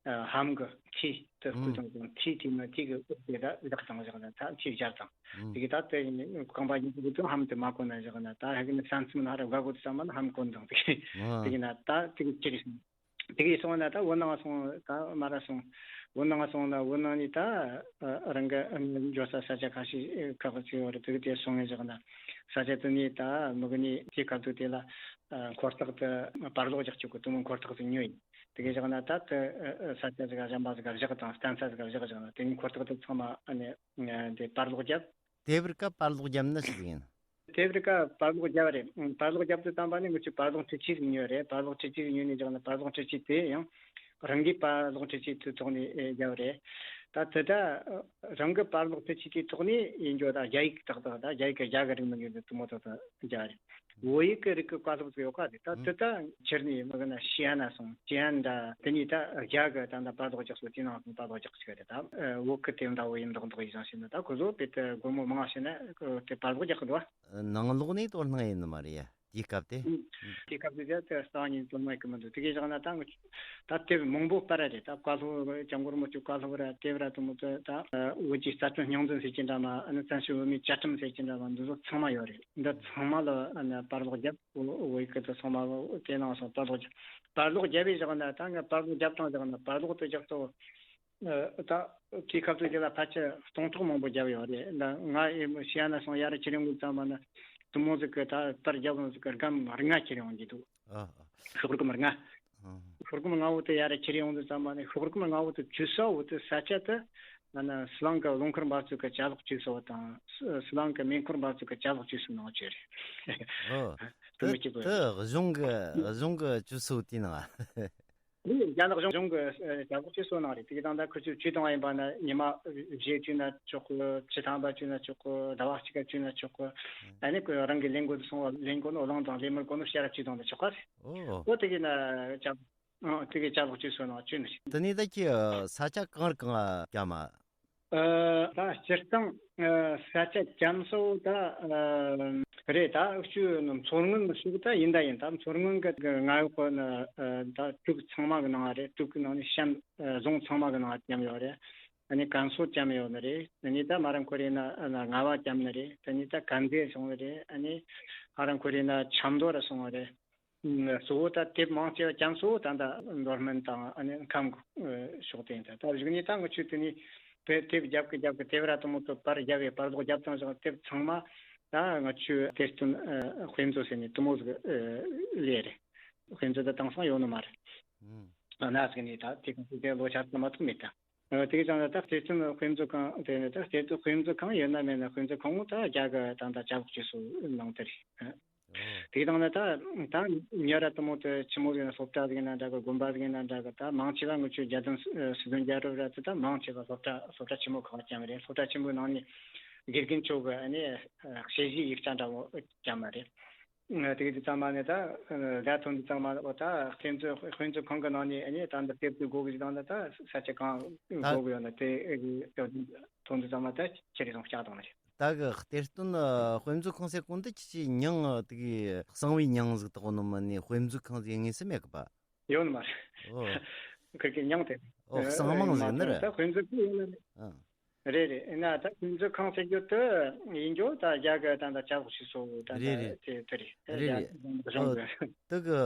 ཧམ་གི་ཁྱི་དེ་སྐུ་དང་ཁྱི་དེ་ནི་ཁྱི་གི་དབུ་དེ་ད་བཞག་བཏང་ཟིག་ད་ཁྱི་སྦྱར་བཏང་། དེ་གི་ད་དེ་ཡིན་རྐང་པ་གཉིས་པོ་དེ་ཧམ་དེ་མ་གོན་ན་བཞག་ན། ད་ཧ་གི་ནི་ས་མཚམས་ན་ཧ་ར་དགའ་གོ་དུ་ས་མ་ན་ཧམ་གོན་དང་། དེ་གི་དེ་གི་ན་ད་དེ་གི་ཅི་རེད། དེ་གི་སོང་ན་ད་བོད་ནང་སོང་། ད་མ་ར་སོང་། བོད་ནང་སོང་ན་བོད་ནང་ནི་ད་རང་གི་འབྱོར་ས་ས་ཆ་ཁ་ཤས་ཁག་ཅིག་ཡོད་རེད། དེ་གི་དེ་སོང་ངས་བཞག་ན་ས་ཆ་དེ་ནི་ད་མི་གི་ནི་དེ་ག་དུ་དེ་ལ་འཁོར་ཐག་དེ་བར་ལོག་རྒྱག་ཆོག་གི་དེ་མོ་འཁོར་ཐག་དེ་ཉོས་ཡིན། དེ་གི་བཞག་ན་ད་དེ་ས་ཆ་ཟིག་གཞན་པ་ཟིག་བཞག་དང་། བརྟེན་ས་ཟིག་བཞག་བཞག་ན་དེ་ནི་འཁོར་ཐག་དེ་ཚང་མ་ཨ་ནི་དེ་བར་ལོག་རྒྱབ། དེབ་རིགས་ཀ་པར་ལོག་བརྒྱབ་ན་ཞིག་ཡིན། དེབ་རིགས་ཀ་པར་ལོག་བརྒྱབ་རེད། པར་ལོག་བརྒྱབ་དུས་ཙམ་པ་ནི་ངུ་ཆུ་པར་ལོག་ཁྲི་ཆིག་ཉོས་རེད། པར་ལོག་ཁྲི་ཆིག་ཉོས་ནས་བཞག་ན་པར་ལོག་ཁྲི་ཆིག་དེ་ཡང་རང་གི་པར་ལོག་ཁྲི་ཆིག་དུ་ཐོག་ནས་ཨེ་བརྒྱབ་རེད། ད་དེ་ད་རང་གི་པར་ལོག་དེ་ཆི་དེའི་ཐོག་ནས་ཡིན་རྒྱུ་ད་རྒྱ་ཡིག་ཏག་ཏག་ད་རྒྱ་ཡིག་གི་རྒྱ་གི་རིགས་མི་འགྱུར་དུ་དུ་མོ་ཏག་ཏག་རྒྱ་རེད། བོད་ཡིག་གི་རིགས་ཀྱི་བཀའ་སློབ་ཚོ་ཡོད་ཁ་དེ་ད་དེ་ད་ཁྱེར་ནས་མི་གི་ན་ཤི་ཡ་ན་སོང་ཤི་ཡ་ན་དེ་ནས་ད་རྒྱ་གི་ད་ད་པར་ལོག་རྒྱག་སོ་དེ་ནང་སོང་པར་ལོག་རྒྱག་ཅིག་རེད། ད་བོད་གི་དེ་འདྲ་བོ་ཡིན་མདོག་མདོག་ཡིན་ཟང་ཞིག་ན་ད་ཁོ་ཚོ་དེ་ད་སྒོར་མོ་མང་ཤི་ན་དེ་པར་ལོག་རྒྱག་གི་འདུག་བ། ནང་ལོགས་ནས་དོ་སྣང་ཡིན་ནི་མ་རེད་ཡ། དེའི་སྐབས་དེ། དེའི་སྐབས་དེ་དེ་རྩ་བ་ཉིད་དོན་མེད་གི་མི་འདུག་དེ་གའི་བཞག་ན་ད་ད་དེབ་མང་པོ་སྤར་ར་རེད། ད་བཀའ་སློབ་སྐྱབས་མགོན་རིན་པོ་ཆེ་བཀའ་སློབ་ར་དེབ་ར་དུ་མོ་དེ་ད་བོད་ཀྱི་རྩ་ཁྲིམས་རྙོག་འཛིང་ཟེར་གྱི་འདྲ་མ་ཨ་ནི་བཙན་བྱོལ་བོད་མིའི་བཅའ་ཁྲིམས་ཟེར་གྱི་འདྲ་མ་འདི་ཚོ་ཚང་མ་ཡོད་རེད། འདི་ཚང་མ་ལ་ཨ་ནི་པར་ལོག་བརྒྱབ་བོད་ཡིག་གི་དེ་ཚང་མ་དེ་ནང་སོང་པར་ལོག་བརྒྱབ། པར་ལོག་བརྒྱབ་པའི་བཞག་ན་ད་ངས་པར་ལོག་བརྒྱབ་སྟངས་བཞག་ན་པར་ལོག་དེ་བརྒྱབ་ཏོ། ད་དེའི་སྐབས་སུ་དེ་ལ་ཕལ་ཆེར་སྟོང་ཕྲག་མང་པོ་བརྒྱབ་ཡོད་རེད། ད་ང་ཨེ་མོ་ཤི་ཡ་ན་སོང་ཡ་ར་ཁྱེར་ཡོང་དུས་ཙམ་པ་ན་དུ་མོ་ཟིག་གི་ད་པར་རྒྱབ་ཡོང་ཟིག་གི་སྒམ་ལྔ་ཁྱེར་ཡོང་གི་འདུག་ཨ་ཨ། ཤོག་སྒམ་ལྔ། ཨ། ཤོག་སྒམ་ལྔ་བོ་དེ་ཡ་ར་ཁྱེར་ཡོང་དུས་ཙམ་པ་ནས་ཤོག་སྒམ་ལྔ་བོ་དེ་བཅུ་ས་བོ་དེ་ས་ཆ་དེ་ཨ་ན་ཧྥ་ལང་གི་རླུང་འཁོར་འབབ་ཚུགས་གི་ཅ་ལག་བཅུ་ས་བོ་དང་ཧྥ་ལང་གི་མེ་འཁོར་འབབ་ཚུགས་གི་ཅ་ལག་བཅུ་ས་ནང་བཅས་རེད། ཨོ། དེ་དེ་མི་གཅིག་པོ་རེད། དེ་གཞུང་གི་གཞུང་གི་བཅུ་ས་བོ་དེའི་ནང་། རྒྱ་ནག་གཞུང་གཞུང་གི་རྒྱ་ལོག་ཅེས་སོ་ནང་རེད། དེ་གི་དང་ད་ཁུ་ཚོས་བཅུ་དང་ཡིན་པ་ན་ཉི་མ་བཞི་བཅུ་ན་ཆོག་གི། བཅུ་ཐམ་པ་བཅུ་ན་ཆོག་གི། ཟླ་བ་གཅིག་ག་བཅུ་ན་ཆོག་གི། ཨ་ནི་ཁོས་རང་གི་ལེན་དགོས་སོང་བ་ལེན་དགོས་ནོ་གླང་དང་ལེན་མི་དགོས་ནོ་ཤ་ར་བཅུ་དང་ད་ཆོག་ག་རེད། ཨོ། ཨོ་དེ་གི་ན་ཅག་ཨང་དེ་གི་ཅག་ལོག་ཅེས་སོ་ནང་བཅུ་ནི་རེད། དེ་ནས་ད་ཁྱི་ས་ཆ་གང་རུ་གང་ལ་བཀྱག་མ། ཨ་ད་སྤྱིར་བཏང་ཨ་ས་ཆ་རྒྱ་མཚོ་ད་ཨ་རེད། ད་ཨུ་ཆུ་མཚོ་སྔོན་ཞིག་ད་ཡིན་ད་ཡིན། ད་མཚོ་སྔོན་གི་ང་ཡོད་པ་ན་ཨ་ད་དྲུག་ཚང་མ་གི་ནང་རེད། དྲུག་གི་ནང་ནས་གཤམ་ཨ་རྫོང་ཚང་མ་གི་ནང་རྒྱ་མ་ཡོད་རེད། ཨ་ནི་ཀན་སུའུ་རྒྱ་མ་ཡོད་ནི་རེད། ཨ་ནི་ད་མ་རང་ཁོ་རེ་ན་ཨ་ན་རྔ་བ་རྒྱ་མ་ནི་རེད། ཨ་ནི་ད་དཀར་མཛེས་སོང་ནི་རེད། ཨ་ནི་ཨ་རང་ཁོ་རེ་ན་ཆབ་མདོ་ར་སོང་བ་རེད། གཙོ་བོ་ད་དེབ་མང་ཆེ་བ་རྒྱ་མཚོ་ད་ད་མདོ་སྨད་དང་ཨ་ནི་ཁམས་ཕྱོགས་དེ་ཡིན། ད་ད་གཞུག་ནས་ད་ང་ཆུ་དེ་ནས་དེ་དེབ་རྒྱབ་ཀི་རྒྱབ་ཀི་དེབ་ར་དུ་མོ་ཚོ་པར་རྒྱབ་ཡས་པར་རྡོག་རྒྱབ་ཙང་ཞག་དེབ་ཚང་མ་ད་ང་ཆུ་གཏེར་སྟོན་དཔེ་མཛོད་ཟེར་ནས་དུ་མོ་ཟིག་ལས་རེད། དཔེ་མཛོད་ད་དེང་སང་ཡོད་ནི་མ་རེད། ཨ་ན་ཟིག་ནས་ད་དེ་ག་དེ་ལོ་ཆ་ཙམ་མ་གཏོགས་མེད་ད། ཨ་དེ་གི་ཙང་ད་གཏེར་སྟོན་དཔེ་མཛོད་ཁང་དེ་ནས་ད་གཏེར་སྟོན་དཔེ་མཛོད་ཁང་ཡོད་ན་མེད་ན་དཔེ་མཛོད་ཁང་ངོ་ད་རྒྱ་གི་ད་ད་ཅ་ལག་ཅི་སོ་ནང་དེ་རེད། ཨོ། དེ་དང་ནི་ད་ད་ཉེ་ར་དུ་མོ་དེ་ཆི་མོ་ཟིག་ན་སློབ་གྲྭ་ཟིག་ན་འདྲ་གི། དགོན་པ་ཟིག་ན་འདྲ་གི། ད་མང་ཆེ་བ་ངུ་ཆོས་རྒྱལ་དོན་སྲིད་དོན་རྒྱལ་རབས་ར་དེ་ད་མང་ཆེ་བ་སློབ་གྲྭ་སློབ་གྲྭ་ཆེན་མོ་ཁག་ཅན་རེད། སློབ་གྲྭ་ཆེན་མོའི་ནང་ནས་དགེ་རྒན་མཆོག་གི་ཨ་ནི་ཞལ་བཞེས་ཡིག་ཆ་འདྲ་བོ་ཅན་མ་རེད། དེ་གི་དུས་ཙམ་མ་ནི་ད་ཟླ་ཐོན་དུས་ཙམ་མ་ད་དཔེ་མཛོད་དཔེ་མཛོད་ཁང་གི་ནང་ནས་ཨ་ནི་ད་འདི་དེབ་དེ་དགོས་གི་ཟིག་དང་ད་ད་ས་ཆ་གང་ད་དགོས་གི་ཡོད་ན་དེ་ཐོན་དུས་ཙམ་མ་ད་ཁྱེར་རེ་སོང་བཅག་དང་ནི་རེད། ད་གི་གཏེར་སྟོན་ཨ་དཔེ་མཛོད་ཁང་ཟེར་གོ་འདི་ཁྱི་ཆོའི་མྱིང་ཨ་དེ་གི་གསང་བའི་མྱིང་ཟིག་དག་ནི་མིན་ནི་དཔེ་མཛོད་ཁང་ཟིག་དངོས་སུ་མེད་གི་པ། ཡོད་ནི་མ་རེད། ཨོ། ཁིར་གི་མྱིང་དེ། ཨོ་གསང་མིང་ཟིག་ནི་རེད། ད་དཔེ་མཛོད་ཁང་ཡིན་ནི་རེད། ཨ། རེད་རེད། ཡིན་ན་ད་དཔེ་མཛོད་ཁང་ཟེར་རྒྱུ་དེ་ཡིན་རྒྱུ་ད་རྒྱ་གི་ད་ད་ཅ་ལག་ཞིག་སོ་ད་རེད་ད་རེད། དེ་དེ་རེད། རེད་རེད། རྒྱ་གཞུང་ཨོ་གི་དེ་གི་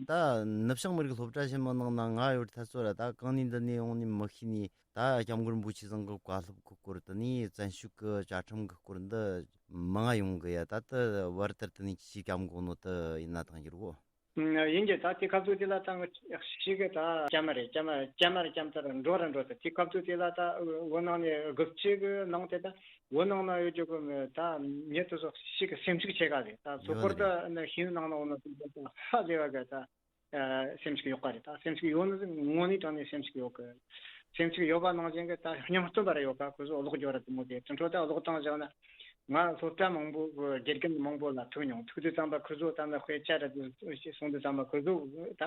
ད་ནུབ་བྱང་མི་རིགས་སློབ་གྲྭ་ཆེན་མོ་ནང་ན་ང་ཡོད་ཐ་ཚོ་ར་ད་གང་ནས་འདི་ནས་ཡོང་ནས་མི་ཤེས་ནས། ད་སྐྱབས་མགོན་རིན་པོ་ཆེ་ཚང་གི་བཀའ་སློབ་ཀྱི་སྐོར་དེ་ནས་བཙན་བྱོལ་གྱི་བཅའ་ཁྲིམས་ཀྱི་སྐོར་འདི་མང་ང་ཡོང་གི་ཡ། ད་ལྟ་བར་དུ་དེ་ནས་ཅི་སྐྱབས་མགོན་ནོ་དེ་ཡིན་ན་ཐང་གི་རོ། ཡིན་གྱི་ད་དེ་སྐབས་དུས་དེ་ལ་ད་ང་ཞིག་གི་ད་སྐྱ་མ་རེད། སྐྱ་མ་སྐྱ་མ་རེད། སྐྱ་མ་ད་འགྲོ་ར་འགྲོ་ད་དེ་སྐབས་དུས་དེ་ལ་ད་བོད་ནང་ནས་དགུ་བཅུ་གི་ནང་དེ་ད་བོད་ནང་ན་ཡོད་རྒྱུ་གི་ད་མྱི་དེ་ཚོ་ཞིག་གི་སེམས་ཤུགས་ཆེ་ག་རེད། ད་ཚོ་ཡོད་སྐོར་རེད། ད་ཤེས་ཡོན་ནང་ན་འོ་ན་ཧ་ལས་བ་གི་ད། སེམས་ཤིག་ཡོད་པ་རེད། ད་སེམས་ཤིག་ཡོད་ནི་དངོས་གནས་དྲང་གནས་སེམས་ཤིག་ཡོད་གི། སེམས་ཤིག་ཡོད་པ་ནང་བཞིན་གི་ད་སྙིང་སྟོབས་པ་ར་ཡོད་པ། ཁོ་ཚོ་གློག་སྦྱོར་ར་དུ་མོ་དེ་དུད་འགྲོ་ད་གློག་བཏང་བཞག་ན། ང་སློབ་གྲྭ་མང་པོ་གི་དགེ་རྒན་མང་པོ་ལ་ཐུག་མྱོང་། ཐུག་དུས་ཙམ་པ་ཁོ་ཚོ་ད་ནི་དཔེ་ཆ་ར་དུ་སོང་དུས་ཙམ་པ་ཁོ་ཚོ་ད་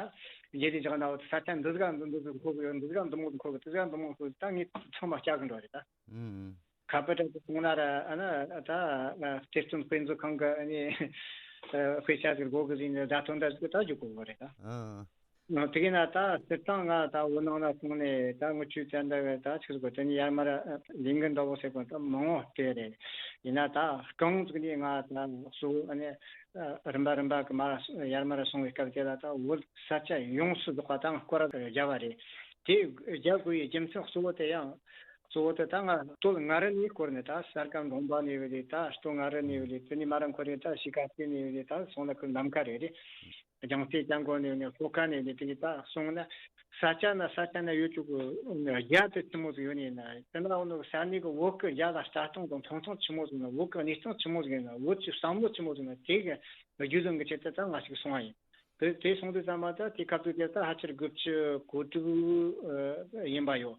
རྗེས་དེ་བཞག་ན་ས་ཆ་འདི་ཟིག་འདི་འདི་ཟིག་མཁོ་གི་ཡོད། འདི་ཟིག་འདི་མོ་མཁོ་གི། དེ་ཟིག་འདི་མོ་མཁོ་གི། ད་ངས་ཚང་མ་སྐྱག་གི་འགྲོ་རེད་ད། ཨང་། ཁ་པར་དྲ་ཚོང་ན་ར་ཨ་ན་ད་གཏེར་སྟོན་དཔེ་མཛོད་ཁང་གི་ཨ་ནི་དཔེ་ཆ་ཟིག་དགོས་གི་ཟིན་ནས་བརྡ་ཐོན་ད་ཟིག་ད་རྒྱུག་གོ་གི་རེད་ད། ཨ། དེ་གི་ན་ད་སྤྱིར་བཏང་ང་ད་བོད་ནང་ལ་སོང་ནས་ད་ངུ་ཆོས་ཙན་ད་གི་ད་ཆི་ཟིག་གོ་དེ་ནི་ཡར་མར་ལས་འགན་འདྲ་བོ་ཟེར་གོ་ད་མང་བོ་སྤྲད་རེད། ཡིན་ན་ད་རྐང་ཟིག་ནས་ང་ད་གཙོ་བོ་ཨ་ནི་རིམ་པ་རིམ་པ་གི་མར་ཡར་མར་སོང་བའི་སྐབས་དེ་ལ་ད་བོད་ས་ཆ་ཡོངས་སུ་རྫོགས་པ་ད་སྐོར་ར་རྒྱབ་པ་རེད། དེ་རྒྱབ་དགོས་པའི་རྒྱུ་མཚན་གཙོ་བོ་དེ་ཡང་གཙོ་བོ་དེ་ད་ང་སྟོད་མངའ་རིས་ནས་སྐོར་ནས་ད་གསར་སྐམ་འབྲོང་པ་ནས་བ་ལས་ད་སྟོད་མངའ་རིས་ནས་བ་ལས་དེ་ནས་མ་ར་འཁོར་རེ་ད་གཞིས་ཀ་རྩེ་ནས་བ་ལས་ད་སོང་ན་ཁུལ་ནམ་མཁའ་རེ་རེད། རྒྱང་རྩེ་སྐྱབས་མགོན་ནས་བ་ནས་ལྷོ་ཁ་ནས་བ་ལས་དེ་གི་ད་སོང་ན་ས་ཆ་ན་ས་ཆ་ན་ཡོད་ཅུག་གི་རྒྱ་དེ་ཆི་མོ་ཟིག་ཡོད་ནས་ན་དེ་ན་འོ་ནོ་ས་གནས་གི་བོད་གི་རྒྱ་ལ་ལྟ་སྟངས་དང་མཐོང་སྟངས་ཆི་མོ་ཟིག་ན། བོད་གི་གནས་སྟངས་ཆི་མོ་ཟིག་ཡིན་ན། བོད་ཀྱི་བསམ་བློ་ཆི་མོ་ཟིག་ན། དེ་གི་རྒྱུས་ལོན་གི་ཆེད་དུ་ད་ང་ཞིག་སོང་བ་ཡིན། དེ་དེ་སོང་དུས་ཙམ་པ་ད་དེ་སྐབས་དུས་དེ་ད་ཕལ་ཆེར་དགུ་བཅུ་གོ་དྲུག་ཡིན་པ་ཡོད།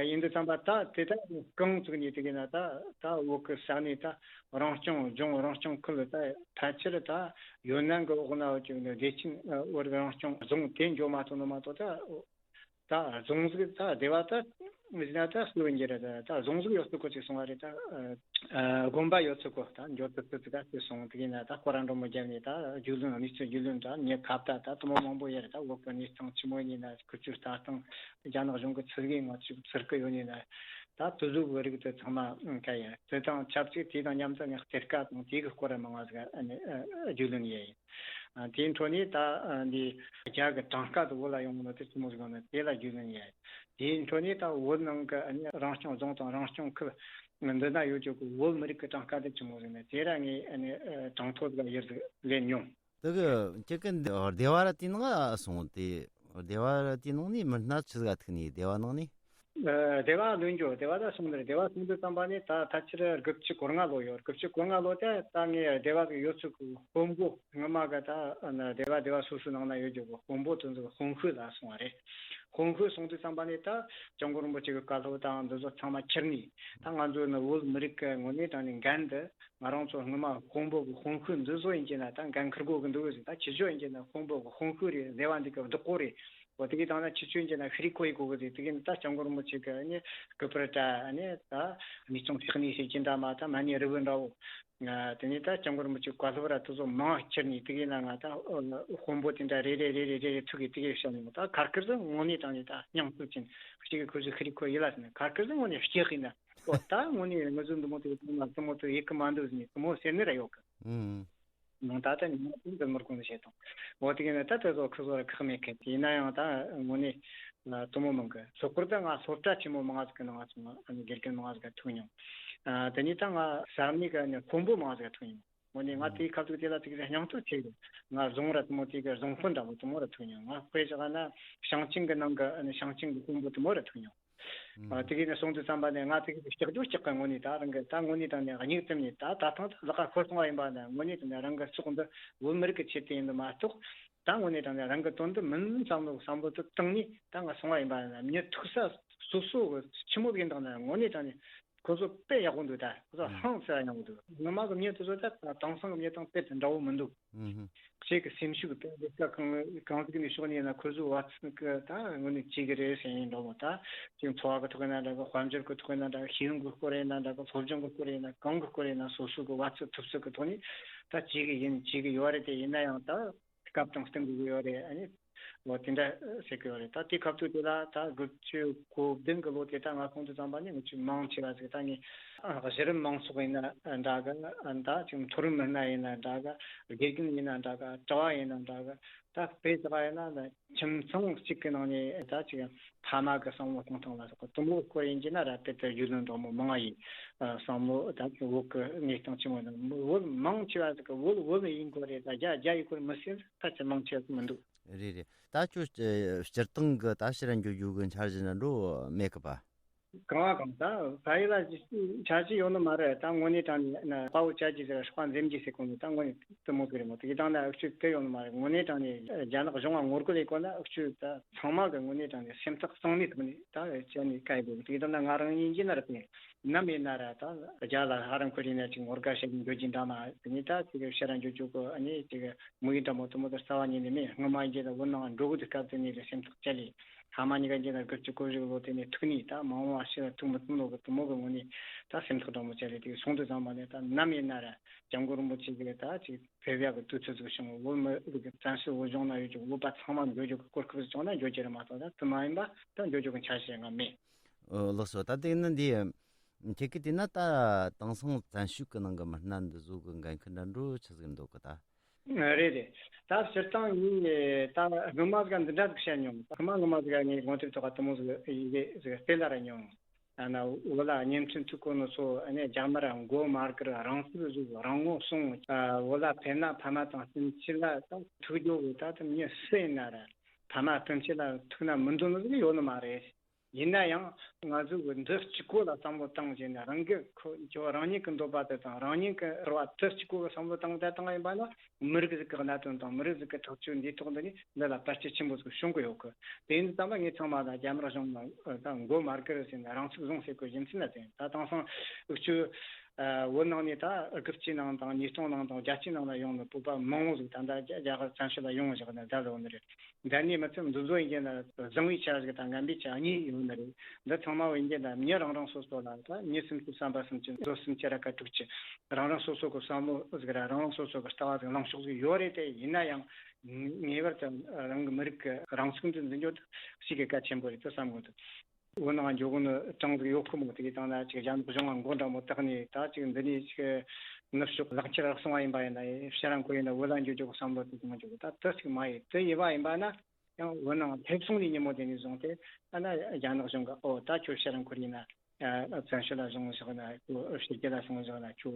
ཡིན་དུས་ཙམ་པ་ད་དེ་ད་རྐང་བཙུགས་ནས་དེ་ག་ན་ད་ད་བོད་ཀྱི་ས་གནས་ད་རང་སྐྱོང་ལྗོངས་རང་སྐྱོང་ཁུལ་ད་ཕལ་ཆེར་ད་ཡོད་ན་གི་འོག་ན་བོད་ཀྱི་བདེ་ཆེན་བོད་རང་སྐྱོང་རྫོང་དེ་འགྱོ་མ་ཐུབ་ནོ་མ་གཏོགས་ད། ད་རྫོང་ཟིག་ད་སྡེ་བ་ད་མི་ཟིན་ན་ད་སུ་ཡིན་གྱི་རེད། ད་ད་རྫོང་ཟིག་ཡོད་ཚུལ་གོ་ཅིག་སོང་བ་རེད། ད་དགོན་པ་ཡོད་ཚུལ་གོ་ད་འབྱོར་ཚུལ་ཚུལ་ད་ཅིག་སོང་དེ་ཡིན་ན་ད་སྐོར་ར་འགྲོ་མོ་བརྒྱབ་ནས་ད་རྒྱུས་ལོན་གནས་ཚུལ་རྒྱུས་ལོན་ད་ཉེ་ཁ་བརྡ་ད་དུ་མོ་མང་པོ་ཡོད་རེད། ད་བོད་གི་གནས་སྟངས་ཆི་མོ་ཡིན་ན་ཁུ་ཚུར་ལྟ་སྟངས་རྒྱ་ནག་གཞུང་གི་ཚུལ་གི་ང་ཚོ་ཚུར་གི་ཡོད་ནས་ན་ད་དུ་ཟུག་གི་རིགས་དུ་ཚང་མ་ཁ་ཡ་དེ་དང་ཆབས་ཅིག་དེ་དང་མཉམ་དུ་ངས་གཏེར་ཁ་དང་དེ་གི་སྐོར་ར་མང་ང་ཟིག་རྒྱུས་ལོན་ཡོད་ཡིན། དེའི་འཕྲོ་ནས་ད་འདི་རྒྱ་གི་གྲངས་ཀ་དུ་བོད་ལ་ཡོང་ནོ་དེ་ཆི་མོ་ཟིག་ཡོང་ནོ་དེ་ལ་རྒྱུས་ལོན་ཡོད། དེའི་འཕྲོ་ནས་ད་བོད་ནང་གི་རང་སྐྱོང་རྫོང་དང་རང་སྐྱོང་ཁུལ་འདི་ན་ཡོད་རྒྱུ་གི་བོད་མི་རིགས་ཀྱི་གྲངས་ཀ་དེ་ཆི་མོ་ཟིག་ནི་དེ་ར་ངས་གྲངས་ཐོ་ཟིག་ཡར་ཟིག་ལེན་མྱོང་། དེ་གི་ཁྱེད་ཀྱི་འདི་སྡེ་བ་ར་དེའི་ནང་ང་སོང་སྟེ་སྡེ་བ་ར་དེའི་ནང་ནས་མི་སྣ་ཆི་ཟིག་ཐུག་ནས་སྡེ་བ་ནང་ནས། སྡེ་བ་ལོན་རྒྱུ་སྡེ་བ་ད་སོང་ནས་སྡེ་བ་སོང་དུས་ཙམ་པ་ནས་ད་ཕལ་ཆེར་དགུ་བཅུ་གོ་ལྔ་ལོ་ཡོད། དགུ་བཅུ་གོ་ལྔ་ལོ་དེ་ད་ངས་སྡེ་བ་གི་ཡོད་ཚུལ་གི་དཔོན་པོ་སྔོན་མ་གི་ད་སྡེ་བ་སྡེ་བ་སོ་སོའི་ནང་ན་ཡོད་རྒྱུ་གི་དཔོན་པོ་དེ་ཚོ་གི་དཔོན་ཤུལ་ལ་སོང་བ་རེད། དཔོན་ཤུལ་སོང་དུས་ཙམ་པ་ནས་ད་སྐྱབས་མགོན་རིན་པོ་ཆེ་གི་བཀའ་སློབ་དང་འདི་ཚོ་ཚང་མ་ཁྱེར་ནས་ད་ང་ཚོ་ནི་བོད་མི་རིགས་ཀྱི་ངོས་ནས་དྲངས་ནས་འགན་འདི་ང་རང་ཚོ་སྔོན་མ་དཔོན་པོ་གི་དཔོན་ཤུལ་འདི་བཟོ་ཡིན་གྱི་ན་ད་འགན་འཁུར་དགོས་གི་འདུག་ཟེར། ད་ཁྱེད་ཚོ་ཡིན་གྱི་ན་དཔོན་པོ་གི་དཔོན་ཤུལ་རེད། སྡེ་བ་འདི་གི་བདག་པོ་རེད། འོ་དེ་གི་དང་ན་ཁྱེད་ཚོ་ཡིན་གྱི་ན་ཤི་རི་ཁོ་ཡི་གོ་གི་རེད། དེ་གི་ད་སྐྱབས་མགོན་རིན་པོ་ཆེ་གི་ནི་སྐུ་པར་འདྲ་ནི་ད་མི་ཚང་ཕྱག་ནི་ཟེར་གྱི་འདྲ་མ་ད་མ་ནི་རི་བོ་འདྲ་བོ། དེ་ནས་ད་སྐྱབས་མགོན་རིན་པོ་ཆེ་བཀའ་སློབ་ར་དེ་ཚོ་མང་ཁྱེར་ནས་དེ་གི་ན་ང་ད་དཔོན་པོ་དེ་འདྲ་རེ་རེ་རེ་རེ་རེ་རེ་ཐུག་གི་དེ་གི་བཤད་ནས་ད་ཁར་ཁར་དུ་དངོས་གནས་དྲང་ནས་ད་སྙིང་བསྡུས་ཅན་གཅིག་གི་ཁོ་ཚོ་ཤི་རི་ཁོ་ཡི་ལ་ཟེར་ནས་ཁར་ཁར་དུ་དངོས་གནས་སྐྱེ་གི་ན། འོ་ད་དངོས་གནས་ང་ཚོ་འདི་མོ་དེ་དུ་མ་དུ་མོ་དུ་ཡི་གི་མ་འདུག་ཟེར་ནས་དུ་མོ་ཟེར་ནི་ར་ཡོད་གི། ཨུམ། ནང་ད་ལྟ་ཉིན་མོ་ཀུན་ཏུ་མི་དགོངས་ཏེ་བྱེད་དང་། འོ་དེ་ག་ནས་ད་ལྟ་ཚོ་ཁུ་ཚོ་ར་ཁག་མེད་མཁན་དེ་ཡིན་ན་ཡང་ད་དངོས་གནས་དུ་མོ་མང་གི་སོ་སྐོར་ད་ང་སློབ་གྲྭ་ཆེན་མོ་མང་ཟིག་གི་ནང་ང་སོང་ང་དགེ་རྒན་མང་ཟིག་ག་ཐུག་མྱོང་། དེ་ནས་ད་ང་ས་གནས་གི་ནས་དཔོན་པོ་མང་ཟིག་ག་ཐུག་མྱོང་། དངོས་གནས་ང་དེའི་ཁ་ཐུག་དེ་ལ་ཐུག་གི་སྙིང་སྟོབས་ཆེ་གི། ང་རྫོང་ར་དུ་མོ་དེ་གི་རྫོང་དཔོན་འདྲ་བོ་དུ་མོ་ར་ཐུག་མྱོང་། ང་དཔེ་བཞག་ན་ཞིང་ཆེན་གི་ནང་གི་ཞིང་ཆེན་གི་དཔོན་པོ་དུ་མོ་ར་ཐུག་མྱོང་། ཨ། དེ་གི་ནས་སོང་དུས་ཙམ་པ་ནས་ང་དེ་གི་སྐྱག་རྒྱུ་སྐྱག་གི་དངོས་གནས་ད་རང་གི་ད་དངོས་གནས་དང་ནས་སྙིགས་ཙམ་ནས་ད་ད་ཐེངས་ད་ལག་ཁ་ཁོར་སོང་བ་ཡིན་པ་ན་དངོས་གནས་དང་ནས་རང་གི་ཕྱོགས་འདི་བོད་མི་རིགས་ཀྱི་ཆེད་དུ་ཡིན་འདུག་མ་གཏོགས། ད་དངོས་གནས་དང་ནས་རང་གི་དོན་དུ་མིན་བསམ་བློ་བསམ་བློ་དུ་བཏང་ནས་ད་ང་སོང་བ་ཡིན་པ་ན་མྱི་ཐུག་ས་སོ་སོ་གི་ཆི་མོ་ཡིན་དང་ན་དངོས་གནས་དང་ནས་ཁོ་ཚོ་དཔེ་ཡག་པོ་འདུག་ད་ཁོ་ཚོ་ཧང་སེ་ཡག་པོ་འདུག་ངོ་མ་གི་མྱི་དེ་ཚོ་ད་དེང་སང་གི་མྱི་དང་དཔེ་དེ་འདྲ་བོ་མི་འདུག་ཨུ་ཧུ། ཁྱེད་ཀྱི་སེམས་ཤུགས་དང་ལས་ཀ་གང་གང་ཟིག་ནས་ཕྱོགས་ནས་ཡིན་ན་ཁོ་ཚོའི་བ་ཚིག་གི་ད་དངོས་གནས་གཅིག་གི་རེད་ཟེར་ཡིན་འགྲོ་མོ། ད་ཅིག་འཚོ་བ་གི་ཐོག་ཡིན་ན་འདྲ་གི། དཔལ་འབྱོར་གི་ཐོག་ཡིན་ན་འདྲ་གི། ཤེས་ཡོན་གི་སྐོར་ཡིན་ན་འདྲ་གི། སློབ་སྦྱོང་གི་སྐོར་ཡིན་ན་གང་གི་སྐོར་ཡིན་ན་སོ་སོ་གི་བ་ཚིག་ཐུབ་ཚོད་གི་ཐོག་ནས་ད་གཅིག་གི་ཡིན་གཅིག་གི་ཡོད་རེད། དེ་ཡིན་ན་ཡང་ད་སྐབས་དང་སྟུན་དགོས་ཀྱི་ཡོད་རེད། ཨ་ནི་ལོ་དེ་འདྲ་ཟེར་གི་ཡོད་རེད། ད་དེ་སྐབས་དུས་དེ་ལ་ད་དགུ་བཅུ་གོ་བདུན་གི་ལོ་དེ་ད་ང་ཁོང་དུ་བརྩམས་པ་ནི་ང་ཚོས་མང་ཆེ་བ་ཟིག་ད་ངས་གཞི་རིམ་མང་ཚོགས་ཡིན་ན་འདྲ་གི། ད་ཅིག་མཐོ་རིམ་མི་སྣ་ཡིན་ན་འདྲ་གི། དགེ་རྒན་ཡིན་ན་འདྲ་གི། གྲྭ་བ་ཡིན་ན་འདྲ་གི། ད་དཔེ་བཞག་ཡིན་ན་ད་ཁྱིམ་ཚང་གཅིག་གི་ནང་ནས་ད་ཅིག་ཕ་མ་གི་བསམ་བློ་གཏོང་སྟངས་ལ་སོགས་པ་དུ་མོ་སྐོར་ཡིན་གྱི་ན་ར་དེ་ལྟར་རྒྱུས་ལོན་འདྲ་མོ་མང་ཡིན། བསམ་བློ་ད་ཅིག་བོད་ཀྱི་གནས་སྟངས་ཆེན་མོ་དང་བོད་མང་ཆེ་བ་ཟིག་གི་བོད་བོད་མི་ཡིན་དགོས་རེད། ད་རྒྱ་རྒྱ་ཡིན་དགོས་རེད་མི་སྲིད། ད་ཆ་མང་ཆེ་བ་ཟིག་མི་འདུག་རེད་རེད། ད་ཁྱོད་སྤྱིར་བཏང་གི་ད་ཕྱིར་འགྱོ་རྒྱུ་གི་འཆར་གཞི་འདྲ་འགྲོ་མེད་གི་པ། གང་བ་གང་ད་ཕ་ཡུལ་ལ་འཆར་གཞི་ཡོད་ནི་མ་རེད། ད་དངོས་གནས་དྲང་ནས་དཔའ་བོ་བཅའ་རྒྱུ་ཟེར་དཔའ་འཛེམ་རྒྱུ་ཟེར་གོ་ནི་ད་དངོས་གནས་དུ་མོ་གི་རེད་མོ། དེ་གི་དང་ན་འུ་ཆོས་དེ་ཡོད་ནི་མ་རེད། དངོས་གནས་དྲང་ནས་རྒྱ་ནག་གཞུང་ང་ངོ་རྒོལ་ཡེད་གོ་ན་འུ་ཆོས་ད་ཚང་མ་གི་དངོས་གནས་དྲང་ནས་སེམས་ཐག་གཙང་ནས་ཐུག་ནས་ད་བཅར་ནས་བཀའ་ཡི་དགོས་གི། དེ་གི་དང་ན་ང་རང་ཉིད་ཀྱིས་ན་རེད་དེ་ནམ་ཡིན་ན་ར་ད་རྒྱ་ལ་ཧ་རང་ཁོ་རེ་ན་ཅིག་ངོ་དགའ་བྱེད་ནས་འགྱོ་རྒྱུ་འདྲ་མ་དེ་ནས་ད་དེ་གི་ཕྱིར་ར་འགྱོ་རྒྱུ་གི་ཨ་ནི་དེ་གི་མུ་ཡི་འདྲ་མོ་དུ་མོ་ད་རྩ་བ་ཉིད་ནས་མེད། སྔོན་མ་ཡིན་གྱི་ད་བོད་ནང་འགྲོ་གི་དུས་སྐབས་དེ་ནས་ལ་སེམས་ཐག་བཅད་ལས། ཕ་མ་གཉིས་ཀ་གཉིས་ལ་དགུ་བཅུ་གོ་བཞི་ལོ་དེ་ནས་ཐུག་ནས་ད་མ་འོངས་པ་ཕྱི་ལ་ཐུག་མི་ཐུབ་ནོ་གི་དུ་མོ་གི་ངོས་ནས་ད་སེམས་ཐག་དྲང་མོ་བཅད་ལས་དེ་སོང་དུས་ཙམ་པ་ནས་ད་ནམ་ཡིན་ན་ར་སྐྱབས་མགོན་རིན་པོ་ཆེ་གི་ད་ཅིག་ཕེབས་ཡག་གི་དུས་ཚོད་ཟིག་བྱུང་། བོད་མི་རིགས་ཀྱི་བཙན་བྱོལ་བོད་ལྗོངས་ན་ཡོད་ཀྱི་བོད་པ་ཚང་མ་འགྱོ་རྒྱུ་གི་གོ་སྐབས་ཟིག་བྱུང་ན་འགྱོ་རྒྱུ་རེད་མ་གཏོགས་ད་དུ་མ་ཡིན་པ་ད་འགྱོ་རྒྱུ་གི་འཆར་གཞི་ང་མེད། ཨོ་ལགས་སོ། ད་དེ་ནི་འདི་ཁྱེད་ཀྱི་དེ་ན་ད་དེང་སང་བཙན་བྱོལ་གི་ནང་གི་མི་སྣ་འདི་ཚོ་གི་འགན་ཁུར་འདྲ་འགྲོ་ཆི་ཟིག་འདུག་གི་ད། རེད་རེད། ད་སྤྱིར་བཏང་ངས་ད་སྔོན་མ་ཟིག་འདི་འདྲ་ཟིག་བཤད་མྱོང་། སྔོན་མ་སྔོན་མ་ཟིག་ངས་དགོངས་དོན་ཐོག་ག་དུ་མོ་ཟིག་ཡི་གེ་ཟིག་སྤེལ་ལ་ར་མྱོང་། ཨ་ན་བོད་ལ་བརྙན་འཕྲིན་ཐུག་གོ་ནོ་ཚོ་ཨ་ནི་རྒྱ་མི་ར་མགོ་མར་གི་ར་རང་སྲིད་བཟོ་རང་ངོ་སྲུང་། ཨ་བོད་ལ་ཕེབས་ན་ཕ་མ་དང་སྤུན་མཆེད་ལ་ད་ཐུག་རྒྱུ་གི་ད་དུ་མྱི་སུ་ཡིན་ན་ར་ཕ་མ་སྤུན་མཆེད་ལ་ཐུག་ན་མི་འདོད་ནོ་ཟིག་ཡོད་ནི་མ་རེད། ཡིན་ན་ཡང་ང་ཚོས་འདི་གཅིག་པོ་ལ་བསམ་བློ་བཏང་བྱས་ནས་རང་གི་ཁོ་ཁྱོད་རང་ཉིད་ཀྱི་འདོད་པ་དེ་དང་རང་ཉིད་ཀྱི་རེ་བ་དེ་གཅིག་པོ་གི་བསམ་བློ་བཏང་བསྡད་བཏང་ཡིན་པ་ན། མི་རིགས་ཟིག་གི་གནད་དོན་དང་མི་རིགས་ཟིག་གི་ཐག་གཅོད་འདིའི་ཐོག་འདི་ནི་འདི་ལ་བར་ཆད་ཆེན་པོ་ཟིག་བྱུང་གི་ཡོད་གི། དེ་ཡིན་དུས་ཙམ་པ་ངས་ཚང་མ་ལ་རྒྱ་ནག་གཞུང་ལ་ད་མགོ་མ་སྒུར་ཟེར་ནས་རང་ཚུགས་བཟུང་ཟེར་གི་ཡིན་ཟིན་ན། དེ་ད་དེང་སང་འུ་ཆོ་བོད་ནང་ནས་ད་དགུ་བཅུའི་ནང་དང་ཉིས་སྟོང་ནང་དང་བརྒྱད་ཅུའི་ནང་ལ་ཡོང་ནས་བོད་པ་མང་བོ་ཟིག་ད་ལྟ་རྒྱ་རྒྱ་གར་བཙན་བྱོལ་ལ་ཡོང་བཞག་ནས་བསྡད་ཡོད་ནི་རེད། འདི་ནས་མི་ཚད་འདི་ཚོ་ཡིན་གྱི་ན་བཟང་བའི་ཆ་ཟིག་དང་ངན་པའི་ཆ་གཉིས་ཡོད་ནི་རེད། འདི་ཚང་མ་ཡིན་གྱི་ན་མྱི་རང་རང་སོ་སོ་ལ་ད་མྱི་སུམ་ཅུ་བསམ་པ་སུམ་ཅུ་མཛོ་སུམ་ཅུ་ར་ཁ་དྲུག་ཅུ། རང་རང་སོ་སོ་གི་བསམ་བློ་ཟིག་ར་རང་རང་སོ་སོ་གི་ལྟ་བ་ཟིག་ལངས་ཕྱོགས་ཟིག་ཡོད་རེད། དེ་ཡིན་ན་ཡང་ངེས་པར་དུ་རང་གི་མི་རིགས་ཀྱི་རང་ཚུགས་འདི་འཛིན་རྒྱུ་དེ་ཞིག་གི་གལ་ཆེན་པོ་རེད་དུ་བསམ་གི་འདུག། བོད་ནང་འགྱོ་གི་ནི་གྲངས་ཟིག་ཡོད་ཁོ་མོ་དེ་གི་དང་ན་ཅིག་རྒྱ་ནག་གཞུང་ང་མགོ་འདྲ་མོ་བཏགས་ནས་ད་ཅིག་འདི་ནས་ཅིག་ནུབ་ཕྱོགས་ལག་ཁྱེར་རག་སོང་བ་ཡིན་པ་ཡིན་ན་ཕྱིར་རང་ཁོ་ཡིན་ན་བོད་ལ་འགྱོ་རྒྱུ་གི་བསམ་བློ་དེ་གཏོང་རྒྱུ་གི་ད་དེ་ཅིག་མ་ཡིན། དེ་ཡིན་པ་ཡིན་པ་ན། ཡང་བོད་ནང་ཕེབས་སོང་ནས་ཉིན་མོ་དེ་ནས་བཟུང་སྟེ་ཨ་ན་རྒྱ་ནག་གཞུང་གིས་ཨོ་ད་ཁྱོད་ཕྱིར་རང་ཁུར་ཡིན་ན་བཙན་བྱོལ་ལ་སོང་བཞག་ན་ཁྱོད་ཕྱི་རྒྱལ་ལ་སོང་བཞག་ན་ཁྱོད་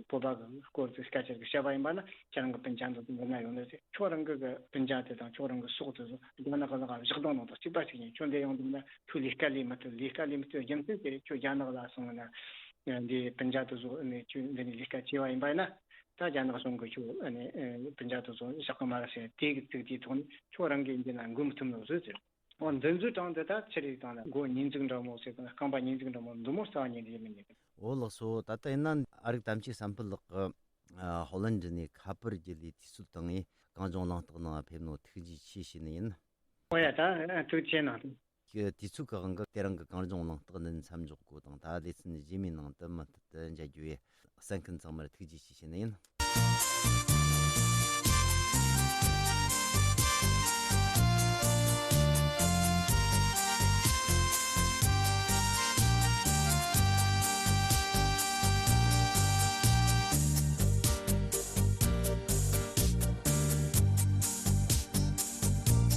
བོད་པ་གི་སྐོར་དུ་སྐད་ཆ་གི་བཤད་པ་ཡིན་པ་ན་ཁྱེད་རང་གི་སྤུན་ཆ་འདི་ཚོ་འདི་ན་ཡོང་ནས་ཁྱོད་རང་གི་སྤུན་ཆ་དེ་དང་ཁྱོད་རང་གི་སྲོག་དེ་ཚོ་རྒྱ་ནག་གི་ལག་བཞག་དང་ནང་དང་གཅིག་པ་ཞིག་ཡིན། ཁྱོད་འདི་ཡོང་འདུག་ན་ཁྱོད་ལས་ཀ་ལས་མི་ཐུབ། ལས་ཀ་ལས་མི་ཐུབ་རྒྱུ་མཚན་དེ་ཁྱོད་རྒྱ་ནག་ལ་སོང་ན་འདི་སྤུན་ཆ་དེ་ཚོ་ནས་ཁྱོད་འདི་ནས་ལས་ཀ་བྱས་པ་ཡིན་པ་ན། ད་རྒྱ་ནག་གཞུང་གིས་ཁྱོད་ཨ་ནི་ཨ་སྤུན་ཆ་དེ་ཚོ་བཞག་གི་མ་རེད་ཟེར། དེ་གི་ཚིག་དེའི་ཐོག་ནས་ཁྱོད་རང་གིས་འདི་ན་འགུལ་མི་ཐུབ་ནོ་བཟོས་ཟེར། འོ་འདི་ཚོའི་གྲངས་འདི་ད་ཆི་རེད་དང་ན་མགོ་ཉིས་འཛུགས་འདྲ་མོ་ཟེར་དང་རྐང་པ་ཉིས་འཛུགས་འདྲ་མོ་འདི་མོ་རྩ་བ་ཉིད་ནས་ཡིན་མི་ཉན། འོ་ལགས་སོ། ད་ལྟ་ཡིན་ན་ཨ་རིག་དམ་ཆོས་བསམ་འཕེལ་ལགས་ཀྱིས་ཨ་ཧོ་ལན་ཌི་ནས་ཁ་པར་བརྒྱུད་ལས་དུས་ཚོད་བཏང་ངས་གངས་ལྗོངས་གླེང་སྟེགས་ནང་ཕེབས་ནོ་ཐུགས་རྗེ་ཆེ་ཞུས་ནི་ཡིན། འོ་ཡ་ད་ཐུགས་རྗེ་གནང་། གི་དུས་ཚོད་ཀྱི་དབང་གིས་དེ་རིང་གི་གངས་ལྗོངས་གླེང་སྟེགས་འདི་མཚམས་འཇོག་དགོས་དང་། ད་ལེ་ཚན་རྗེས་མའི་ནང་དུ་མུ་མཐུད་དུ་མཇལ་རྒྱུ་ཡིན། གསན་མཁན་ཚང་མར་ཐུགས་རྗེ་ཆེ་ཞུ་ནི་ཡིན།